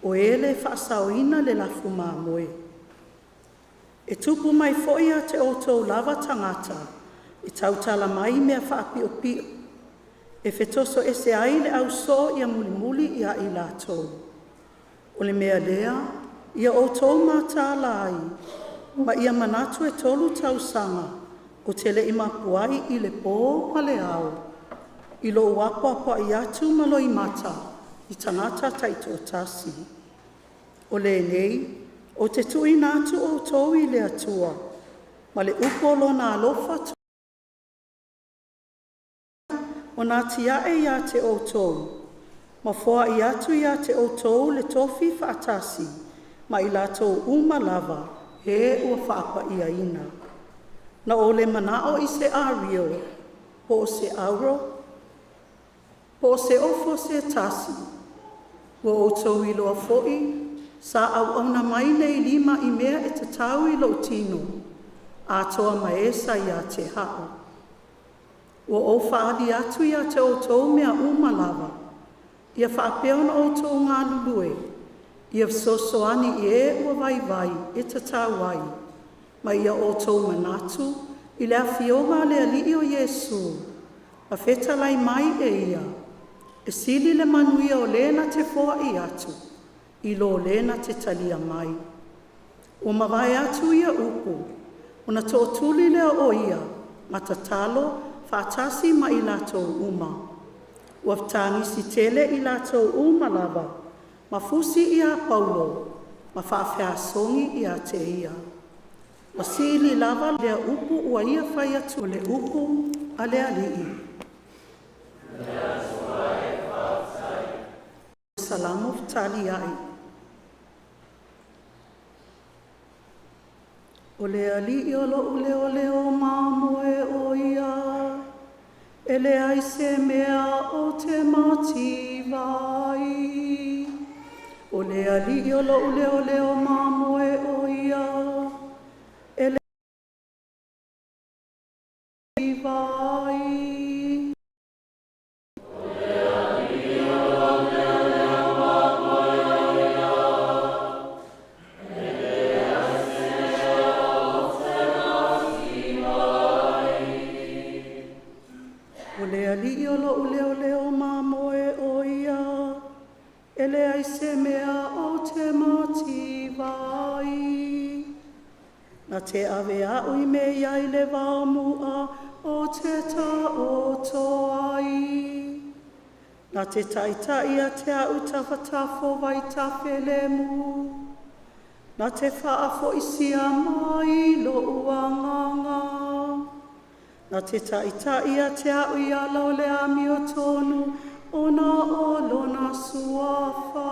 o e le faasaoina le lafu mamoe. E tupu mai foi ia te outou lava tagata e tautala mai mea faapiopio, e fetosoese ai le ausoo ia mulimuli ia i latou. O le mea lea, ia outou mataala ai, ma ia manatu e 3 tausaga ou te le i mapu ai i le po ma le ao i lou apoapoai atu ma loimata i tagata taitoatasi. O lenei, ou te tuuina atu outou i le Atua ma le upu o Lona alofa ua atiae ia te outou ma foai atu ia te outou le tofi faatasi ma i latou uma lava e ua faapaiaina. Na ou le manao i se Ario po o se auro po o se ofu o se tasi. Ua outou iloa foi sa auauna mai nei lima i mea e tatau i lou tino, atoa ma e sa ia te a'u. Ua ou faaali atu ia te outou mea uma lava, ia faapea ona outou galulue ia fesoasoani i e ua vaivai e tatau ai, ma ia outou manatu i le Afioga a le Alii o Iesu, na fetalai mai e Ia, ‘E sili le manuia o le na te foai atu, i lo le na te talia mai.’ Ua mavae atu ia upu, ona tootuli lea o ia ma tatalo faatasi ma i latou uma. Ua fetagisi tele i latou uma lava, ma fusi ia Paulo ma faafeasogi ia te ia. Ua sili lava lea upu ua ia fai atu o le upu a le Alii. Salamo Fetaliai O le Alii o lo'u leoleo ma moe o ia, e leai se mea ou te mativa ai. O le Alii o lo'u leoleo ma moe o ia, e ai. O le Alii o lo'u leoleo ma moe o ia, e leai se mea ou te mativa ai. Na te ave a'u i mea e i ai le vao mu'a o te taoto ai. Na te taʻitaʻi ia te a'u i tafatafa o vaitafe lemu. Na te faafoisia mai lo'u agaga. Na te taʻitaʻi ia te a'u i ala o le amiotonu ona o Lona Suafa.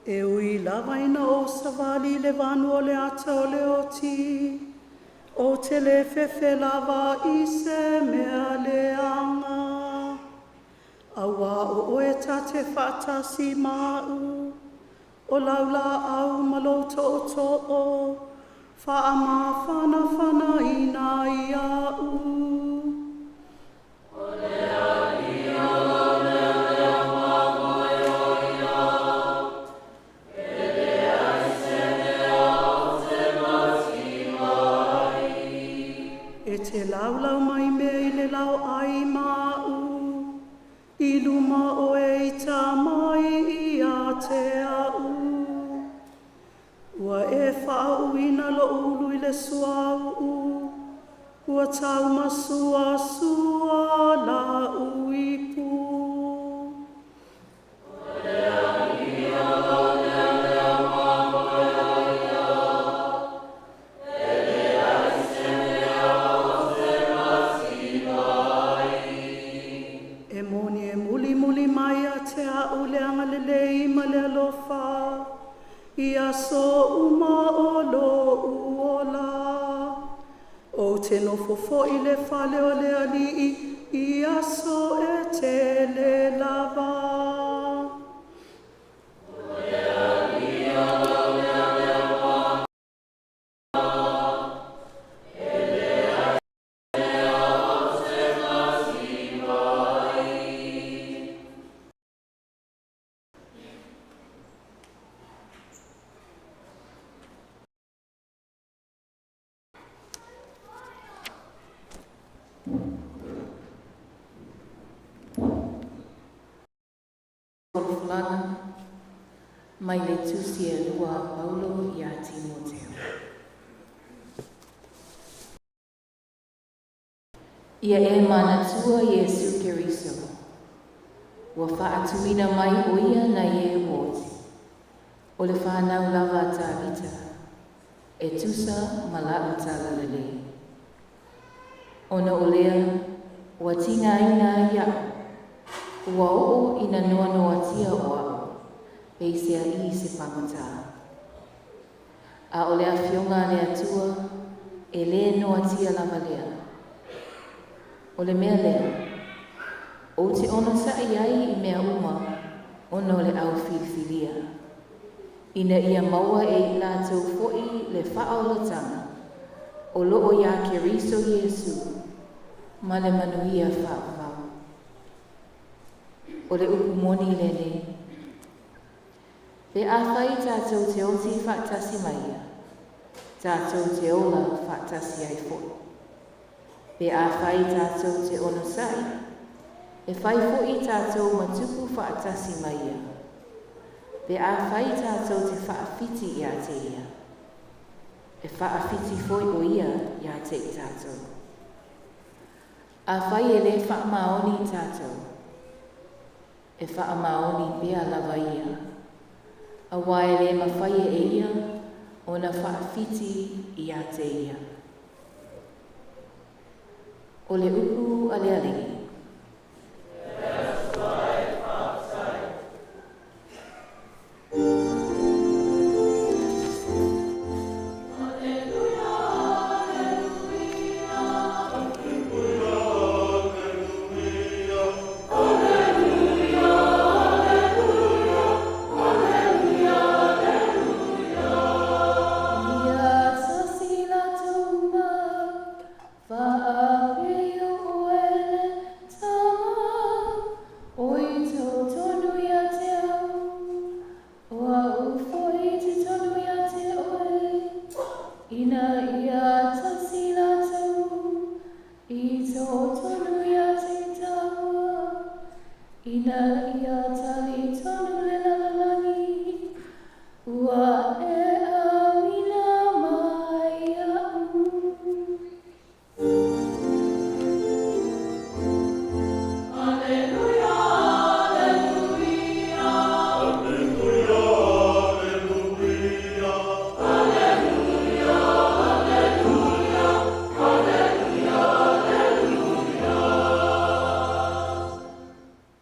E ui lava ina ou savali i le vanu o le ata o le oti, ou te le fefe lava i se mea leaga. Auā o oe ta te faatasi ma a'u, o lau laau ma lou tootoo, faamafanafanaina ai a'u. E te laulau mai mea i le laoai ma a'u, i luma oe i tā mai ia te a'u. Ua e faauuina lo'u ulu i le suauu, ua taumasuasua la'u ipu. te nofo fo'i le fale o le Alii i aso e tele lava. Folafolaga mai le Tusi e lua a Paulo ia Timoteo. Ia e manatua Iesu Keriso, ua faatuina mai o ia nai e ua oti, o le whanau lava a Tavita, e tusa ma la'u talalelei. Ona o lea, ua tigaina ai a'u, ua oo ina noanoatia o a'u, peisea'i se pagotā. A o le afioga a le Atua, e lē noatia lava lea. O le mea lea, ou te onosa'i ai i mea uma ona o le au filifilia, ina ia maua e i latou fo'i le faaolataga o loo iā Keriso Iesu ma le manuia faavavau. O le upu moni lenei. Pe afai tatou te oti faatasi ma ia, tatou te ola faatasi ai fo'i. Pe afai tatou te onosa'i, e fai fo'i tatou ma tupu faatasi ma ia. Pe afai tatou te faafiti iā te ia, e faafiti foi o ia iā te i tatou. Afai e lē faamaoni tatou, e faamaoni pea lava ia, auā e lē mafai e ia ona faafiti iā te ia. O le upu a le Alii. Ia tasi latou ma faapei o oe le Tama, o i totonu ia te au, o a'u foi i totonu ia te oe, ina ia tasi latou i totonu ia te tāua, ina ia talitonu le lalolagi, ua e auina mai a'u.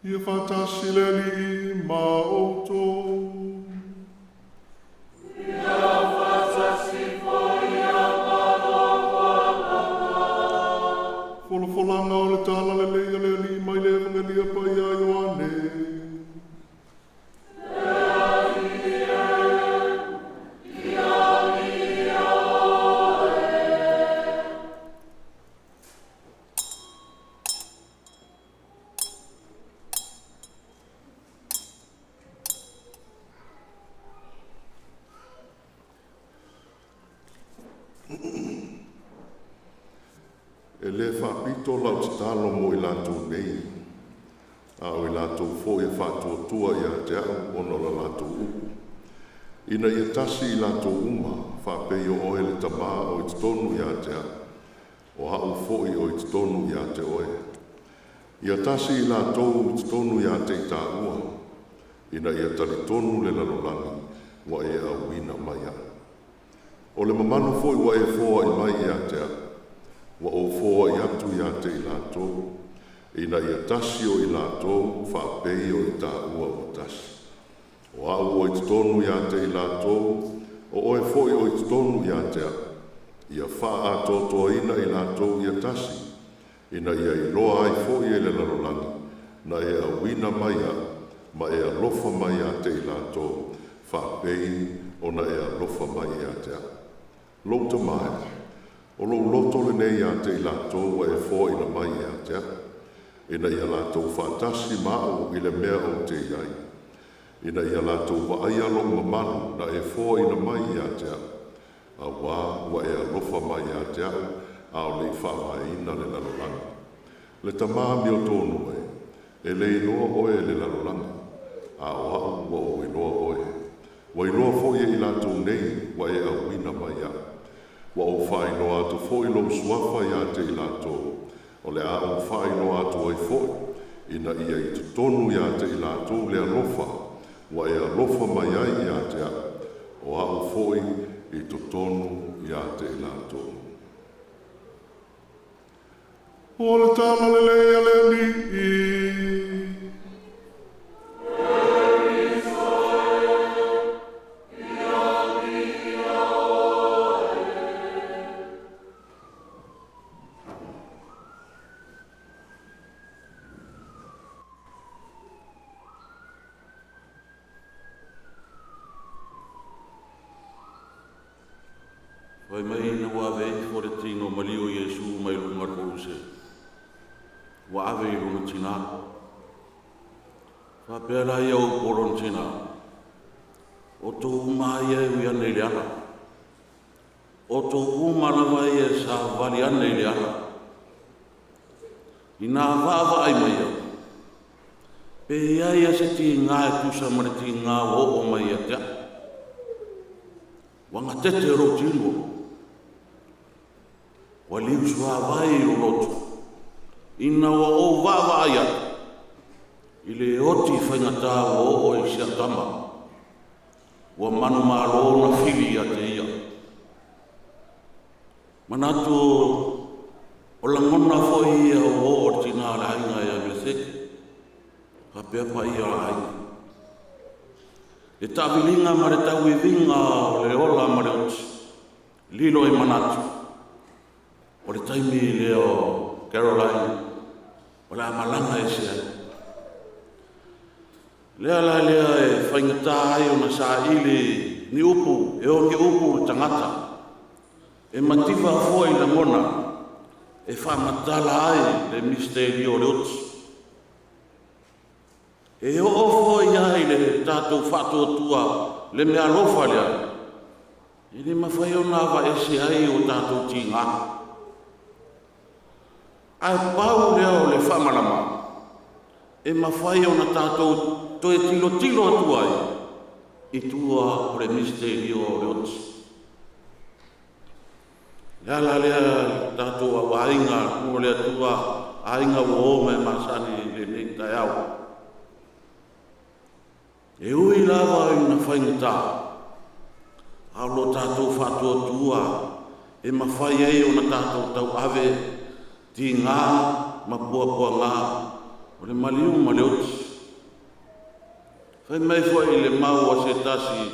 Ia faatasi le Alii ma outou. Folafolaga o le Talalelei a le Alii mai le Evagelia Paia a Ioane. E lē faapito lau tatalo mo i latou nei, a o i latou fo'i e faatuatua iā te a'u ona o la latou upu, ina ia tasi i latou uma, faapei o oe le Tamā o i totonu iā te a'u, o a'u fo'i o i totonu iā te oe. Ia tasi i latou i totonu iā te i tāua, ina ia talitonu le lalolagi ua e auina mai a'u. O le mamalu fo'i ua e foa'i mai iā te a'u, ua ou foa'i atu iā te i latou, ina ia tasi o i latou faapei o i tāua ua tasi. O a'u o i totonu iā te i latou, o oe fo'i o i totonu iā te a'u, Ia faaatoatoaina i latou ia tasi, ina ia iloa ai foi e le lalolagi, na e auina mai a'u, ma e alofa mai ia te i latou, faapei ona e alofa mai ia te a'u. Lou Tamā e, o lou loto lenei ia te i latou ua e foaina mai ia te a'u, ina ia latou faatasi ma a'u i le mea ou te i ai, ina ia latou vaaia lou mamalu na e foaina mai ia te a'u, auā ua e alofa mai ia te a'u a o le'i faavaeina le lalolagi. Le Tamā amiotonu e, e le iloa oe e le lalolagi, a o a'u ua ou iloa oe. Ua iloa foi e i latou nei ua e auina mai a'u. Ua ou faailoa atu foi lou suafa iā te i latou, o le a ou faailoa atu ai foi, ina ia i totonu iā te i latou le alofa ua e alofa mai ai iā te a'u, o a'u foi i totonu iā te i latou. O le Tala lelei a le Alii. Fai mai ina ua ave ifo le tino maliu o Iesu mai luga o le koluse, ua ave i lona tinā. Faapea laia o upu o lona tinā, O tou uma lava ia e ui ane i le ala. O tou uma lava ia e savali ane i le ala. Inā vaavaai mai au, pe i ai ia se tigā e tusa ma le tigā ua oo mai ia te a'u. Ua gatete lou tino, ua liusuavai lou loto, ina ua ou vaavaai atu i le oti faigata ua oo i si au tama, ua manumalo na fili ia te ia. Manatu o lagona foi ia ua oo i le tina o le aiga ia Meleseke, faapea paia o le aiga. Le taaviliga ma le tauiviga o le ola ma le oti, lilo i manatu, o le taimi lea o Caroline o le a malaga ese ai. Le ala lea e faigata ai ona saili ni upu e oge upu le tagata, e mativa foi lagona e faamatala ai le misitelio o le oti. E oo foi ai le tatou faatuatua le meaalofa lea, e le mafai ona avaese ai o tatou tigā. Ae pau lea o le faamalama e mafai ona tatou toe tilotilo atu ai i tua o le misitelio o le oti. Le ala lea le tatou auaiga mo le Atua, aiga ua o ma e masani i lenei taeao. E ui lava ina faigata, a o lo tatou faatuatua e mafai ai ona tatou tauave tigā ma puapuagā o le maliu ma le oti. Fai mai foi le mau a se tasi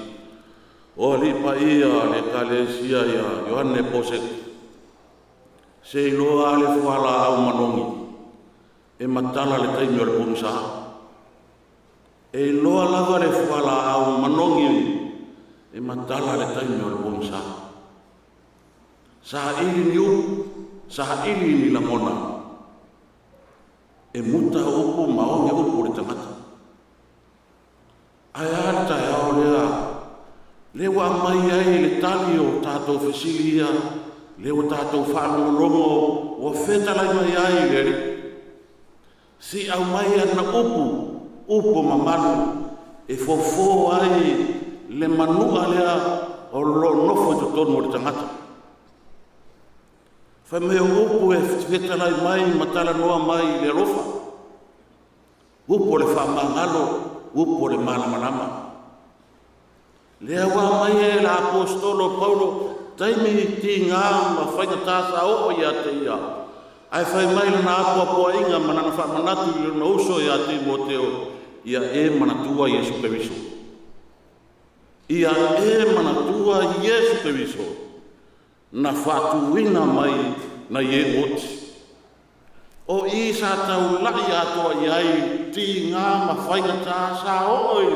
o alii paia o le Ekalesia ia Ioane Poseko, se iloa lava le fualaau manogi e matala le taimi o le pogisa. E iloa lava le fualaau manogi e matala le taimi o le pogisa. Saili ni upu, saili ni lagona, e muta upu ma oge upu le tagata. Ae a le taeao lea, lea ua aumai ai le tali o tatou fesili ia, lea ua tatou faalogologo ua fetalai mai ai le Alii. Se i aumai ana upu, upu mamalu e fofo ai le manu'a lea o lo o nofo i totonu o le tagata. Fai mai o upu e fetalai mai ma talanoa mai i le alofa, upu o le faamagalo, upu o le malamalama. Lea ua aumai e le Aposetolo Paulo taimi tigā ma faigata sa oo ia te ia, ae fai mai lana apoapoaiga ma lana faamanatu i lona uso ia Timoteo, ia e manatua Iesu Keriso. Ia e manatua Iesu Keriso. na faatuina mai nai e oti. O i sa taula'i atoa i ai tigā ma faigata sa oo i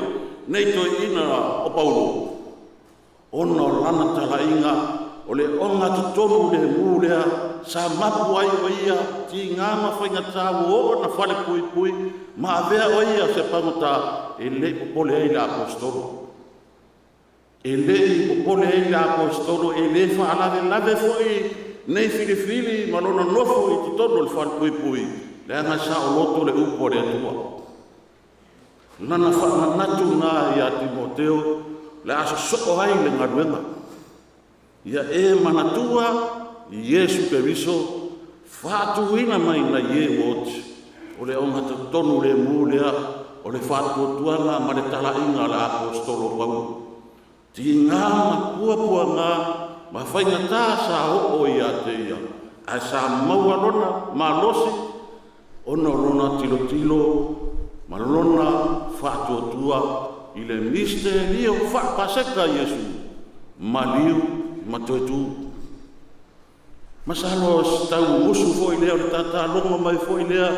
nei toeaina o Paulo, ona o lana talaiga o le ogatotonu lemu lea sa mapu ai o ia tigā ma faigata ua oo na falepuipui ma avea o ia se pagota e le'i popole ai le aposetolo. E le'i popole ai le aposetolo e lē faalavelave fo'i nei filifili ma lona nofo i totonu o le falepuipui leaga saoloto le upu a le Atua. Lana faamanatu na ia Timoteo le a sosoo ai le galuega. Ia e manatua Iesu Keriso faatuina mai nai e ua oti o le ogatotonu lemu lea o le faatuatuaga ma le talaiga a le aposetolo Paulo. Tigā ma puapuaga ma faigata sa oo ia te ia, ae sa maua lona malosi ona o lona tilotilo ma lona faatuatua i le misterio faapaseka Iesu maliu ma toe tu. Masalo o se tau musu foi lea o le tatalogo mai foi lea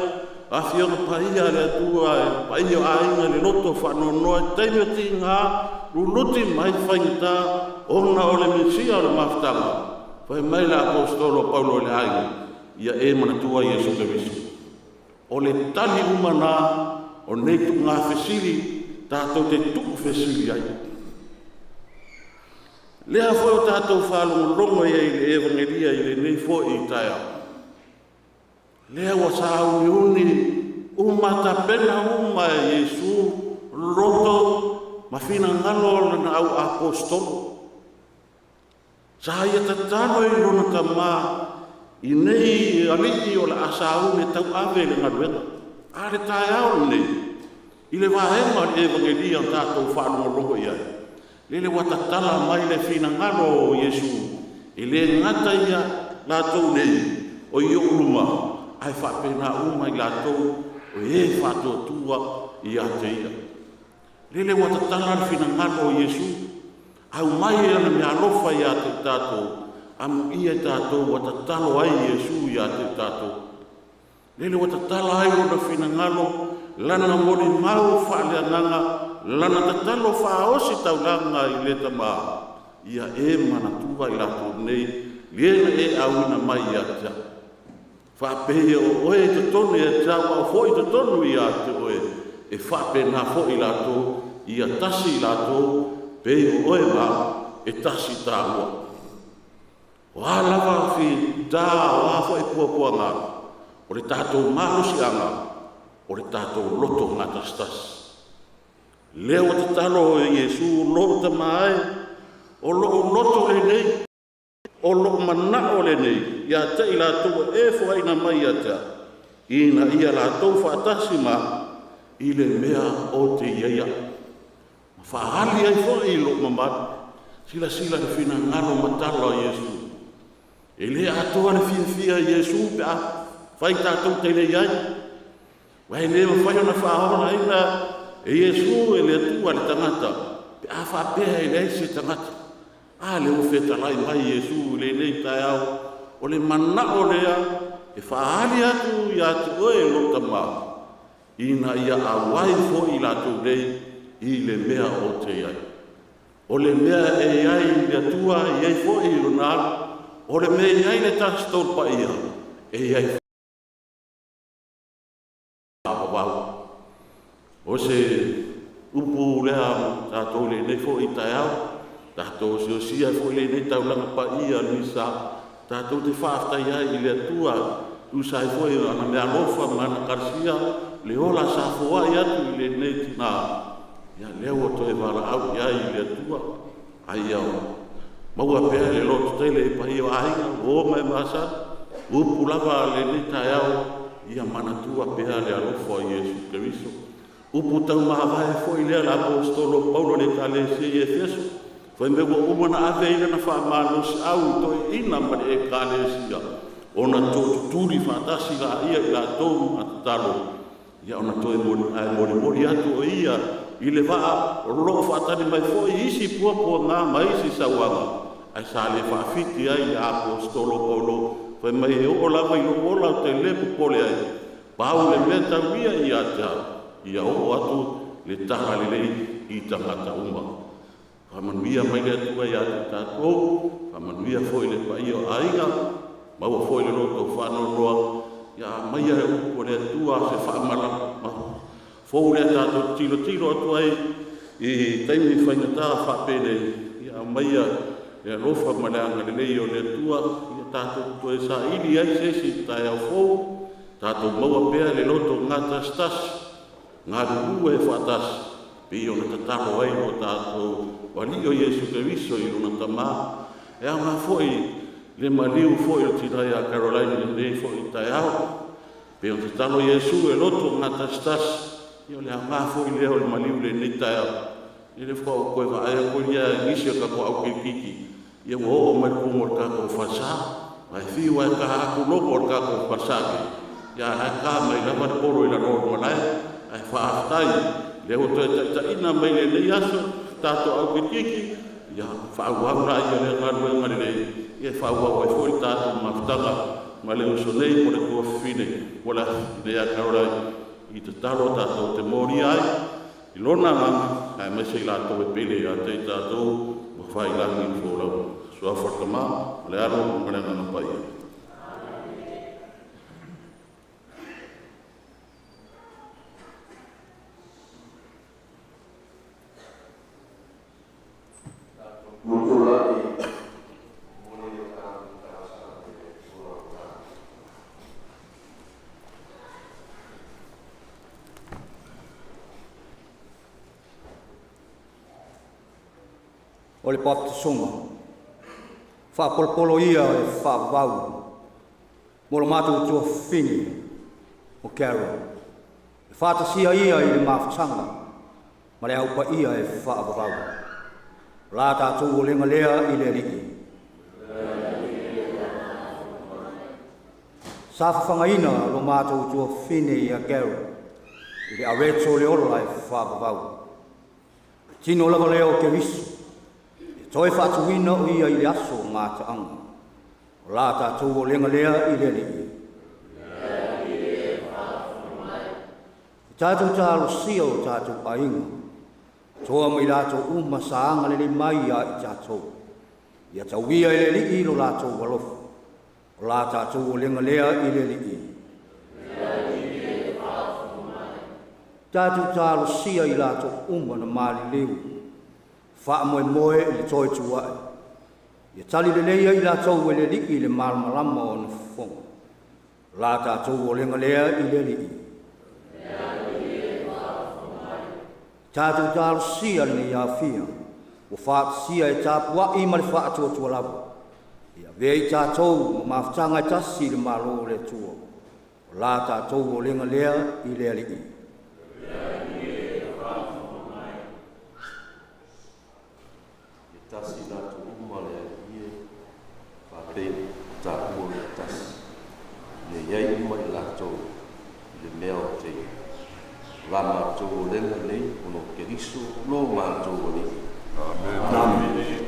afioga paia a le Atua e paia o aiga le loto faanoanoa i taimi o tigā luluti mai faigata ona o le Mesia o le mafutaga. Fai mai le aposetolo Paulo i le aiga, ia e manatua Iesu Keriso. O le tali uma na o nei tuugafesili tatou te tuufesili ai. Lea foi o tatou faalogologo ai i le Evagelia i lenei foi i taeao. Lea ua sauniuni uma tapena uma e Iesu loto ma finagalo o lana au aposetolo. Sa ia tatalo i lona tamā i nei alii o le a sauni e tauave le galuega. A le taeao lenei, i le vaega o le Evagelia o tatou faalogologo i ai, lele ua tatala mai le finagalo o Iesu, e lē gata ia latou nei o i o'u luma, ae faapena uma i latou o e faatuatua ia te ia. Lele ua tatala le finagalo o Iesu, aumai ana meaalofa ia te tatou, amuia tatou ua tatalo ai Iesu ia te tatou. Lele ua tatala ai lona finagalo, lana molimau faaleagaga, lana tatalo faaosi taulaga i le tamā, ia e manatua i latou nei, le na e auina mai ia te au. Faapea o oe i totonu ia te au, au foi i totonu ia te oe, e faapena foi latou, ia tasi latou, pei o oe ma e tasi tāua. O a lava fita o a foi puapuaga, o le tatou malosiaga, o le tatou loto gatasitasi. Lea ua tatalo e Iesu lou tamā e, o lou loto lenei, o lou manao lenei, ia te i latou e foaina mai ia te au, ina ia latou faatasi ma i le mea o te ia ia. Ma faali ai foi i lou mamalu, silasila le finagalo matala o Iesu. E le atoa le fiafia i Iesu pe a fai tatou te le i ai. Ua e le mafai ona faaolaina e Iesu e le Atua le tagata pe a faapea e leai se tagata. A le ua fetalai mai Iesu i lenei taeao, o le manao lea e faali atu ia te oe lou tamā, ina ia auai foi i latou nei i le mea o te i ai. O le mea e i ai i le Atua, e i ai foi i lona alo. O le mea e i ai le tasi tolu paia, e i ai faavavau. O se upu lea tatou lenei foi taeao, tatou osiosia foi lenei taulaga paia misa, tatou te faafetai ai i le Atua, tusa ai foi ana meaalofa ma ana kalesia, le ola sa foai atu i lenei tinā, ia lea ua toe valaau i ai i le Atua, ai ia maua pea le loto tele i paia o aiga, o mai masani, upu lava lenei taeao, ia manatua pea le alofa o Iesu Keriso. Upu taumavae foi lea le aposetolo Paulo le ekalesia i Efeso, fai mai ua uma na ave ai lana faamalosiau i toeaiina ma le ekalesia, ona tootutuli faatasi laia i latou ma tatalo, ia ona toe molimoli atu o ia i le vaa o loo faatali mai foi isi puapuaga ma isi sauaga, Ae sa le faafiti ai le Aposetolo Paulo, fai mai e oo lava i lou ola ou te le popole ai, pau le mea taulia ia te au, ia oo atu le tala lelei i tagata uma. Faamanuia mai le Atua ia te tatou, faamanuia foi le paia o aiga, maua foi le loto faanoanoa, ia aumaia e upu a le Atua se faamalama fou lea tatou tilotilo atu ai i taimi faigata faapenei, ia aumaia le alofa ma le agalelei o le Atua, ia tatou toe saili ai se isi taeao fou, tatou maua pea le loto gatasitasi, galulue faatasi, pei ona tatalo ai lo tatou Alii o Iesu Keriso i lona Tamā. E aoga foi le maliu foi o le tina ia Caroline i lenei foi taeao, pei ona tatalo Iesu e loto gatasitasi, ia o le aoga foi lea o le maliu i lenei taeao. E le faatoa ou toe vaai atu ia i nisi o tatou au kilikiti, ia ua oo mai i totonu o le tatou falesa. Ae fiu lava e ta atu logo o le tatou falesa nei, ia ae ta mai lava le polo i lalo o le malae. Ae faafetai, lea ua toe taitaiina mai lenei aso tatou au kilikiti, ia faaauau laia lea galuega lelei, ia e faaauau ai foi le tatou mafutaga ma le uso nei po le tuafafine po le afafine ia Caroline i tatalo tatou te molia ai i lona agaga aemaise i latou e pele ia te i tatou ua fai i lagi le folauga. Suafa o le Tama ma le Alo ma le Agaga Paia. O le baptisoga, faapolopolo ia e faavavau, mo lo matou tuafafine o Carol. E faatasia ia i le mafutaga ma le aupaia e faavavau. O la tatou olega lea i le Alii. Sa fafagaina lo matou tuafafine ia Carol i le areto o le ola e faavavau. Tino lava lea o Keriso, e toe faatuina o ia i le aso o gataaga. O la tatou olega lea i le Alii. E tatou talosia o tatou aiga, toa mai latou uma sa agalelei mai ia i tatou. Ia tauia e le Alii lo latou alofa. O la tatou olega lea i le Alii. Tatou talosia i latou uma na maliliu, faamoemoe i le toe tuai. Ia tali lelei ai latou e le Alii i le malamalama o ona fofoga. O la tatou olega lea i le Alii. Tatou talosia lenei afia, ua faatasia e tapuai ma le faatuatua lava. Ia avea i tatou ma mafutaga e tasi i le Malo o le Atua. O la tatou olega lea i le Alii. E tasi latou uma le Alii e, faapea o taua mea tasi. Ia iai uma i latou i le mea o te ia. O la matou olega nei ona o Keriso lo matou Alii. Amen. Amen.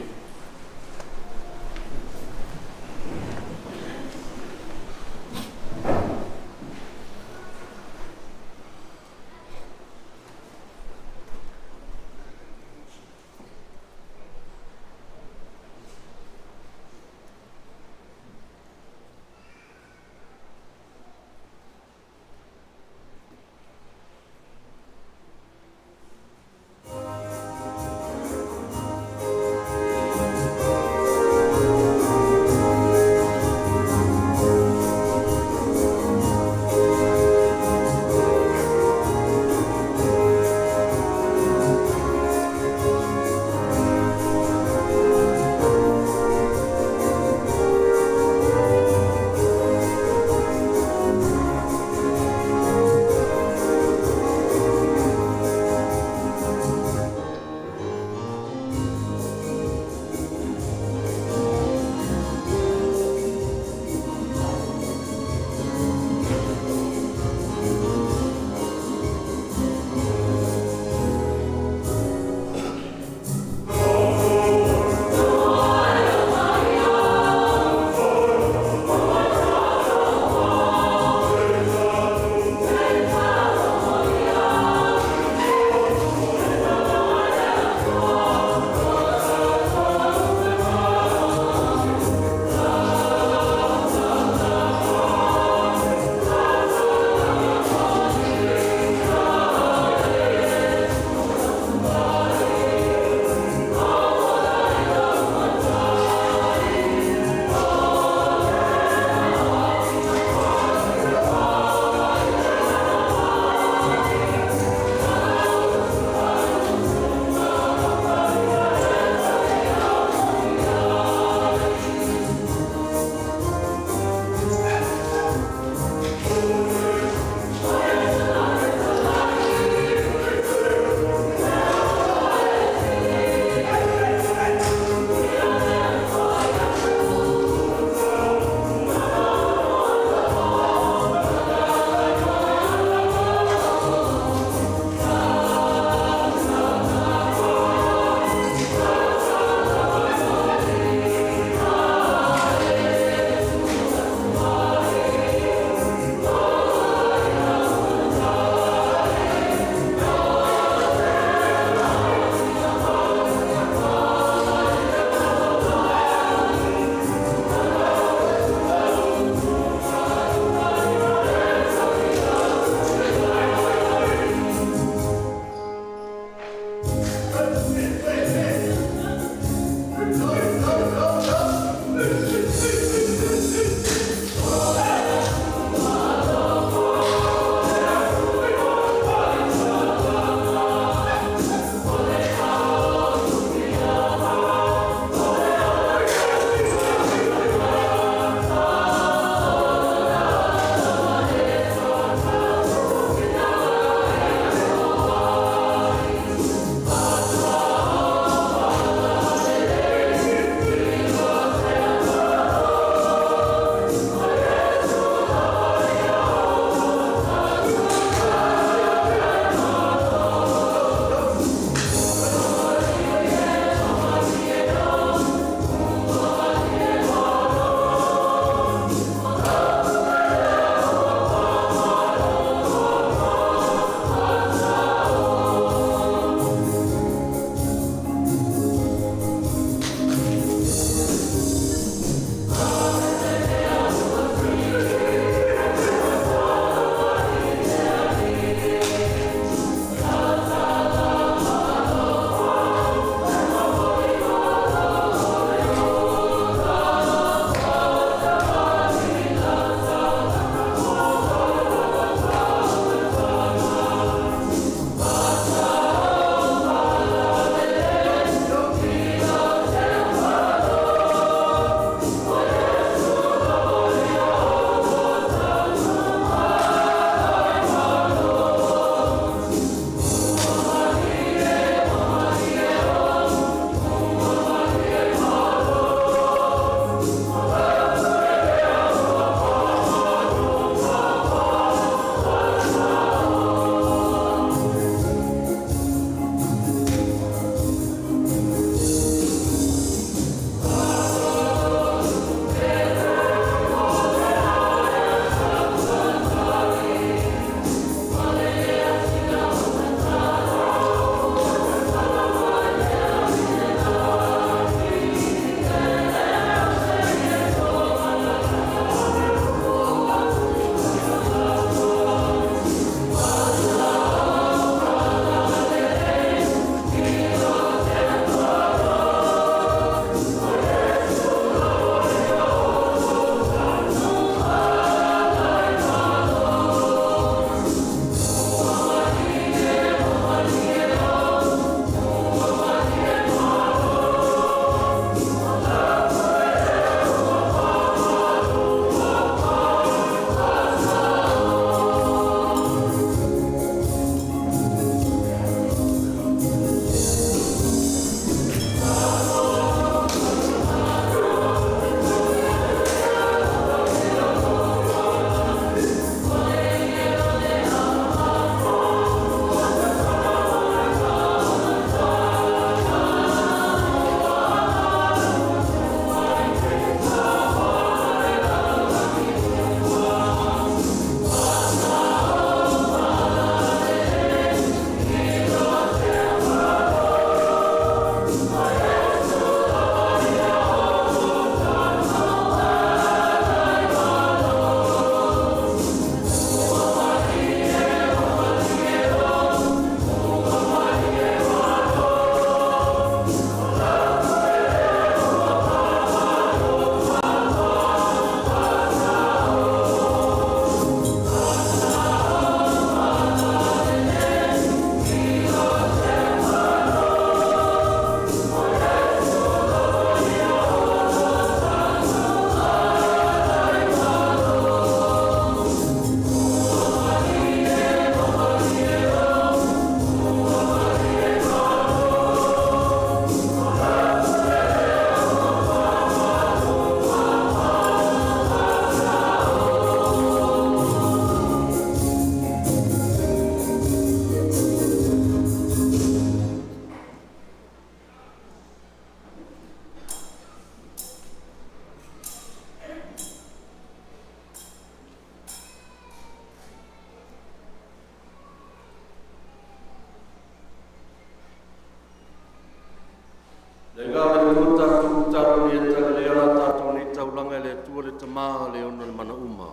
ma le ona le mana uma.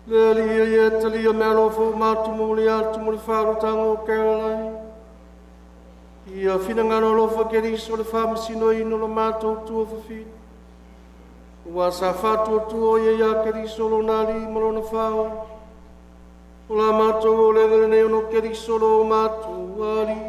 Le alia ia talia mea lofo matu mo le atu mo le whalotanga o Caroline. Ia whinangano alofa Keriso le whamasino ino lo mātou tua whawhina. Ua sa whātua tua ia ia Keriso lo nāri ma lona whao. O la mātou o le ngale nei ono Keriso lo mātou ari.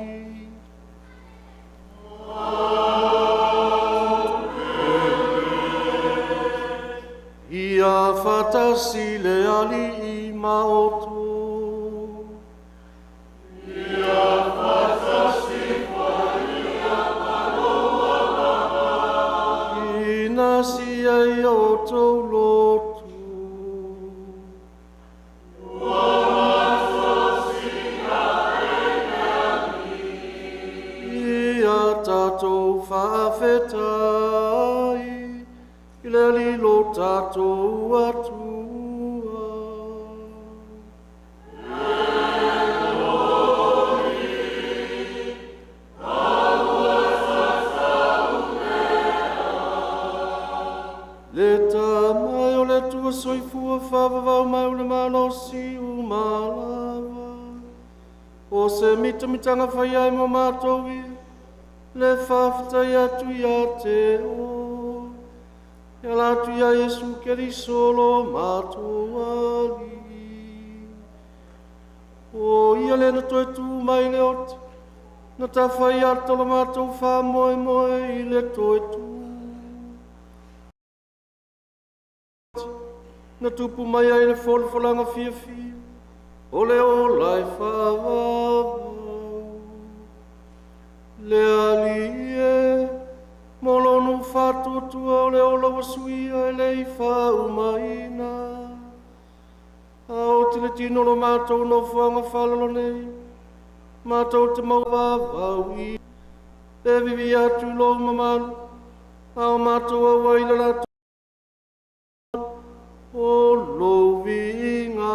Ia whatasi le ali i maoto. Ia whatasi ia maloa. Ina sia i o tau lotu. Ua matasi Ia tātou whaafetai. I le lilo tātou atua. E glory, aua sasau Le tamai o le tua soifua whawawau mai o le malosi umalava. O se mitamitanga whai ai mo mātou ia, le whawhitai atu ia te o. Ia latu ia Yesu Keriso lo mātou ali. O ia le na toe tū mai le ote, na tawhai ata lo mātou wha moe moe i le toe tū. Na tupu mai ai le folafolanga fiafia, o le ola e whaavavau. Le ali e, mo lono whātuatua o le ola wasuia e le i whaumaina. A o te le tino lo mātou no fuanga whalalo nei, mātou te mau vāvau i. E vivi atu lo mamalu, a o mātou au ai la latou o lo viinga.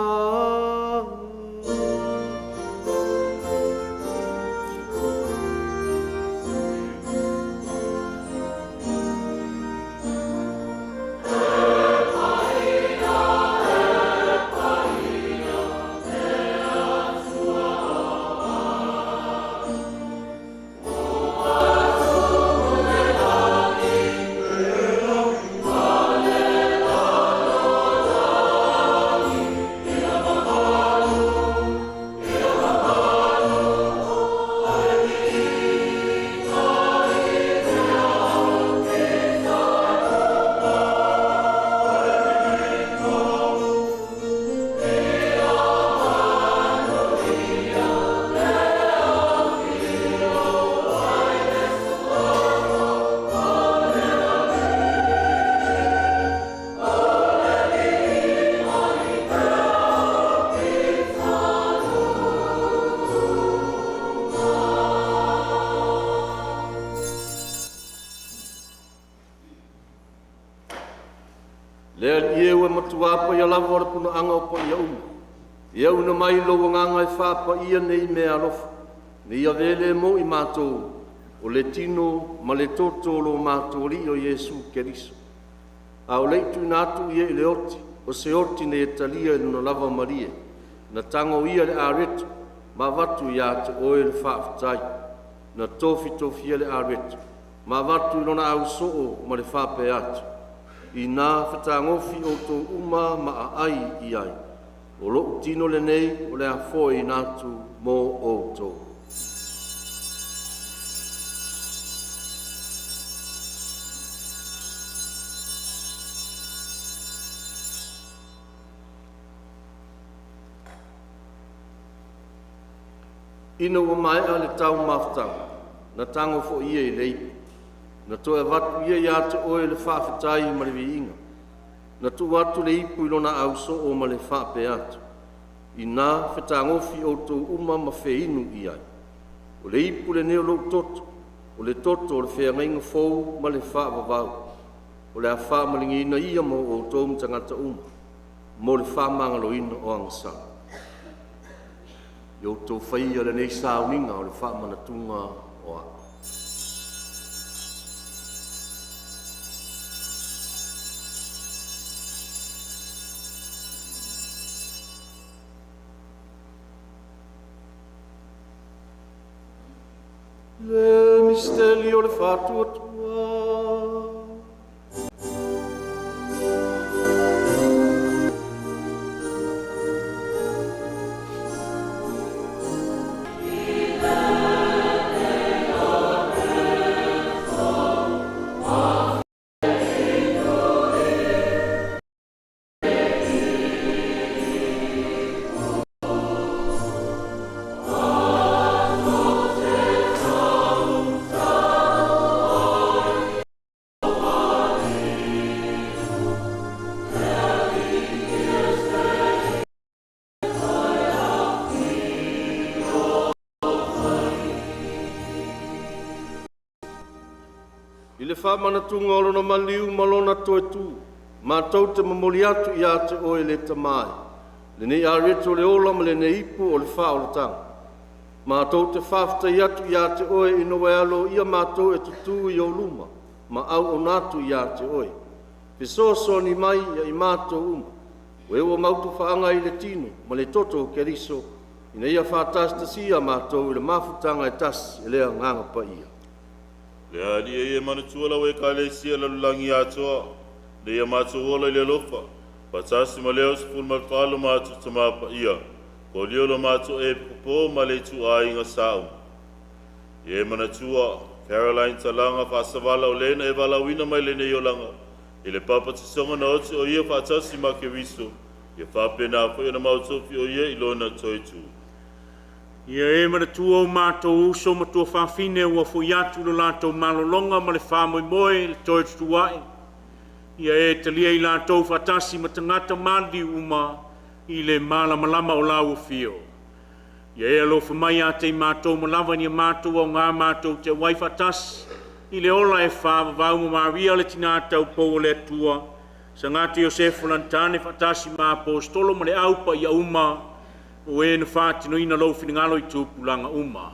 Ia lava o le punaanga o paia uma. Ia una mai lo nganga e whaapa ia nei mea alofa. Nei a vele mo i mātou, o le tino ma le toto lo mātou li o Yesu Keriso. A o leitu nātu ia i le oti, o se oti nei e talia e luna lava marie. Na tango ia le areto, ma vatu ia te oe le whaaftai. Na tofi tofia le areto, ma vatu i lona au soo ma le whaape atu. I nā whatangofi o tō uma ma a ai i ai. O lou tino le nei o le a foe i nātu mō o tō. Ina ua mai a le tau mafutanga, na tango fo ia i leipu. Na toe avatu ia ia te oe le whaafetai ma le viinga. Na tu atu le ipu i lona au soo ma le whaape atu. I nā whetangofi o tō uma ma wheinu i ai. O le ipu le neo lou toto, o le toto o le wheangainga fou ma le whaavavau. O le a whaamalingiina ia mo o tō mtangata uma, mo le whaamangaloina o angasala. Ia outou faia lenei sauniga o le faamanatuga o a'u. Le misteli o le faatuatua. I le faamanatuga o lona maliu ma lona toe tu, matou te momoli atu ia te oe le Tamā e lenei areto o le ola ma lenei ipu o le faaolataga. Matou te faafetai atu ia te oe ina ua e aloaia matou e tutū i ou luma ma auauna atu ia te oe. Fesoasoani mai ia i matou uma, o e ua mautufaaga i le tino ma le toto o Keriso, ina ia faatasitasia matou i le mafutaga e tasi e le Agaga Paia. Le Alii e ia manatua lau Ekalesia lalolagi atoa, ina ia matou ola i le alofa, faatasi ma leo 18 matou Tamā Paia, kolia lo matou Epikopo ma le ituaiga sauma. Ia e manatua Caroline Talaga Faasavala o le na e valaauina mai lenei olaga i le papatisoga na oti o ia faatasi ma Keriso, ia faapena foi ona mautofi o ia i lona toe tu. Ia e manatua o matou uso ma tuafafine ua fo'i atu lo latou malologa ma le faamoemoe le toe tutua'i. Ia e talia i latou faatasi ma tagata maliliu uma i le malamalama o lau afio. Ia e alofa mai ia te i matou ma lava ni matou augā matou te auai faatasi i le ola e faavavau ma Maria le tinā taupou o le Atua, Sagata Iosefa lana tane faatasi ma Aposetolo ma le au paia uma o e na faatinoina lou finagalo i tupulaga uma.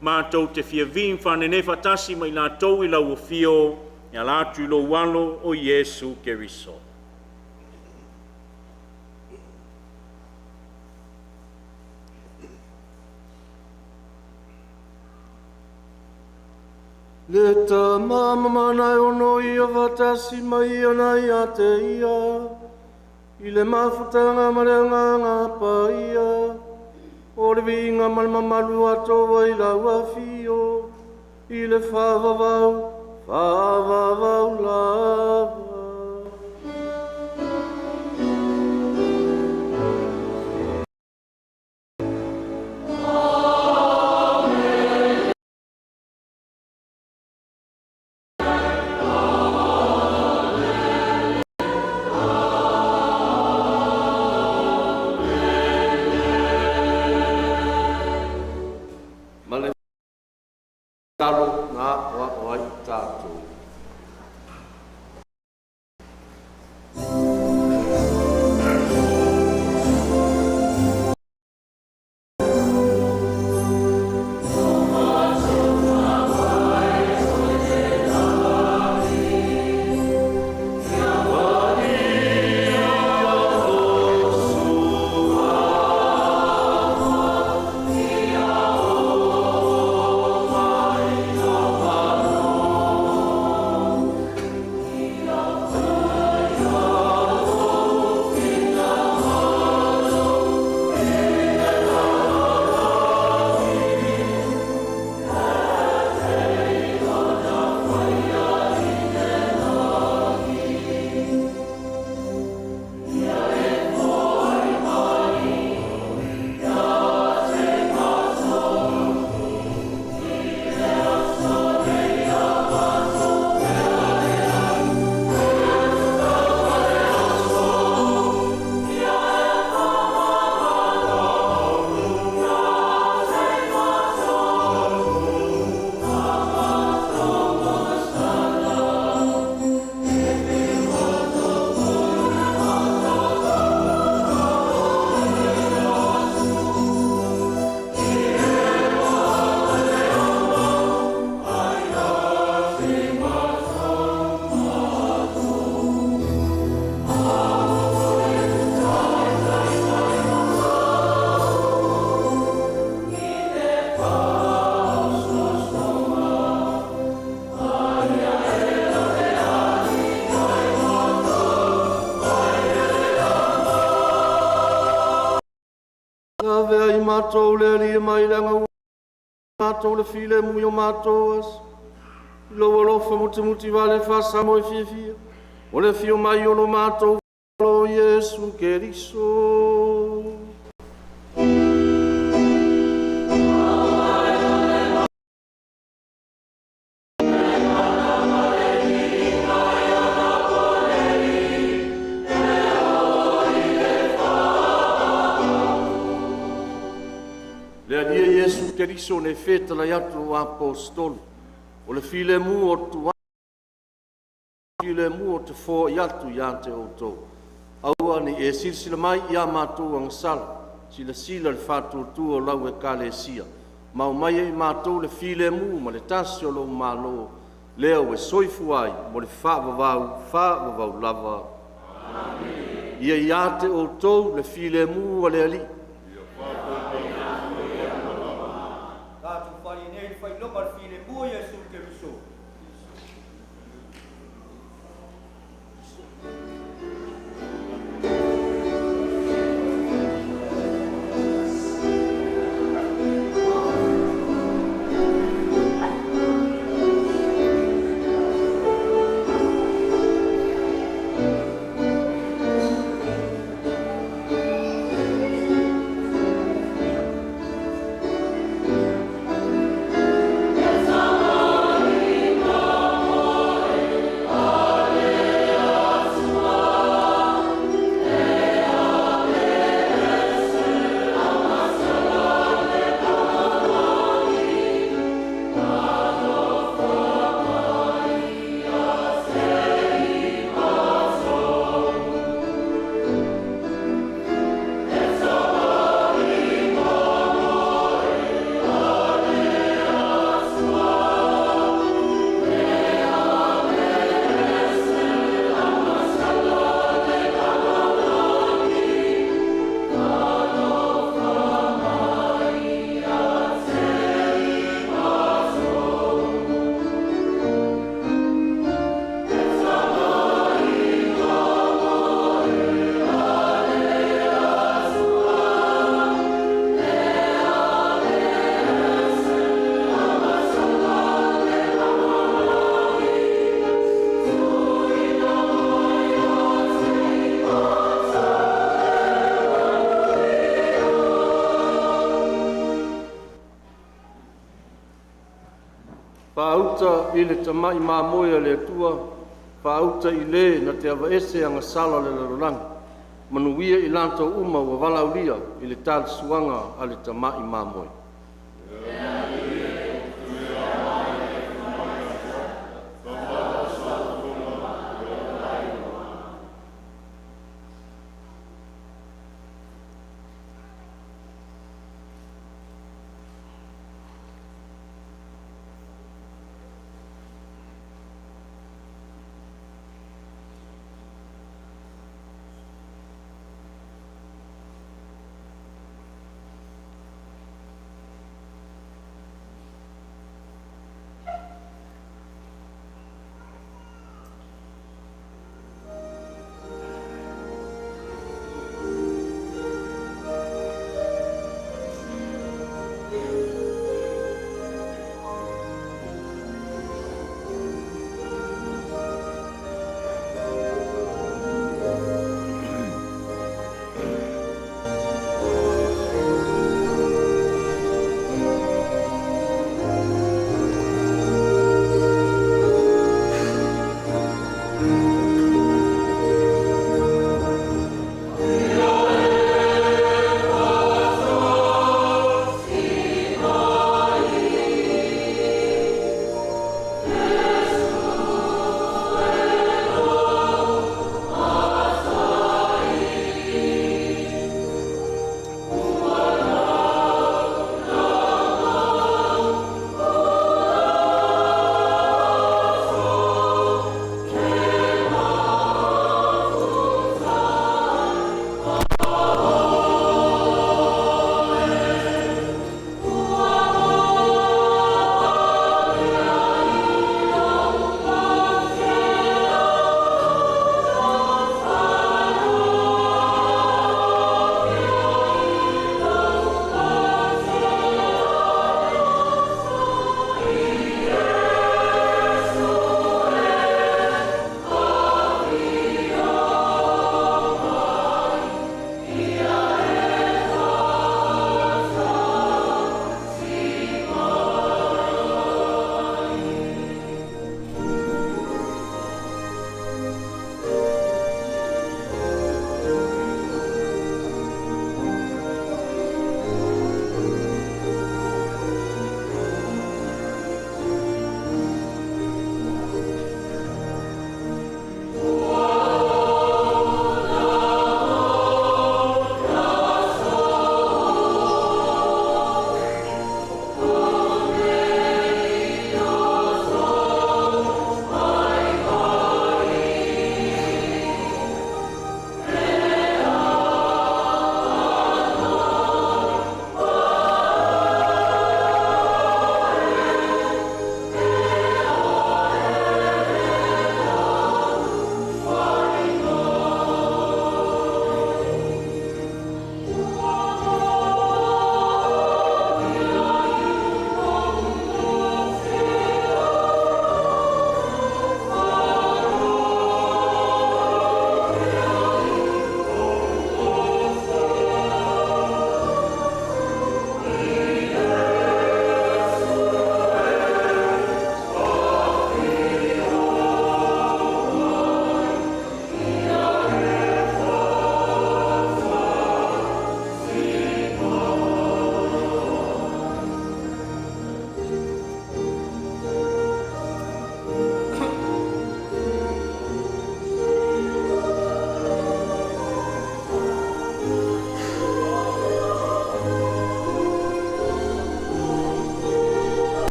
Matou te fia vi'i ma faanenē faatasi ma i latou i lau afio e ala atu i lou Alo o Iesu Keriso. Le tama mamana e ono ia faatasi mai ana ia te ia, i le mafutaga ma le Agaga Paia, o le viiga ma le mamalu atoa i lau afio, i le faavavau, faavavau lava. Ma le talo na aʻoaʻo ai tatou. Ave ai matou le Alii mai le aga matou le filemu i o matou aso. I lou alofa mutimuti vale faasamo e fiafia, o le afio mai o lo matou Malo Iesu Keriso. Le Alii Iesu Keriso ne fetalai atu o apostolo, o le filemu o tua filemu o te foai atu ia te outou. Aua ne i e silasila mai ia matou agasala, silasila le faatuatua o lau Ekalesia, ma aumai ai matou le filemu ma le tasi o lou Malo, lea ua soifua ai mo le faavavau, faavavau lava. Ia ia te outou le filemu a le Alii. Tatou fali nei le faailoga o le filemu o Iesu Keriso. Faauta i le tamai mamoe a le Atua, faauta i le na te avaese agasala o le lalolagi, manuia i latou uma ua valaaulia i le talisuaga a le tamai mamoe.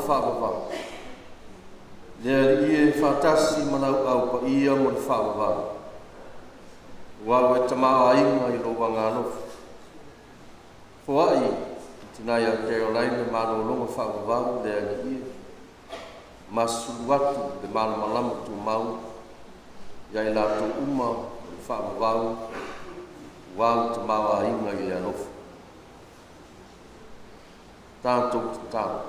le faavavau. Le Alii e faatasi ma lau au paia mo le faavavau. Ua au e tamaoaiga i lou agalofa. Foai i tina ia Caroline le malologa faavavau le Alii e. Masulu atu le malamalama tumau ia i latou uma o le faavavau ua au tamaoaiga i le alofa. Tatou tatalo.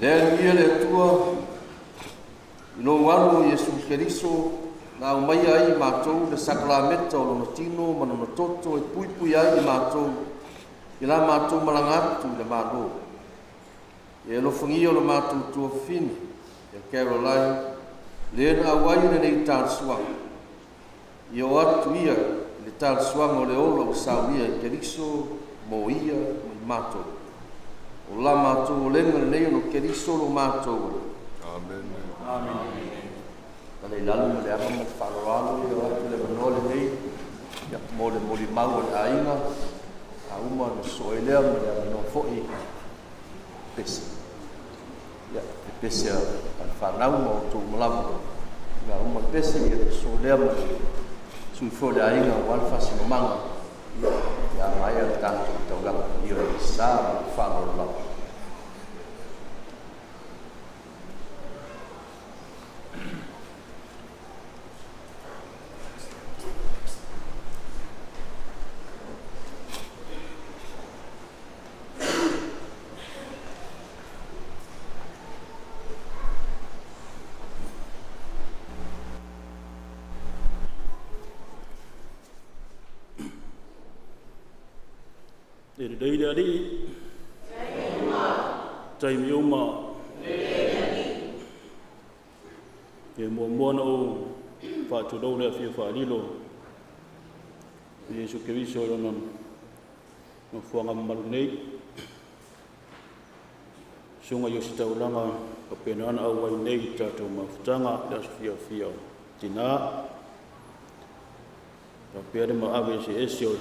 Le Alii le Atua, i lou alo Iesu Keriso, na aumaia ai i matou le sakalameta o lona tino ma lona toto e puipui ai i matou i la matou malaga atu i le Malo. E alofagia o le matou tuafafine, ia Caroline, le na auai lenei talisuaga. Ia o atu ia i le talisuaga o le ola ua saunia i Keriso mo ia ma i matou. O la matou olega lenei ona o Keriso lo matou Alii. Amen. Amen. Na le lalo ma le ava ma le faaaloalo ia o atu le avanoa lenei ia mo le molimau o le aiga a uma na soe lea ma le avanoa foi pese. Ia, le pese a le fanau ma outou uma lava. Ia uma le pese ia le soe lea ma le sui foi o le aiga aua le faasinomaga. Ia, ia maea le tatou taulaga paia o le sa ma le faaaloalo lava. E lelei le Alii. Taimi uma. E muamua na ou faatulou le afio faalilo Iesu Keriso i lona nofoaga mamalu nei. Susuga i ositaulaga faapena ona auai nei i tatou mafutaga le aso fiafia o tinā. Faapea le maave eseese o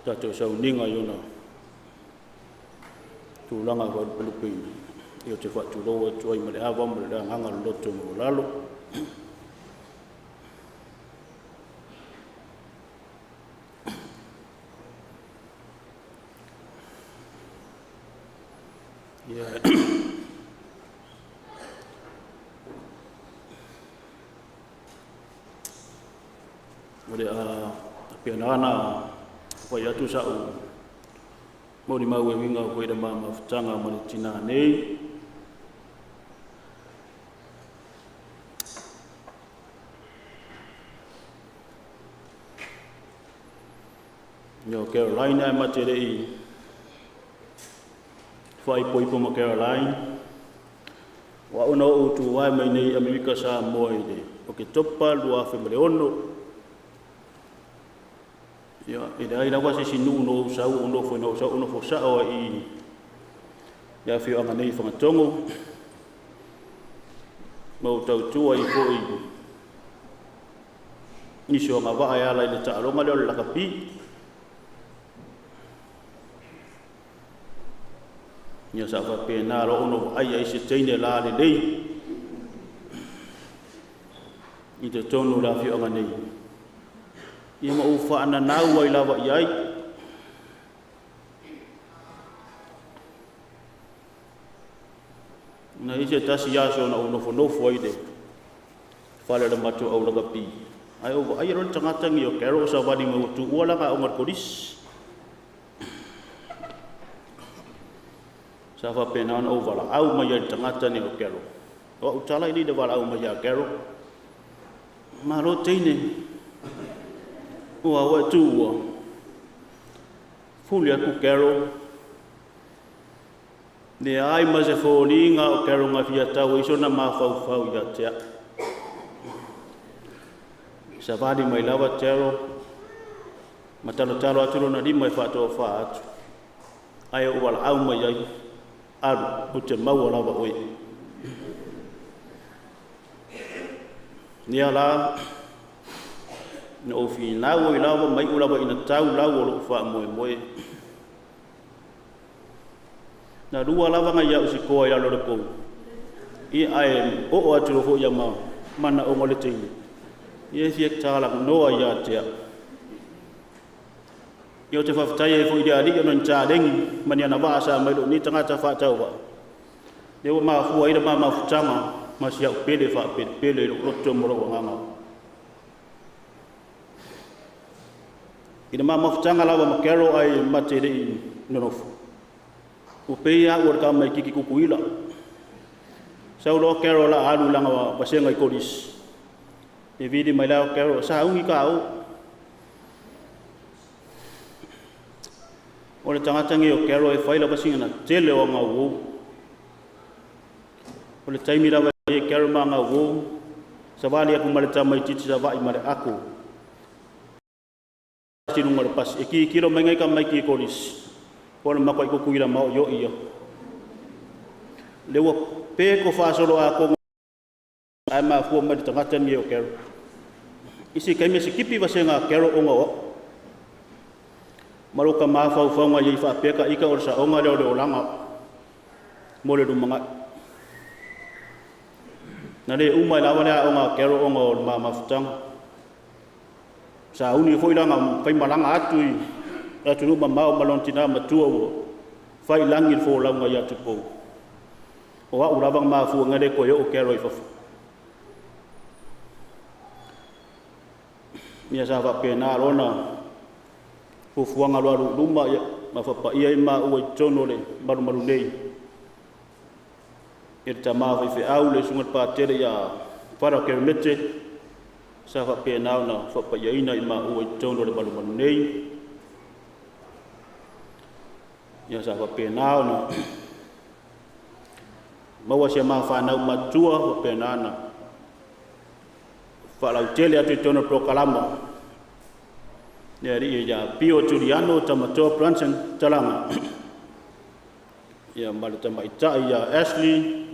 tatou sauniga i ona tulaga faalupelupeina. Ia ou te faatulou atu ai ma le ava ma le agaga loloto maualalo. Ia, o le a faapena ona fai atu sa'u molimau e uiga foi i le ma mafutaga ma le tinā nei. Ia, o Caroline ae ma te le'i faaipoipo ma Caroline. Ua au na ou tuai mai nei Amerika Samoa i le Oketopa 2006. Ia, e leai lava se isi nuu na ou sau ou nofo na ou sau ou nofo sa'o ai i le afioaga nei i Fagatogo. Ma ou tautua ai foi nisi o agavaa e ala i le taaloga lea o le lakapi. Ia sa faapena loa ona vaai ai se teine la lelei i totonu o le afioaga nei. Ia ma ou faananau ai lava i ai. Na i se tasi aso na ou nofonofo ai le fale o le matou au lakapi. Ae ou vaai loa le tagata ni o Carol o savali mai ua tuua lana aoga i le kolisi. Sa faapena ona ou valaau mai ai i le tagata nei o Carol. O au tala i le valaau mai ia Carol. Malo teine. Ua au e tuua. Fuli atu Carol. Le ai ma se foliga o Carol nga fia tau ai sona mafaufau ia te au. Savali mai lava Carol. Ma talotalo atu lona lima e faatoafā atu. Ae ou valaau mai ai. Alu, ou te maua lava oe. Ia la, na ou finau ai lava ma iu lava ina tau lau o lou faamoemoe. Na lua lava ngai ia'u sikoa i lalo le kou. Ia ae oo atu loa fo'i ia ma manaoga o le taimi. Ia e fia talanoa ia te a'u. Ia ou te faafetai ai foi i le Alii ona ni taleni ma ni anavaa sa mai lou nei tagata faatauvaa. Lea ua mafua ai le ma mafutaga ma si a'u pele faapelepele i lou loto ma lou agaga. I le ma mafutaga lava ma Carol ai ma te le'i nonofo. Ua pei a'u o le tamaititi Tutuila. Sau loa Carol la alu i lana vasega i kolisi. E vili mai la o Carol, sauni tāua. O le tagata nei o Carol e fai lava sina na tele o aga uō. O le taimi lava e Carol ma aga uō, savali atu ma le tamaititi sava'i ma le ako. I luga o le pasi, e kikilo mai ngai tamaiti i kolisi. O le matuai Tutuila mao'io'i ia. Le ua pe ko faasolo atoga ae mafua mai le tagata nei o Carol. Isi taimi e sikipi vasega a Carol ona o a'u. Ma lou tamafaufauga iai faapea ta'ita o le sa'oga lea o le olaga mo le lumana'i. Na lē uma ai lava le aoga a Carol ona o le ma mafutaga. Sauni foi lana faimalaga atu i atunuu mamao ma lona tinā matua ua fa'ilagi le folauga iā Tupou. O a'u lava na mafuaga le toe o'o Carol i fafo. Ia sa fa'apena lona fuafuaga lo alu i luma ia ma fa'apaia ai maua i totonu o le malumalu nei. Ia le tamā faife'au le susuga le Patele iā Fara Keremete sa fa'apena ona fa'apaiaina i maua i totonu o le malumalu nei. Ia sa fa'apena ona maua sia mafanau matua fa'apena ona fa'alautele atu i totonu o le polokalama. Le alii ia Pio Juliano Tamatoa Brunson Talaga. Ia ma le tamaita'i ia Ashley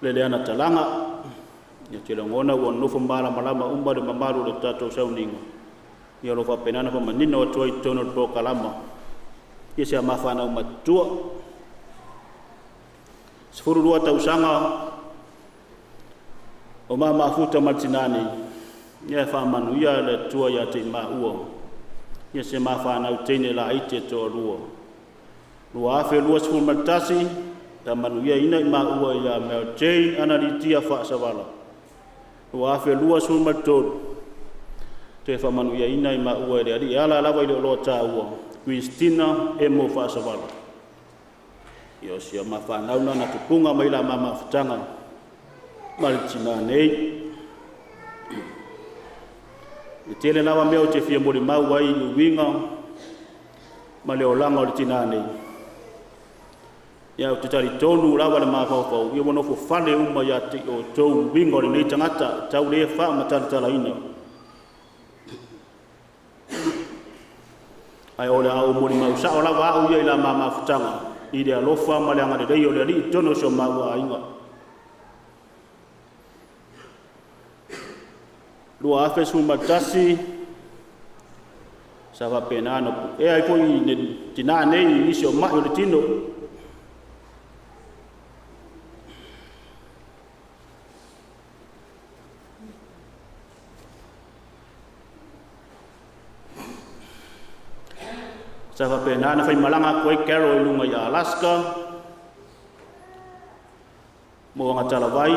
Leleana Talaga. Ia te lagona ua nofo malamalama uma le mamalu o le tatou sauniga. Ia o lo fa'apena ona fa'amanino atu ai i totonu o le polokalama. Ia se mafanau matutua. 12 tausaga o ma mafuta ma le tinā nei. Ia e fa'amanuia le Atua iā te i maua. Ia se mafanau teine laiti e toalua. 2021, tamanuiaina i maua iā Mel Jane Analitia Fa'asavala. 2023, toe fa'amanuiaina i maua e le Alii e ala lava i le oloa tāua, Christina Emo Fa'asavala. Ia o sia mafanau na tupuga mai la ma mafutaga ma le tinā nei. E tele lava mea o te fia molimau ai i uiga ma le olaga o le tinā nei. Ia ou te talitonu lava le mafaufau, ia ua nofo fale uma iā te i outou uiga o lenei tagata tau lē faamatalatalaina. Ae o le a ou molimau sa'o lava a'u ia i la ma mafutaga i le alofa ma le agalelei o le Alii i totonu o si o maua aiga. 2011, sa fa'apena ona pu'ea ai fo'i le tinā nei i nisi o ma'i o le tino. Sa fa'apena ona faimalaga atu ai Carol i luga ia Alaska mo aga talavai.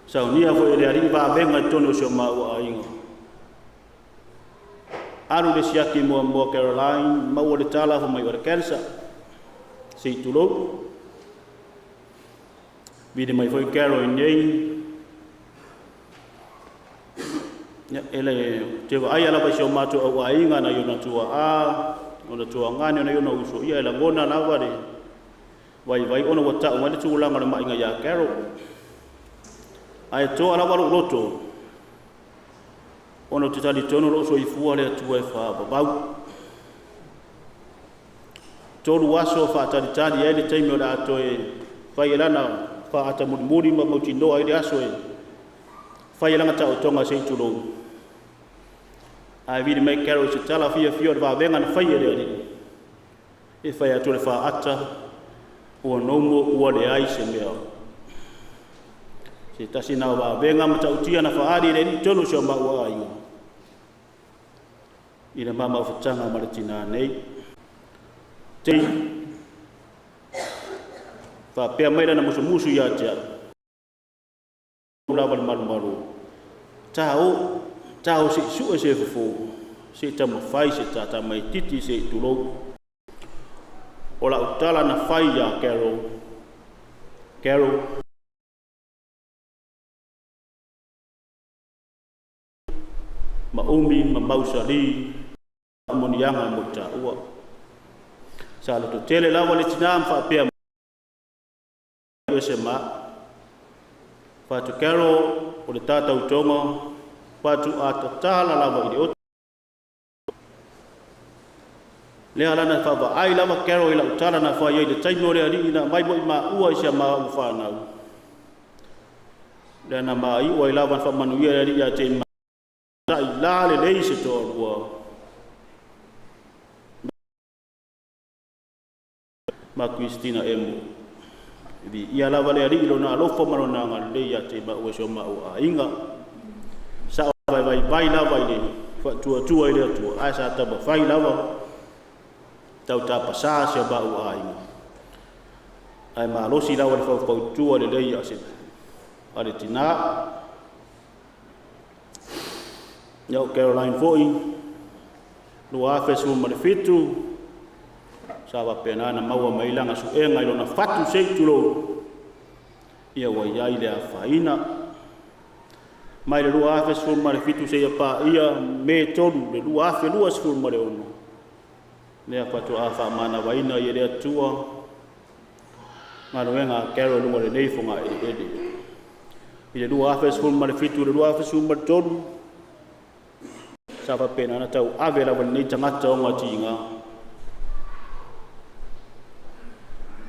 Saunia fo'i e le Alii vavega i totonu o si o maua aiga. Alu le siaki muamua Caroline, maua le tala fa'amai o le cancer. Sei tulou. Vili mai foi Carol i nei. Ia, e le te vaaia lava i si o matou auaiga nai ona tua'a, ona tuagane, ona i ona uso. Ia e lagona lava le vaivai ona ua ta'u mai le tulaga o le ma'iga iā Carol. Ae toa lava lo'u loto ona ou te talitonu lo'u soifua le Atua e fa'avavau. 3 aso fa'atalitali ai le taimi o le a toe fai e lana fa'ata mulimuli ma mautinoa ai le aso e fai e lana ta'otoga sei tulou. Ae vili mai Carol i se tala fiafia o le vavega na fai e le Alii. E fai atu le faata ua nomo ua le ai se mea. Se tasi na wa venga ma tautia na faali le ni tonu se ma ua aiga. I le mama o fatanga ma le tina nei. Te fa pea mai lana musu musu ia te au. Lava le malu malu. Tao, tao se su e se fufu. Se tamawhai se tata mai titi se tulou. O la utala na whai ia Carol. Carol. Ma umi, ma mausali, monianga mo ta ua. Sa loto tele lava le tina ma whaapea se ma. Whatu Carol o le tātau tonga, whatu a tatala lava i le oto. Lea lana whawa ai lava Carol i la utala na whai ai le taimi o le ari ina mai mo i ma ua i sia ma u whanau. Lea na ma i ua i lava wha manuia le ari ia te ma i la le lei se toa rua. Ma Christina Emo. Vi ia lava le ari lona alofa ma lona ngalelei ia te ma ua se ma ua ainga. Sa vai vai vai lava i le whatua tua i le atua. Ai sa taba whai lava. Tau tapa sa se ba ua ainga. Ai malosi lava le whaupautua le lei a se a le tina. Iau Caroline foi. Lua afe su ma le fitu. Sa wa pena na maua mai langa suenga i lona fatu se tulo. Ia wa iai le awhaina. Mai le lua afe su ma le fitu se ia pa ia me tolu le lua afe lua su ma le ono. Lea whatu a wha mana waina i le atua. Ngā nuenga a Carol lunga le nei fonga e ele. I le lua afe su ma le fitu le lua afe su ma le tolu. Sa wa pena na tau ave lava le nei tangata o ngā tinga.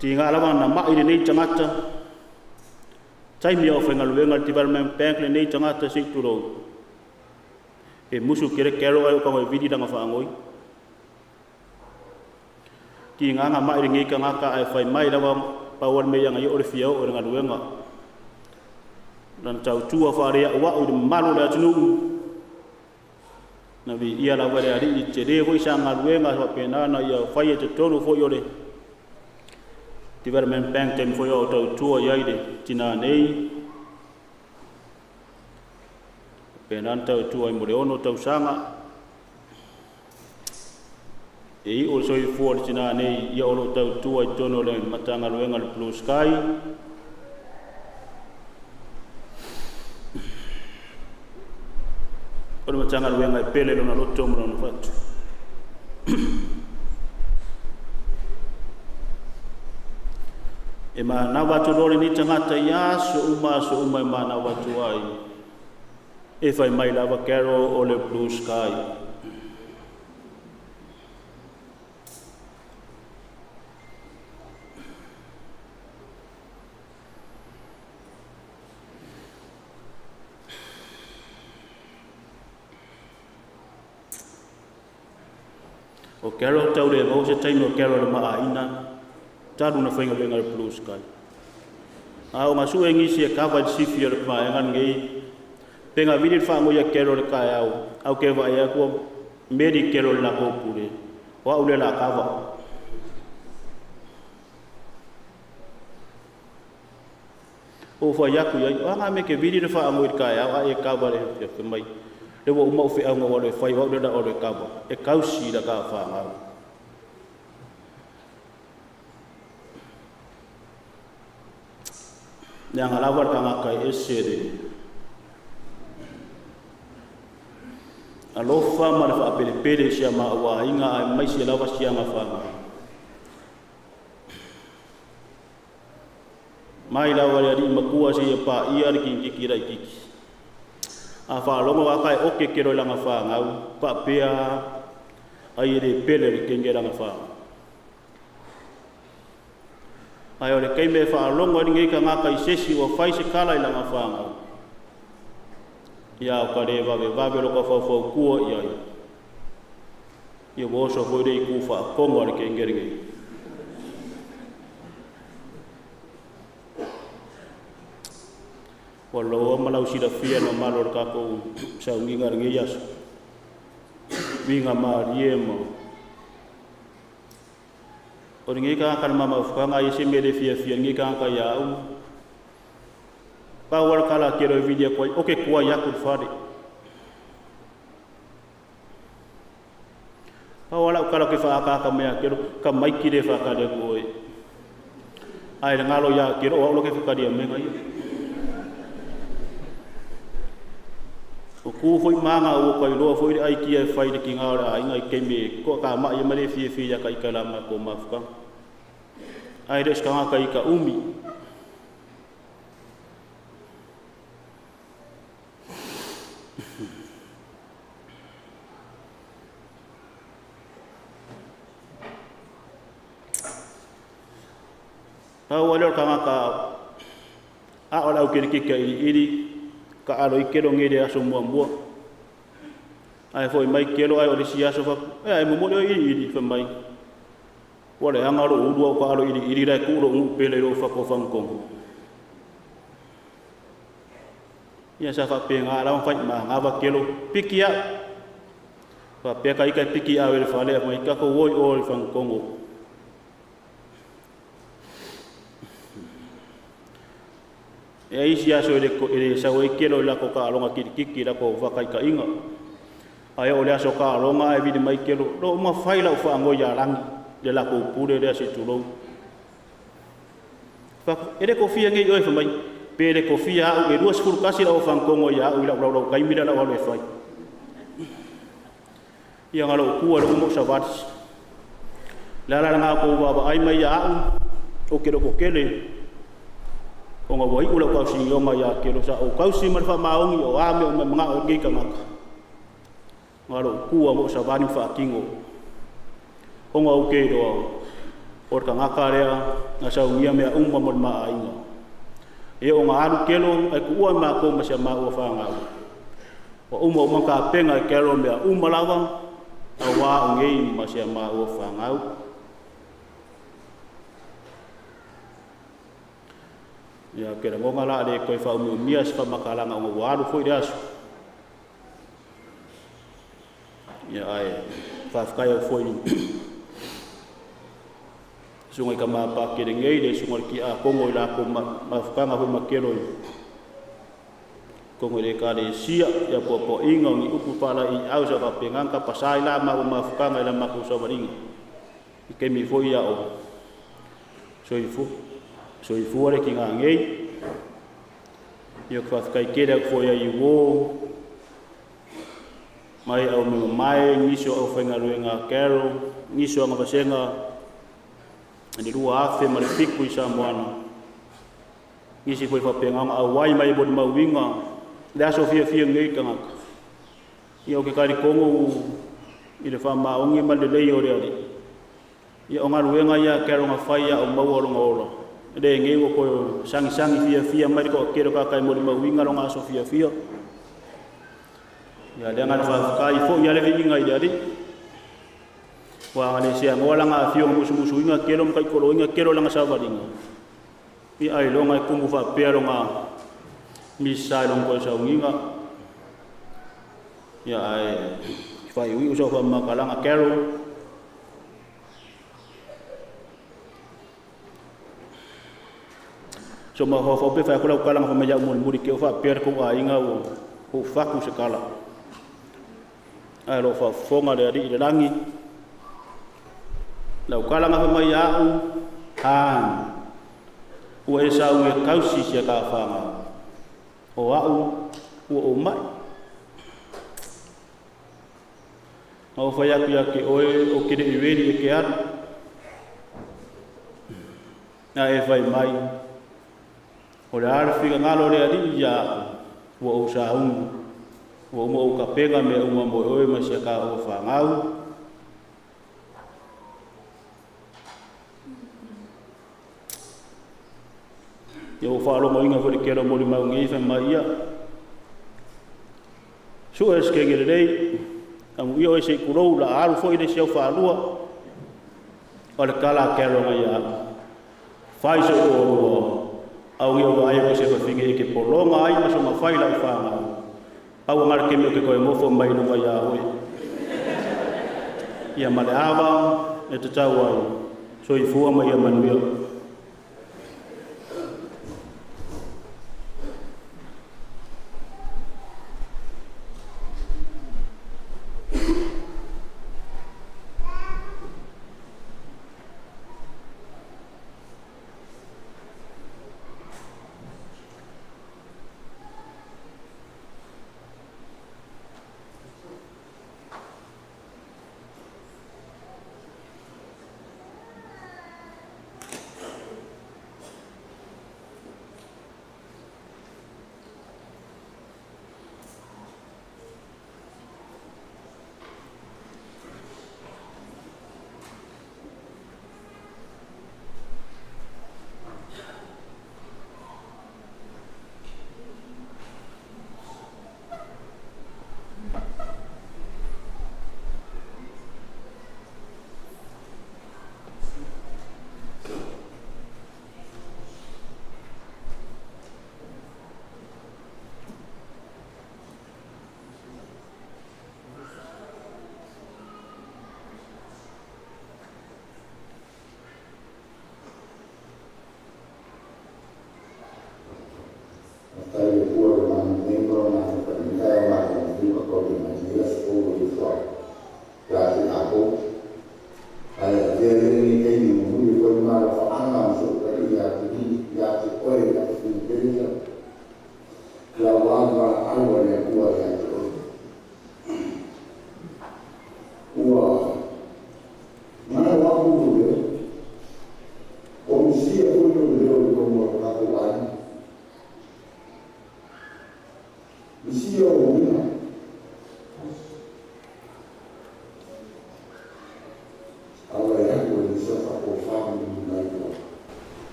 Tinga lava na mai le nei tangata. Taimi o whainga luenga le Development Bank le nei tangata se turo. E musu kere Carol ai o kawa e vidi langa whaangoi. Tinga ngā mai le ngei kangaka ai whai mai lava pawal me ianga i o le fia o le ngaluenga. Lana tau tua wharea ua o le malu le atunuu. Na vi ia lava le ari i te re hoi sa ngaluenga wa pena na ia whai e te tonu foi o le Development Bank tem foi o tau tua iai le tina nei. Pena na tau tua i mo le ono tau sanga. E i o soi fua le tina nei ia o lo tau tua i tono le matanga luenga le Blue Sky. O le matanga luenga e pele lona loto mo lona whatu. E mānawa atu rore ni tangata i aso uma aso uma e mānawa atu ai. E whai mai lava Carol o le Blue Sky. O Carol tau le vau se taimi o Carol le maaina, talu na whainga lenga le Blue Sky. A o ngasu e ngisi e kawa i sifi o le maenga ngei, penga vini le whaango ia Carol le kai au, au ke wa ia kua meri Carol le lako pure, o au le la kawa. O whai aku ia, o anga me ke vini le whaango i le kai au, a e kawa le he mai. Le wa uma o whi aunga wa le whai wa le la o le kawa, e kausi la ka whaangau. Le anga lawa le kangaka e ese le alofa ma le whaapelepele sia ma ua inga ai mai sia lawa sia nga whaangau. Mai lawa le ari makua sia pa ia le kiki rai kiki. A whaalongo wa kai oke kero langa whaangau, pa pea ai le pele le kenge langa whaangau. Ai o le keime whaalongo ni ngei ka ngaka i sesi wa whai se kala i langa whaangau. Ia o ka le wawe wawe lo ka whauwhau kua ia ia. Ia ua oso foi le i ku whaakongo a le ke ngere ngei. Ua loa ma lau silafia ma malo le kākou sauniga le ngei aso. Winga maarie ma. O le ngei ka ka mama ufukanga i se mele fia fia ngei ka ka ia au. Pa wala kala ke ro video koi o ke kua ia ku fare. Pa wala kala ke fa ka ka mea ke ro ka mai ki le fa ka le ko oi. Ai le ngalo ia ke ro o lo ke fa ka dia me ngai. O ku foi manga o kai loa foi ai ki e fai le ki ngā ora inga i kemi ko ka ma ia mare fie fie ia ka i ka ma ko mafuka. Ai res ka ka i ka umi. Pau wale o ka ngā ka a o lau kere kika iri iri ka alo i kero ngere aso mua mua. Ai foi mai kero ai o le si aso fa e ai mo le iri iri fa mai. Wale anga ro uru o ka alo iri iri rai ku ro ngu pele ro fa ko fang kong. Ia sa fa pe nga la fa ma nga va kero pikia. Fa pe ka i ka piki a le fa le mai ka ko woi o le fang kongo. E ai si aso ele sa oi kero la ko ka alonga kirikiki la ko whakai ka inga. Ai o le aso ka alonga e vide mai kero lo ma fai la ufa ngo ya rangi le la ko pure le ase tulou. Fa ele ko fia ngi oi fa mai pe le ko fia au e rua sefulu kasi la o whankongo ia au i lau lau kai mira lau alu e fai. Ia ngalo kua le umo sa vatis. La la ngā ko wawa ai mai ia au o kero ko kele. O ngā wai ula kausi i o mai a kero sa o kausi ma wha maongi o ame o me mga o ngei kangaka. Ngā ro kua mo sa vani whaakingo. O ngā uke roa o ka ngaka rea ngā sau ngia mea umma mo maa inga. E o ngā alu kelo ai ku ua mā kō ma sia mā ua whāngau. O uma o mangka penga e kero mea uma lawa a wā o ngei ma sia mā ua whāngau. Ia ke rangonga la le koe wha umi umia se whamakalanga o ngā waru foi le aso. Ia ai whawhakai au foi sungai ka mapa ke ngei le sungai ki a kongo i la ko mafukanga foi makero i. Kongo le ka le sia ia po po inga ngi upu pala i au sa whapengang ka pasai la ma o mafukanga i la maku sa waringa. I kemi foi ia o soifu. So i fuare ki ngā ngei, ia kwa whakai kere au foia i wō, mai au me mai, ngiso au whainga ruenga kero, ngiso anga vasenga, le rua afe ma le fiku i Samoana. Ngisi foi whapenganga au wai mai bodi mauinga, le aso fia fia ngei kangaka. Ia o ke kari kongo i le whamaongi ma le lei o le ari. Ia o ngā ruenga ia kero ngā whaia o maua ronga ola. Le ngei o koe sangi sangi fia fia mai ko kero ka kai mo le mauinga ronga aso fia fia. Ia le ngā whawhakai fo ia le vinga i le ari. Wa ngā le sea ngoa langa a whio musu musu inga kero mkai kolo inga kero langa savaringa. I ai longa e kumu whapea longa misa i longa koe saunginga. Ia ai whai ui usa wha makalanga kero. So ma hoa whaope whai kura ukalanga wha mai au muri muri ke o wha pera ko a inga o o whaku se kala. Ai lo wha whonga le ari i le rangi. Lau kalanga wha mai au han. Ua e sa ue kausi sia ka whanga. O au ua o mai. Ma o whai aku ia ke oe o kere i weri e ke aru. Nā e whai mai. O le arafika ngalo le ari ia ua o sa ungu. Ua uma o kapenga me uma mo oe ma sia ka o whangau. Ia o whaalongo inga fo le kero mori mau ngei whai mai ia. Sua e skenge rei, Amuia oe se i kulou la alu fo'i le isi au faalua. O le tala a Carol ia au. Fai so'u toalua, au ia vaai aku i se fafine e te pologa ai ma sogafai lau fanau. Pau aga le taimi ou te toe nofo mai luga iā oe. Ia ma le ava e tatau ai, soifua ma ia manuia.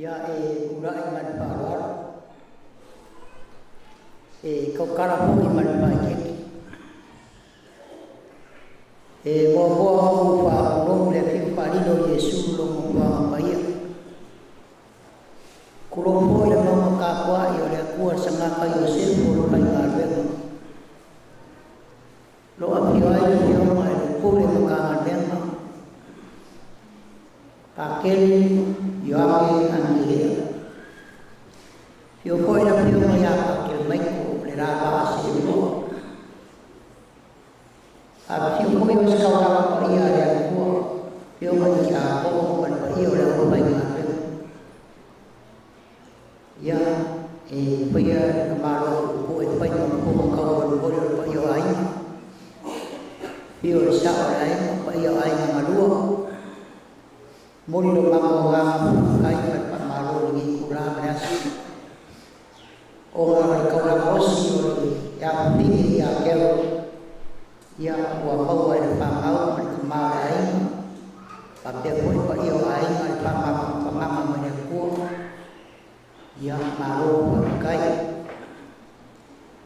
Ia e kura'i ma le fa'aaloalo e kaukala fo'i ma le fa'aikeke. E muamua ou fa'apulou le afiu fa'alilo o Iesu logo puaga paia. Kulou fo'i le mauga kapua'i o le Akua le sagaga Iosefu o lo faigaluega. Lo afio ai le Afioga i le Pule Matagaluega Pakele Ioane Anilea. Fio foi le Afioga ia Pakele Maiko le la va'a selua. Afifio foi o se kaulaga paia a le Atua, Afioga i Tiakono ma le paia o le aufaigaluega. Ia e paia le tamaloa upu e fai ma fofoga taumolimoli o le paia o aiga. Fio le sa'o o le aiga, paia o aiga galua. Moli lo matou agaga faafetai ma le faamalo i lenei itulā ma le aso. Ona o le taulaga osi o le afafine ia Carol, ia ua maua e le fanau ma le tamā o le aiga, faapea foi paia o aiga le faamamaga mai le Atua. Ia malo faafetai.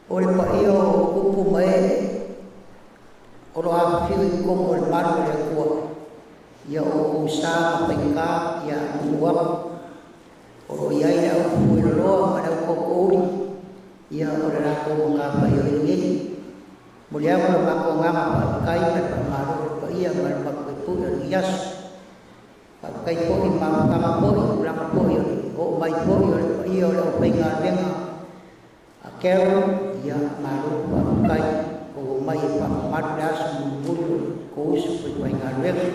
O le paia o tupu ma e'e o lo afifio i totonu o le malu o le Atua, ia o outou sa ma faigā ia nu'u atu o lo'o i ai le aufueloloa ma le autootouli, ia o le latou matafaioi lenei. Momoli atu le matou agaga faafetai ma le faamalo i le paia ma le mapuepue o lenei aso. Faafetai foi i mafutaga foi tulaga foi o le oo mai foi o le paia o le aufaigaluega a Carol, ia malo faafetai ua omai e faamamalu le aso mulimuli o le tou uso faifaigaluega.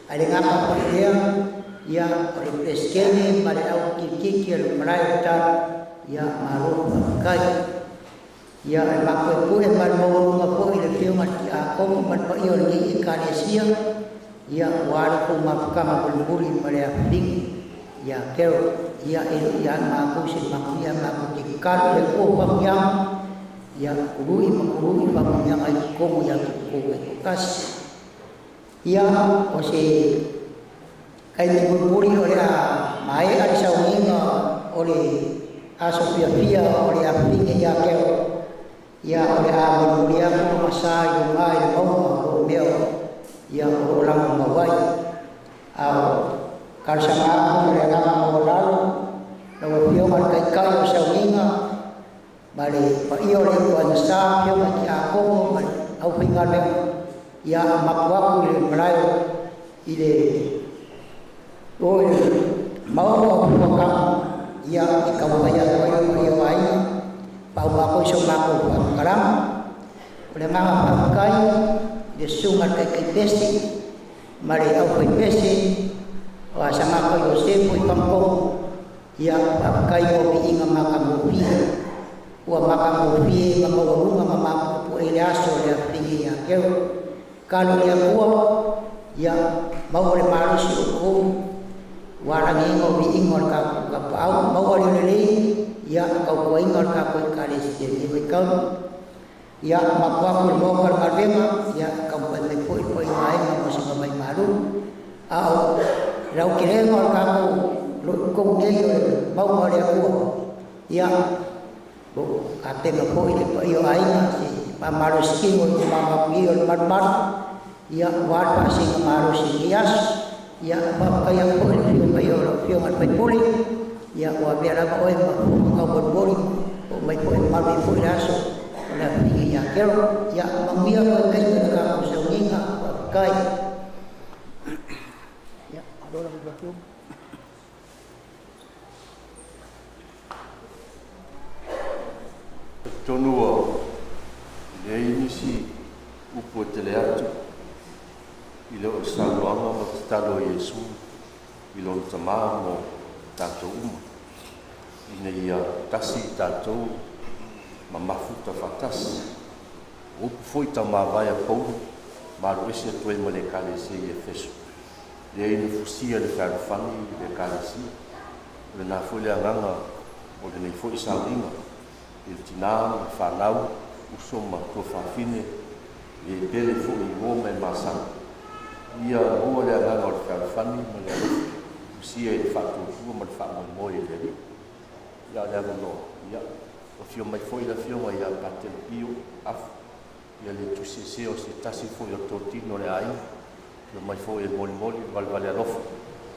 Ae le gata foi i lea, ia o le Peresetene ma le au kilikiti o le malae o Talo, ia malo faafetai. Ia e mapuepue ma le maualuga foi i le Afioga i le Tiakono ma le paia o lenei Ekalesia, ia ua le tou mafutaga mulimuli ma le afafine ia Carol, ia e le o ia matou se manuia matou te tatalo i le Atua o faamanuiaga, ia tului ma tului faamanuiaga i totonu ia te outou taitoatasi. Ia o se taimi mulimuli o le a mae'a le sauniga o le aso fiafia o le afafine ia Carol, ia o le a mulimuli atu lona sa i luga i le mauga o loo mea ia o loo lagomau ai. A o talosaga atu ma le agaga maualalo lau Afioga i le Taitai o sauniga ma le paia o le Ituaigasa, Afioga i Tiakono ma le aufaigaluega, ia mapu atu i le malae i le o i le maoga o Puakamu, ia e taumafai atu ai le paia o aiga faauma foi so matou faamatalaga. O le agaga faafetai i le susuga i le Taitaipese ma le aufaipese o Asagafa Iosefu i Fagatogo, ia faafetai mo viiga matagofie ua matagofie ma maualuga ma mapuepue i le aso o le afafine ia Carol. Tatalo i le Atua ia maua le malosi o outou ua lagiina o viiga o le tatou tapaau, maua le lelei ia tautuaina o le tatou Ekalesia i lenei vaitau. Ia mapu atu i le maota o le galuega, ia taumafai mai foi le paia o aiga mo se vamaimalu. A o le lautelega o le tatou o lo o i totonu nei o le mauga o le Atua, ia o tapena foi le paia o aiga se faamalositino i tumamapuia o le malumalu, ia ua le faasiligamalosi i lenei aso. Ia faafetai atu foi i le afio mai o lau Afioga i le sui usufono, ia ua avea lava oe ma fofoga taumolimoli oo mai foi mamalu ai foi le aso o le afafine ia Carol. Ia manuia toe taimi o le tatou sauniga. Faafetai. Ia, malo lava i lau Afioga. Talitonu ua leai nisi upu e tele atu i le o le saunoaga ma tatalo a Iesu i lona Tamā mo tatou uma, ina ia tasi i tatou ma mafuta faatasi. O upu foi taumavae a Paulo ma alu ese atu ai ma le Ekalesia i Efeso, lea ina fusia le fealofani i le Ekalesia. O lena foi le agaga o lenei foi sauniga i le tinā ma le fanau, uso ma tuafafine, e pele foi i uo ma e masani, ia maua le agaga o le fealofani ma le alofa. tusia i le faatuatua ma le faamoemoe i le Alii. Ia o le avanoa, ia, afio mai foi le afioga ia Patele Pio Afu, ia le tusiesea o se tasi foi o totino o le aiga, afio mai foi e molimoli le valevale alofa,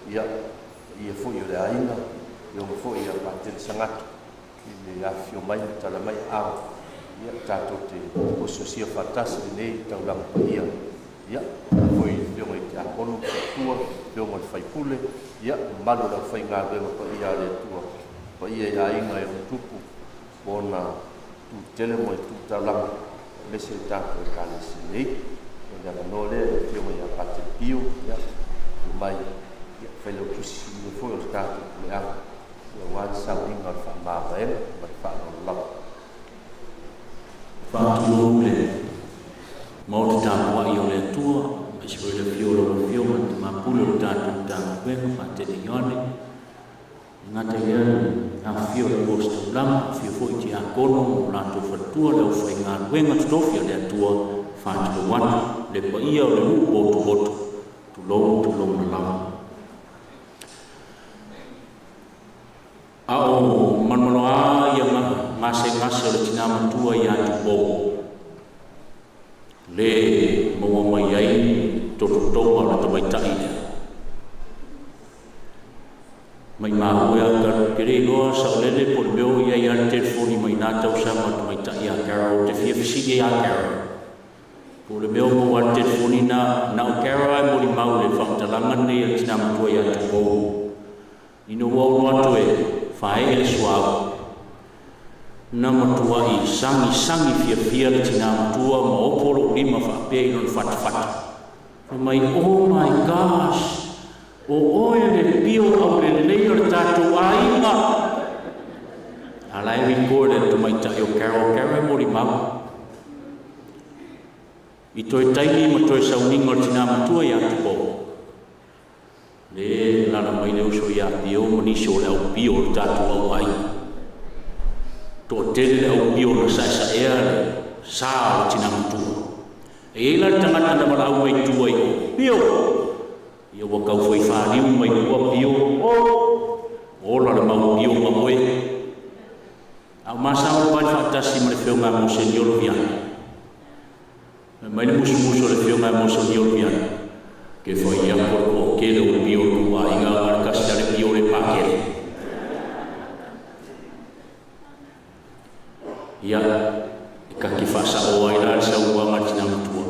ia, ia foi o le aiga, afioga foi ia Patele Sagato, i le afifio mai ma tala mai ao, ia tatou te osiosia faatasi lenei taulaga paia. Ia, foi i afioga i te akono, tua, afioga i le faipule, ia, mamalu o le aufaigaluega paia a le Atua, paia i aiga e ona tupu, ona tutele mo le tutaulaga, aemaise le tatou Ekalesia nei. O le avanoa lea i le afioga ia Patele Pio, ia, afio mai, ia, failautusi silia foi o le tatou puleaga, ia, aua le sauniga o le faamavaega ma le faaaloalo lava. Faatulou le maota tapuai o le Atua, aemaise foi le afio o lau Afioga i le Tama Pule o le tatou Matagaluega, Patele Ioane. E gata i lea le afifio o le Ositaulaga, afio foi i tiakono ma o latou faletua, le aufaigaluega totofi a le Atua, faatulou atu le paia o le nuu potopoto, tulou tulou na lava. A o malomaloa ia gasegase o le tina matua ia Tupou, le maua mai ai tototoga o le tamaitai lea. Mai mahue a ka ke le iloa saolele po o le mea o i ai a le telefoni mai nā tausaga o le tamaitai ia Carol te fia fesili ia Carol. Po o le mea o maua a le telefoni na na o Carol ai molimau le faamatalaga lenei a le tina matua ia Tupou. Ina ua ono atu e faaee le suauu. Na matuai sagi sagi fiafia le tina matua ma opo lou lima faapea i lona fatafata. Fai mai, oh my gosh, o oe le pio aulelei o le tatou aiga. A la e record e le tamaitai o Carol, Carol e molimau. I toe taimi ma toe sauniga o le tina matua ia Tupou. Le lala mai le uso ia Pio ma nisi o le au pio o le tatou au aiga. Toatele le au pio na saesaea le sa o le tina matua. E i ai la le tagata na valaau mai tua i o, Pio! Ia ua tau fai faliu mai ua Pio, o! Ola le mau pio ma oe. A o masao le vali faatasi ma le afioga ia Moseniolo Viana. Fai mai le musumusu o le afioga ia Moseniolo Viana, Ke fai aku o le toatele o pio o le tou aiga na o le tasi a le pio le pakele. Ia, e kaki faasao ai la le saunoaga a le tina matua,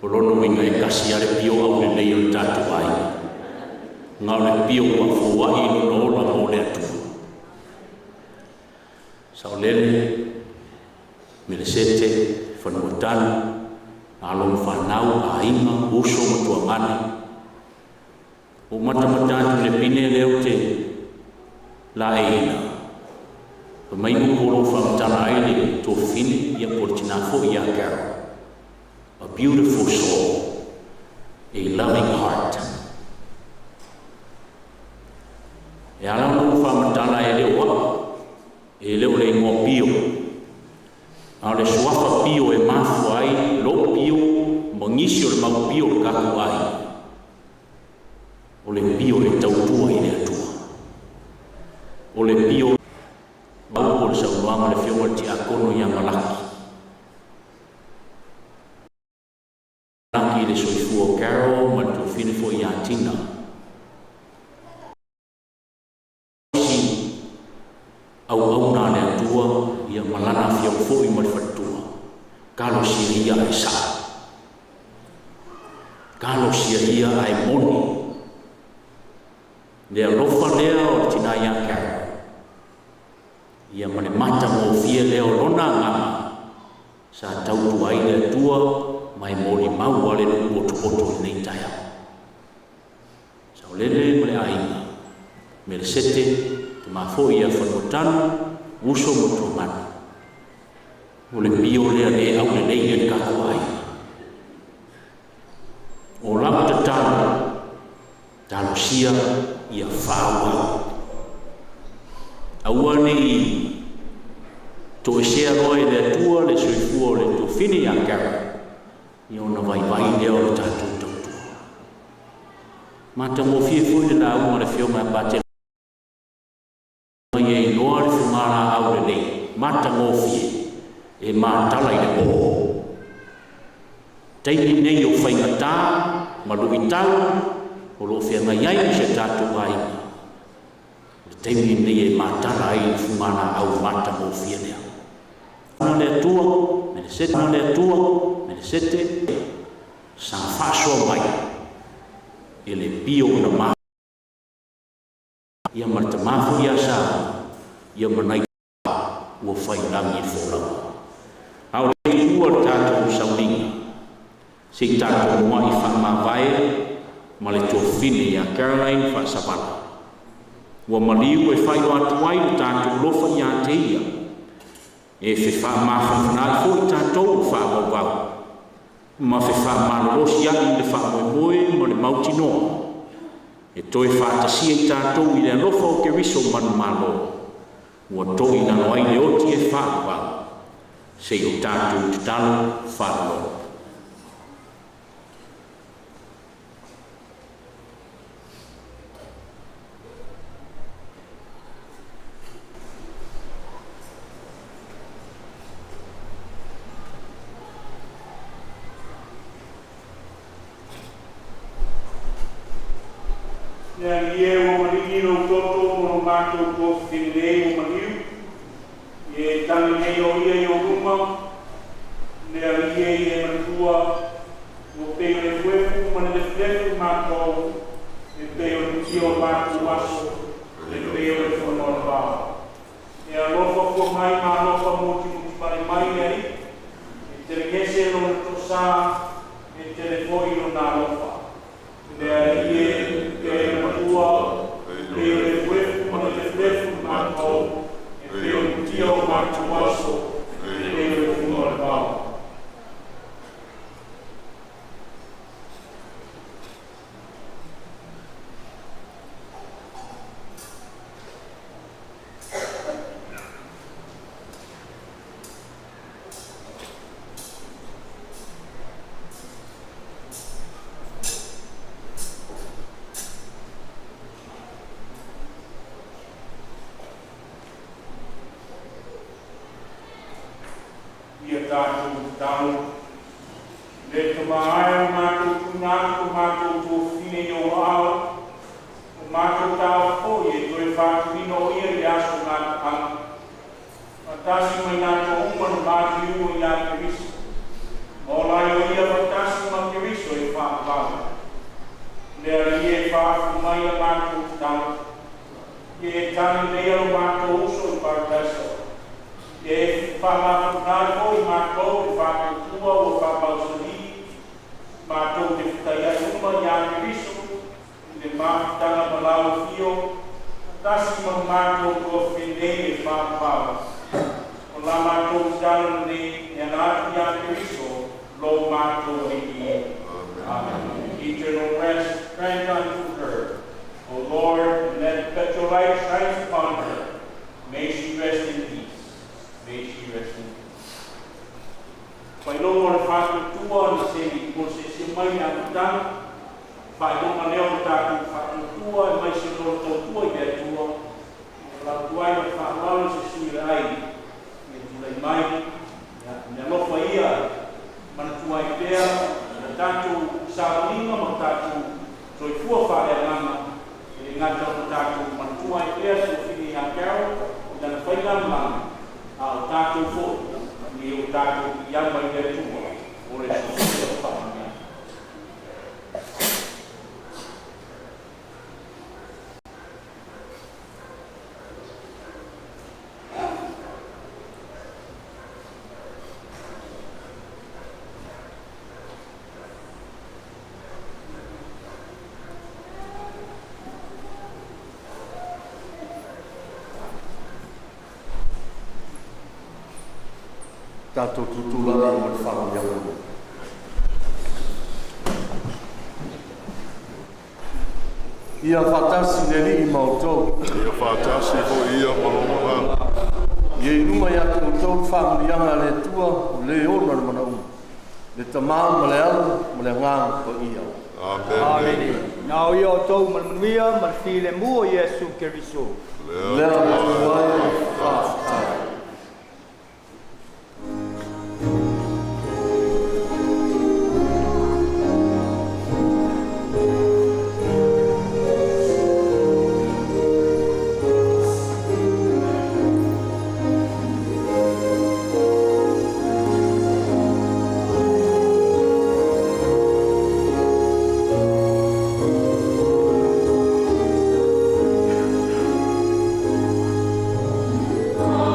o lona uiga e kasi a le pio aulelei o le tatou aiga. Na o le pio ua foai i lona ola mo le Atua. Saolele, Melesete, Fanuatanu, alo ma fanau, aiga, uso ma tuagane. Ua ou matamata atu i le pine lea ou te laeiina. Fai mai upu o lo o faamatala ai le tuafafine, ia po o le tina foi ia Carol. A beautiful soul, a loving heart. E ala ona ou faamatala e le o au, e le o le igoa pio, a o le suafa pio e mafua ai lou pio ma nisi o le mau pio o le tatou aiga. O le pio e tautua i le Atua. O le pio au o le saunoaga a le Afioga i le Tiakono ia Malaki. Laki i le soifua o Carol ma le tuafine foi ia Tina. Isi auauna a le Atua ia ma lana afioga foi ma le faletua. Talosia ia ae saʻa. Talosia ia ae moni. Le alofa lea o le tina ia Carol. Ia ma le matagofie lea o lona agaga sa tautua ai le Atua ma e molimau a le nuu potopoto i lenei taeao. Saolele ma le aiga, Melesete, tama foi ia Fanuatanu, uso ma tuagana. O le pio lea le aulelei ai le tatou aiga. O lau tatalo, talosia ia faaauau. Aua ne i toesea loa e le Atua le soifua o le tuafine ia Carol, ia ona vaivai lea o le tatou tautua. Matagofie foi le lauga a le Afioga ia Patele mai e iloa le fugalaau lenei matagofie e matala i le po. Taimi nei o faigata ma luitau o lo o feagai ai ma si o tatou aiga, o le taimi lenei e matala ai le fugalaau matagofie lea. Na le Atua, Melesete, na le Atua, Melesete, sa faasoa mai e le pio o na ma ia ma le tamā foi ia Sa ia ma nai ua fai lagi i le folauga. A o le ua le tatou sauniga, se i tatou mua'i faamavae ma le tuafafine ia Caroline Faasavala. Ua maliu e faailoa atu ai lo tatou alofa ia te ia, e fefaamafanafana'i foi tatou o faavauvau, ma fefaamalolosia'i i le faamoemoe ma le mautinoa, e toe faatasia i tatou i le alofa o Keriso manumalo, ua to'i lalo ai le oti e faavavau, se i o tatou tatalo faalologo. Le Alii e, ua maligi lou toto mo lo matou tuafafine nei ua maliu, ia e tagi nei o ia i ou luma. Le Alii e, ia e manatua ua pei o le efuefu ma le lefulefu i matou, e pei o le mutia o matou aso, e pei o le fono o le vao. E alofa fua mai ma alofa mutimutivale mai le Alii, e telegese lona toasā, e tele foi lona alofa. Le Alii e, ia e manatua pei o le efuefu ma le lefulefu i matou, e pei o le mutia o matou aso, e pei o le fuga o le vao. Ia tatou tatalo. Le Tama ae, ua matou tuuina atu ko matou tuafafine i ou aao, o matou taofi foi e toe faatuina o ia i le aso gataaga, faatasi ma i latou uma na maliliu ia Keriso, ma ola ai o ia faatasi ma Keriso e faavavau. Le Alii e, faafofoga mai la matou tatalo, ia e tali nei lo matou uso i Parataiso, ia e faamafanafana'i foi i matou le faatuatua ua faamausali matou te fetaia'i uma iā Keriso i le mafutaga ma lau Afio tasi ma matou tuafafine nei e faavavau. O la matou tatalo lenei e ala atu iā Keriso lo matou Alii e. Amen. Eternal rest grant unto her, O Lord, and let perpetual light shine upon her. May she rest in peace. May she rest in peace. Faailoga o le faatuatua na se mo se ese mai le amataga, faailoga lea o le tatou faatuatua e mai se lolo tautua i le Atua, o lau ai ma le faaaloalo se sui o le aiga, ia tulai mai, ia, le alofa ia, manatua ai pea le tatou savaliga ma tatou soifua faaleagaga, e le gata ona tatou manatua ai pea tuafafine ia Carol i lana faigamalaga, a o tatou foi i o tatou piiama i le Atua o le soifua faamanuiaga. Tatou tutulagi mo le faamanuiaga. Ia faatasi le Alii ma outou. Ia faatasi foi ia ma lou agaga. Ia i luga ia te outou le faamanuiaga a le Atua o le ona le manaoga, le Tama ma le Alo ma le Agaga Paia. Amene. Na o ia o tau ma le manuia ma le filemu o Iesu Keriso. Le Atua e faafetai. Amen.